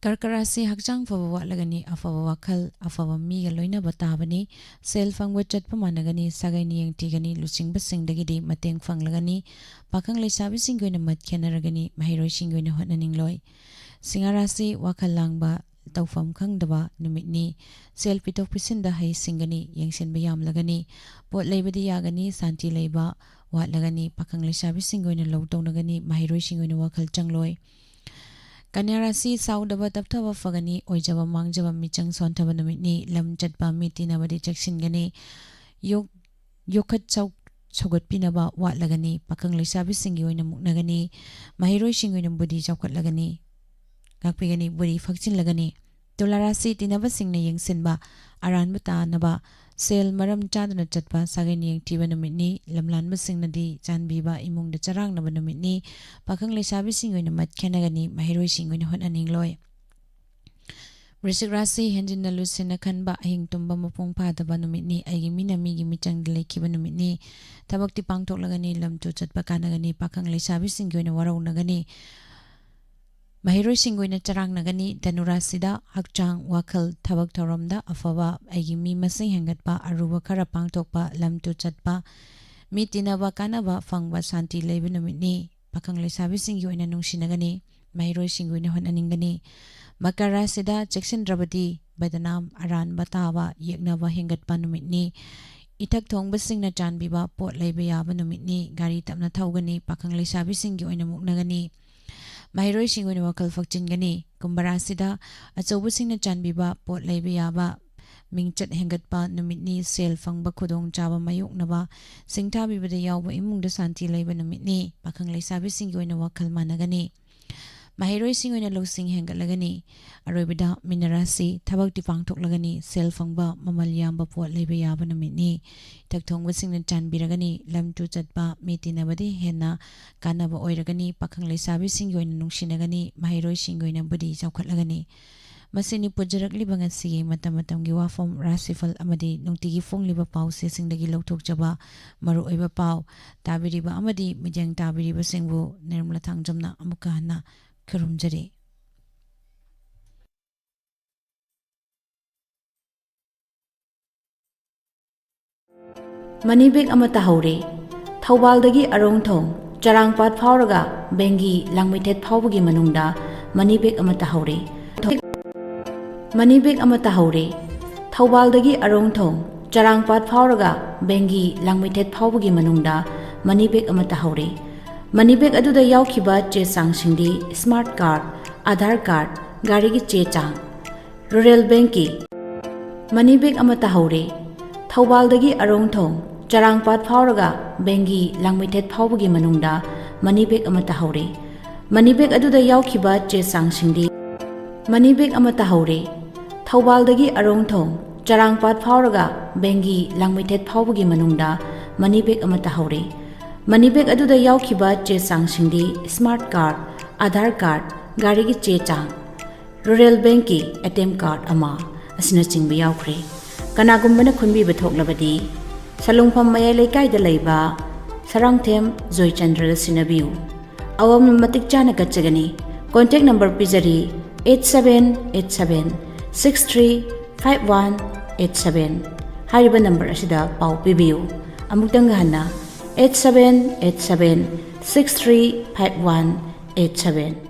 ꯀꯔꯀ ꯔꯥꯁꯤ, ꯍꯛꯆꯥꯡ ꯐꯕ ꯋꯥꯠꯂꯒꯅꯤ, ꯑꯐꯕ ꯋꯥꯈꯜ, ꯑꯐꯕ ꯃꯤꯒ ꯂꯣꯏꯅꯕ ꯇꯥꯕꯅꯤ꯫ ꯁꯦꯜ ꯐꯪꯕ ꯆꯠꯄ ꯃꯥꯟꯅꯒꯅꯤ, ꯁꯥꯒꯩꯅ ꯌꯦꯡꯊꯤꯒꯅꯤ, ꯂꯨꯆꯤꯡꯕꯁꯤꯡꯗꯒꯤꯗꯤ ꯃꯇꯦꯡ ꯐꯪꯂꯒꯅꯤ꯫ ꯄꯥꯈꯪ ꯂꯩꯁꯥꯕꯤꯁꯤꯡꯒꯤ ꯑꯣꯏꯅ ꯃꯠ ꯈꯦꯟꯅꯔꯒꯅꯤ, ꯃꯍꯩꯔꯣꯏꯁꯤꯡꯒꯤ ꯑꯣꯏꯅ ꯍꯣꯠꯅꯅꯤꯡꯂꯣꯏ꯫ ꯁꯤꯡꯍ ꯔꯥꯁꯤ, ꯋꯥꯈꯜ ꯂꯥꯡꯕ, ꯇꯧꯐꯝ ꯈꯪꯗꯕ ꯅꯨꯃꯤꯠꯅꯤ꯫ ꯁꯦꯜ ꯄꯤꯊꯣꯛ ꯄꯤꯁꯤꯟꯗ ꯍꯩ ꯁꯤꯡꯒꯅꯤ, ꯌꯦꯡꯁꯤꯟꯕ ꯌꯥꯝꯂꯒꯅꯤ꯫ ꯄꯣꯠ ꯂꯩꯕꯗꯤ ꯌꯥꯒꯅꯤ, ꯁꯥꯟꯇꯤ ꯂꯩꯕ ꯋꯥꯠꯂꯒꯅꯤ꯫ ꯄꯥꯈꯪ ꯂꯩꯁꯥꯕꯤꯁꯤꯡꯒꯤ ꯑꯣꯏꯅ ꯂꯧ ꯇꯧꯅꯒꯅꯤ, ꯃꯍꯩꯔꯣꯏꯁꯤꯡꯒꯤ ꯑꯣꯏꯅ ꯋꯥꯈꯜ ꯆꯪꯂꯣꯏ꯫ ꯀꯟꯌꯥ ꯔꯥꯁꯤ, ꯁꯥꯎꯗꯕ ꯇꯞꯊꯕ ꯐꯒꯅꯤ, ꯑꯣꯏꯖꯕ ꯃꯥꯡꯖꯕ ꯃꯤꯆꯪ ꯁꯣꯟꯊꯕ ꯅꯨꯃꯤꯠꯅꯤ꯫ ꯂꯝ ꯆꯠꯄ ꯃꯤ ꯇꯤꯟꯅꯕꯗꯤ ꯆꯦꯛꯁꯤꯟꯒꯅꯤ꯫ ꯌꯣꯛ-, ꯌꯣꯛꯈꯠ ꯁꯧ-, ꯁꯧꯒꯠꯄꯤꯅꯕ ꯋꯥꯠꯂꯒꯅꯤ꯫ ꯄꯥꯈꯪ ꯂꯩꯁꯥꯕꯤꯁꯤꯡꯒꯤ ꯑꯣꯏꯅ ꯃꯨꯛꯅꯒꯅꯤ꯫ ꯃꯍꯩꯔꯣꯏꯁꯤꯡꯒꯤ ꯑꯣꯏꯅ ꯕꯨꯙꯤ ꯆꯥꯎꯈꯠꯂꯒꯅꯤ, ꯉꯥꯛꯄꯤꯒꯅꯤ, ꯕꯨꯙꯤ ꯐꯛꯆꯤꯜꯂꯒꯅꯤ꯫ ꯇꯨꯂꯥ ꯔꯥꯁꯤ, ꯇꯤꯟꯅꯕꯁꯤꯡꯅ ꯌꯦꯡꯁꯤꯟꯕ, ꯑꯔꯥꯟꯕ ꯇꯥꯅꯕ, ꯁꯦꯜ ꯃꯔꯝ ꯆꯥꯗꯅ ꯆꯠꯄ, ꯁꯥꯒꯩꯅ ꯌꯦꯡꯊꯤꯕ ꯅꯨꯃꯤꯠꯅꯤ꯫ ꯂꯝꯂꯥꯟꯕꯁꯤꯡꯅꯗꯤ ꯆꯥꯟꯕꯤꯕ, ꯏꯃꯨꯡꯗ ꯆꯔꯥꯡꯅꯕ ꯅꯨꯃꯤꯠꯅꯤ꯫ ꯄꯥꯈꯪ ꯂꯩꯁꯥꯕꯤꯁꯤꯡꯒꯤ ꯑꯣꯏꯅ ꯃꯠ ꯈꯦꯟꯅꯒꯅꯤ, ꯃꯍꯩꯔꯣꯏꯁꯤꯡꯒꯤ ꯑꯣꯏꯅ ꯍꯣꯠꯅꯅꯤꯡꯂꯣꯏ꯫ ꯋ꯭ꯔꯤꯁꯤꯛ ꯔꯥꯁꯤ, ꯍꯦꯟꯖꯤꯟꯅ ꯂꯨꯁꯤꯟꯅ ꯈꯟꯕ, ꯑꯍꯤꯡ ꯇꯨꯝꯕ ꯃꯄꯨꯡ ꯐꯥꯗꯕ ꯅꯨꯃꯤꯠꯅꯤ꯫ ꯑꯩꯒꯤ ꯃꯤꯅ ꯃꯤꯒꯤ ꯃꯤꯆꯪꯗ ꯂꯩꯈꯤꯕ ꯅꯨꯃꯤꯠꯅꯤ꯫ ꯊꯕꯛꯇꯤ ꯄꯥꯡꯊꯣꯛꯂꯒꯅꯤ, ꯂꯝ ꯇꯨ ꯆꯠꯄ ꯀꯥꯟꯅꯒꯅꯤ, ꯄꯥꯈꯪ ꯂꯩꯁꯥꯕꯤꯁꯤꯡꯒꯤ ꯑꯣꯏꯅ ꯋꯥꯔꯧꯅꯒꯅꯤ꯫ ꯃꯍꯩꯔꯣꯏꯁꯤꯡꯒꯤ ꯑꯣꯏꯅ ꯆꯔꯥꯡꯅꯒꯅꯤ꯫ ꯙꯅꯨ ꯔꯥꯁꯤꯗ ꯍꯛꯆꯥꯡ, ꯋꯥꯈꯜ, ꯊꯕꯛ ꯊꯧꯔꯝꯗ ꯑꯐꯕ, ꯑꯩꯒꯤ ꯃꯤ ꯃꯁꯤꯡ ꯍꯦꯟꯒꯠꯄ, ꯑꯔꯨꯕ ꯈꯔ ꯄꯥꯡꯊꯣꯛꯄ, ꯂꯝ ꯇꯨ ꯆꯠꯄ, ꯃꯤ ꯇꯤꯟꯅꯕ ꯀꯥꯟꯅꯕ ꯐꯪꯕ, ꯁꯥꯟꯇꯤ ꯂꯩꯕ ꯅꯨꯃꯤꯠꯅꯤ꯫ ꯄꯥꯈꯪ ꯂꯩꯁꯥꯕꯤꯁꯤꯡꯒꯤ ꯑꯣꯏꯅ ꯅꯨꯡꯁꯤꯅꯒꯅꯤ꯫ ꯃꯍꯩꯔꯣꯏꯁꯤꯡꯒꯤ ꯑꯣꯏꯅ ꯍꯣꯠꯅꯅꯤꯡꯒꯅꯤ꯫ ꯃꯀꯔ ꯔꯥꯁꯤꯗ ꯆꯦꯛꯁꯤꯟꯗ꯭ꯔꯕꯗꯤ ꯕꯗꯅꯥꯝ, ꯑꯔꯥꯟꯕ ꯇꯥꯕ, ꯌꯦꯛꯅꯕ ꯍꯦꯟꯒꯠꯄ ꯅꯨꯃꯤꯠꯅꯤ꯫ ꯏꯊꯛ ꯊꯣꯡꯕꯁꯤꯡꯅ ꯆꯥꯟꯕꯤꯕ ꯄꯣꯠ ꯂꯩꯕ ꯌꯥꯕ ꯅꯨꯃꯤꯠꯅꯤ꯫ ꯒꯥꯔꯤ ꯇꯞꯅ ꯊꯧꯒꯅꯤ꯫ ꯄꯥꯈꯪ ꯂꯩꯁꯥꯕꯤꯁꯤꯡꯒꯤ ꯑꯣꯏꯅ ꯃꯨꯛꯅꯒꯅꯤ꯫ ꯃꯍꯩꯔꯣꯏꯁꯤꯡꯒꯤ ꯑꯣꯏꯅ ꯋꯥꯈꯜ ꯐꯛꯆꯤꯟꯒꯅꯤ꯫ ꯀꯨꯝꯚ ꯔꯥꯁꯤꯗ ꯑꯆꯧꯕꯁꯤꯡꯅ ꯆꯥꯟꯕꯤꯕ ꯄꯣꯠ ꯂꯩꯕ ꯌꯥꯕ, ꯃꯤꯡꯆꯠ ꯍꯦꯟꯒꯠꯄ ꯅꯨꯃꯤꯠꯅꯤ꯫ ꯁꯦꯜ ꯐꯪꯕ ꯈꯨꯗꯣꯡꯆꯥꯕ ꯃꯥꯌꯣꯛꯅꯕ, ꯁꯤꯡꯊꯥꯕꯤꯕꯗ ꯌꯥꯎꯕ ꯏꯃꯨꯡꯗ ꯁꯥꯟꯇꯤ ꯂꯩꯕ ꯅꯨꯃꯤꯠꯅꯤ꯫ ꯄꯥꯈꯪ ꯂꯩꯁꯥꯕꯤꯁꯤꯡꯒꯤ ꯑꯣꯏꯅ ꯋꯥꯈꯜ ꯃꯥꯟꯅꯒꯅꯤ꯫ ꯃꯍꯩꯔꯣꯏꯁꯤꯡ ꯑꯣꯏꯅ ꯂꯧꯁꯤꯡ ꯍꯦꯟꯒꯠꯂꯒꯅꯤ꯫ ꯑꯔꯣꯏꯕꯗ ꯃꯤꯅ ꯔꯥꯁꯤ ꯊꯕꯛꯇꯤ ꯄꯥꯡꯊꯣꯛꯂꯒꯅꯤ꯫ ꯁꯦꯜ ꯐꯪꯕ ꯃꯃꯜ ꯌꯥꯝꯕ ꯄꯣꯠ ꯂꯩꯕ ꯌꯥꯕ ꯅꯨꯃꯤꯠꯅꯤ꯫ ꯏꯊꯛ ꯊꯣꯡꯕꯁꯤꯡꯅ ꯆꯥꯟꯕꯤꯔꯒꯅꯤ꯫ ꯂꯝ ꯇꯨ ꯆꯠꯄ, ꯃꯤ ꯇꯤꯟꯅꯕꯗꯤ ꯍꯦꯟꯅ ꯀꯥꯟꯅꯕ ꯑꯣꯏꯔꯒꯅꯤ꯫ ꯄꯥꯈꯪ ꯂꯩꯁꯥꯕꯤꯁꯤꯡꯒꯤ ꯑꯣꯏꯅ ꯅꯨꯡꯁꯤꯅꯒꯅꯤ꯫ ꯃꯍꯩꯔꯣꯏꯁꯤꯡꯒꯤ ꯑꯣꯏꯅ ꯕꯨꯙꯤ ꯆꯥꯎꯈꯠꯂꯒꯅꯤ꯫ ꯃꯁꯤꯅꯤ ꯄꯨꯖꯔꯛꯂꯤꯕ ꯉꯁꯤꯒꯤ ꯃꯇꯝ ꯃꯇꯝꯒꯤ ꯋꯥꯐꯝ, ꯔꯥꯁꯤꯐꯜ ꯑꯃꯗꯤ ꯅꯨꯡꯇꯤꯒꯤ ꯐꯣꯡꯂꯤꯕ ꯄꯥꯎꯆꯦꯁꯤꯡꯗꯒꯤ ꯂꯧꯊꯣꯛꯆꯕ ꯃꯔꯨꯑꯣꯏꯕ ꯄꯥꯎ꯫ ꯇꯥꯕꯤꯔꯤꯕ ꯑꯃꯗꯤ ꯃꯤꯠꯌꯦꯡ ꯇꯥꯕꯤꯔꯤꯕꯁꯤꯡꯕꯨ ꯅꯤꯔꯃꯂꯥ ꯊꯥꯡꯖꯝꯅ ꯑꯃꯨꯛꯀ ꯍꯟꯅ ꯈꯨꯔꯨꯝꯖꯔꯤ꯫ ꯃꯅꯤ ꯕꯦꯒ ꯑꯃ ꯇꯥꯍꯧꯔꯦ꯫ ꯊꯧꯕꯥꯜꯗꯒꯤ ꯑꯔꯣꯡꯊꯣꯡ ꯆꯔꯥꯡꯄꯥꯠ ꯐꯥꯎꯔꯒ ꯕꯦꯡꯒꯤ ꯂꯥꯡꯃꯩꯊꯦꯠ ꯐꯥꯎꯕꯒꯤ ꯃꯅꯨꯡꯗ ꯃꯅꯤ ꯕꯦꯒ ꯑꯃ ꯇꯥꯍꯧꯔꯦ꯫ ꯃꯅꯤ ꯕꯦꯒ ꯑꯃ ꯇꯥꯍꯧꯔꯦ꯫ ꯊꯧꯕꯥꯜꯗꯒꯤ ꯑꯔꯣꯡꯊꯣꯡ ꯆꯔꯥꯡꯄꯥꯠ ꯐꯥꯎꯔꯒ ꯕꯦꯡꯒꯤ ꯂꯥꯡꯃꯩꯊꯦꯠ ꯐꯥꯎꯕꯒꯤ ꯃꯅꯨꯡꯗ ꯃꯅꯤ ꯕꯦꯒ ꯑꯃ ꯇꯥꯍꯧꯔꯦ꯫ ꯃꯅꯤ ꯕꯦꯒ ꯑꯗꯨꯗ ꯌꯥꯎꯈꯤꯕ ꯆꯦ ꯆꯥꯡꯁꯤꯡꯗꯤ ꯁ꯭ꯃꯥꯔꯠ ꯀꯥꯔꯗ, ꯑꯥꯙꯥꯔ ꯀꯥꯔꯗ, ꯒꯥꯔꯤꯒꯤ ꯆꯦ ꯆꯥꯡ꯫ ꯔꯨꯔꯦꯜ ꯕꯦꯡꯀꯤ ꯃꯅꯤ ꯕꯦꯒ ꯑꯃ ꯇꯥꯍꯧꯔꯦ꯫ ꯊꯧꯕꯥꯜꯗꯒꯤ ꯑꯔꯣꯡꯊꯣꯡ ꯆꯔꯥꯡꯄꯥꯠ ꯐꯥꯎꯔꯒ ꯕꯦꯡꯒꯤ ꯂꯥꯡꯃꯩꯊꯦꯠ ꯐꯥꯎꯕꯒꯤ ꯃꯅꯨꯡꯗ ꯃꯅꯤ ꯕꯦꯒ ꯑꯃ ꯇꯥꯍꯧꯔꯦ꯫ ꯃꯅꯤ ꯕꯦꯒ ꯑꯗꯨꯗ ꯌꯥꯎꯈꯤꯕ ꯆꯦ ꯆꯥꯡꯁꯤꯡꯗꯤ ꯃꯅꯤ ꯕꯦꯒ ꯑꯃ ꯇꯥꯍꯧꯔꯦ꯫ ꯊꯧꯕꯥꯜꯗꯒꯤ ꯑꯔꯣꯡꯊꯣꯡ ꯆꯔꯥꯡꯄꯥꯠ ꯐꯥꯎꯔꯒ ꯕꯦꯡꯒꯤ ꯂꯥꯡꯃꯩꯊꯦꯠ ꯐꯥꯎꯕꯒꯤ ꯃꯅꯨꯡꯗ ꯃꯅꯤ ꯕꯦꯒ ꯑꯃ ꯇꯥꯍꯧꯔꯦ꯫ ꯃꯅꯤ ꯕꯦꯒ ꯑꯗꯨꯗ ꯌꯥꯎꯈꯤꯕ ꯆꯦ ꯆꯥꯡꯁꯤꯡꯗꯤ ꯁ꯭ꯃꯥꯔꯠ ꯀꯥꯔꯗ, ꯑꯥꯙꯥꯔ ꯀꯥꯔꯗ, ꯒꯥꯔꯤꯒꯤ ꯆꯦ ꯆꯥꯡ, ꯔꯨꯔꯦꯜ ꯕꯦꯡꯀꯤ ꯑꯦ ꯇꯤ ꯑꯦꯝ ꯀꯥꯔꯗ ꯑꯃ ꯑꯁꯤꯅꯆꯤꯡꯕ ꯌꯥꯎꯈ꯭ꯔꯦ꯫ ꯀꯅꯥꯒꯨꯝꯕꯅ ꯈꯨꯟꯕꯤꯕ ꯊꯣꯛꯂꯕꯗꯤ ꯁꯂꯨꯡꯐꯝ ꯃꯌꯥꯏ ꯂꯩꯀꯥꯏꯗ ꯂꯩꯕ ꯁꯔꯥꯡꯊꯦꯝ ꯖꯣꯏꯆꯟꯗ꯭ꯔꯗ ꯁꯤꯟꯅꯕꯤꯌꯨ꯫ ꯑꯋꯥꯃꯟ ꯃꯇꯤꯛ ꯆꯥꯅ ꯀꯠꯆꯒꯅꯤ꯫ ꯀꯣꯟꯇꯦꯛ ꯅꯝꯕꯔ ꯄꯤꯖꯔꯤ, eight seven eight seven six three five one eight seven꯫ ꯍꯥꯏꯔꯤꯕ ꯅꯝꯕꯔ ꯑꯁꯤꯗ ꯄꯥꯎ ꯄꯤꯕꯤꯌꯨ꯫ ꯑꯃꯨꯛꯇꯪꯒ ꯍꯟꯅ, eight seven eight seven six three five one eight seven꯫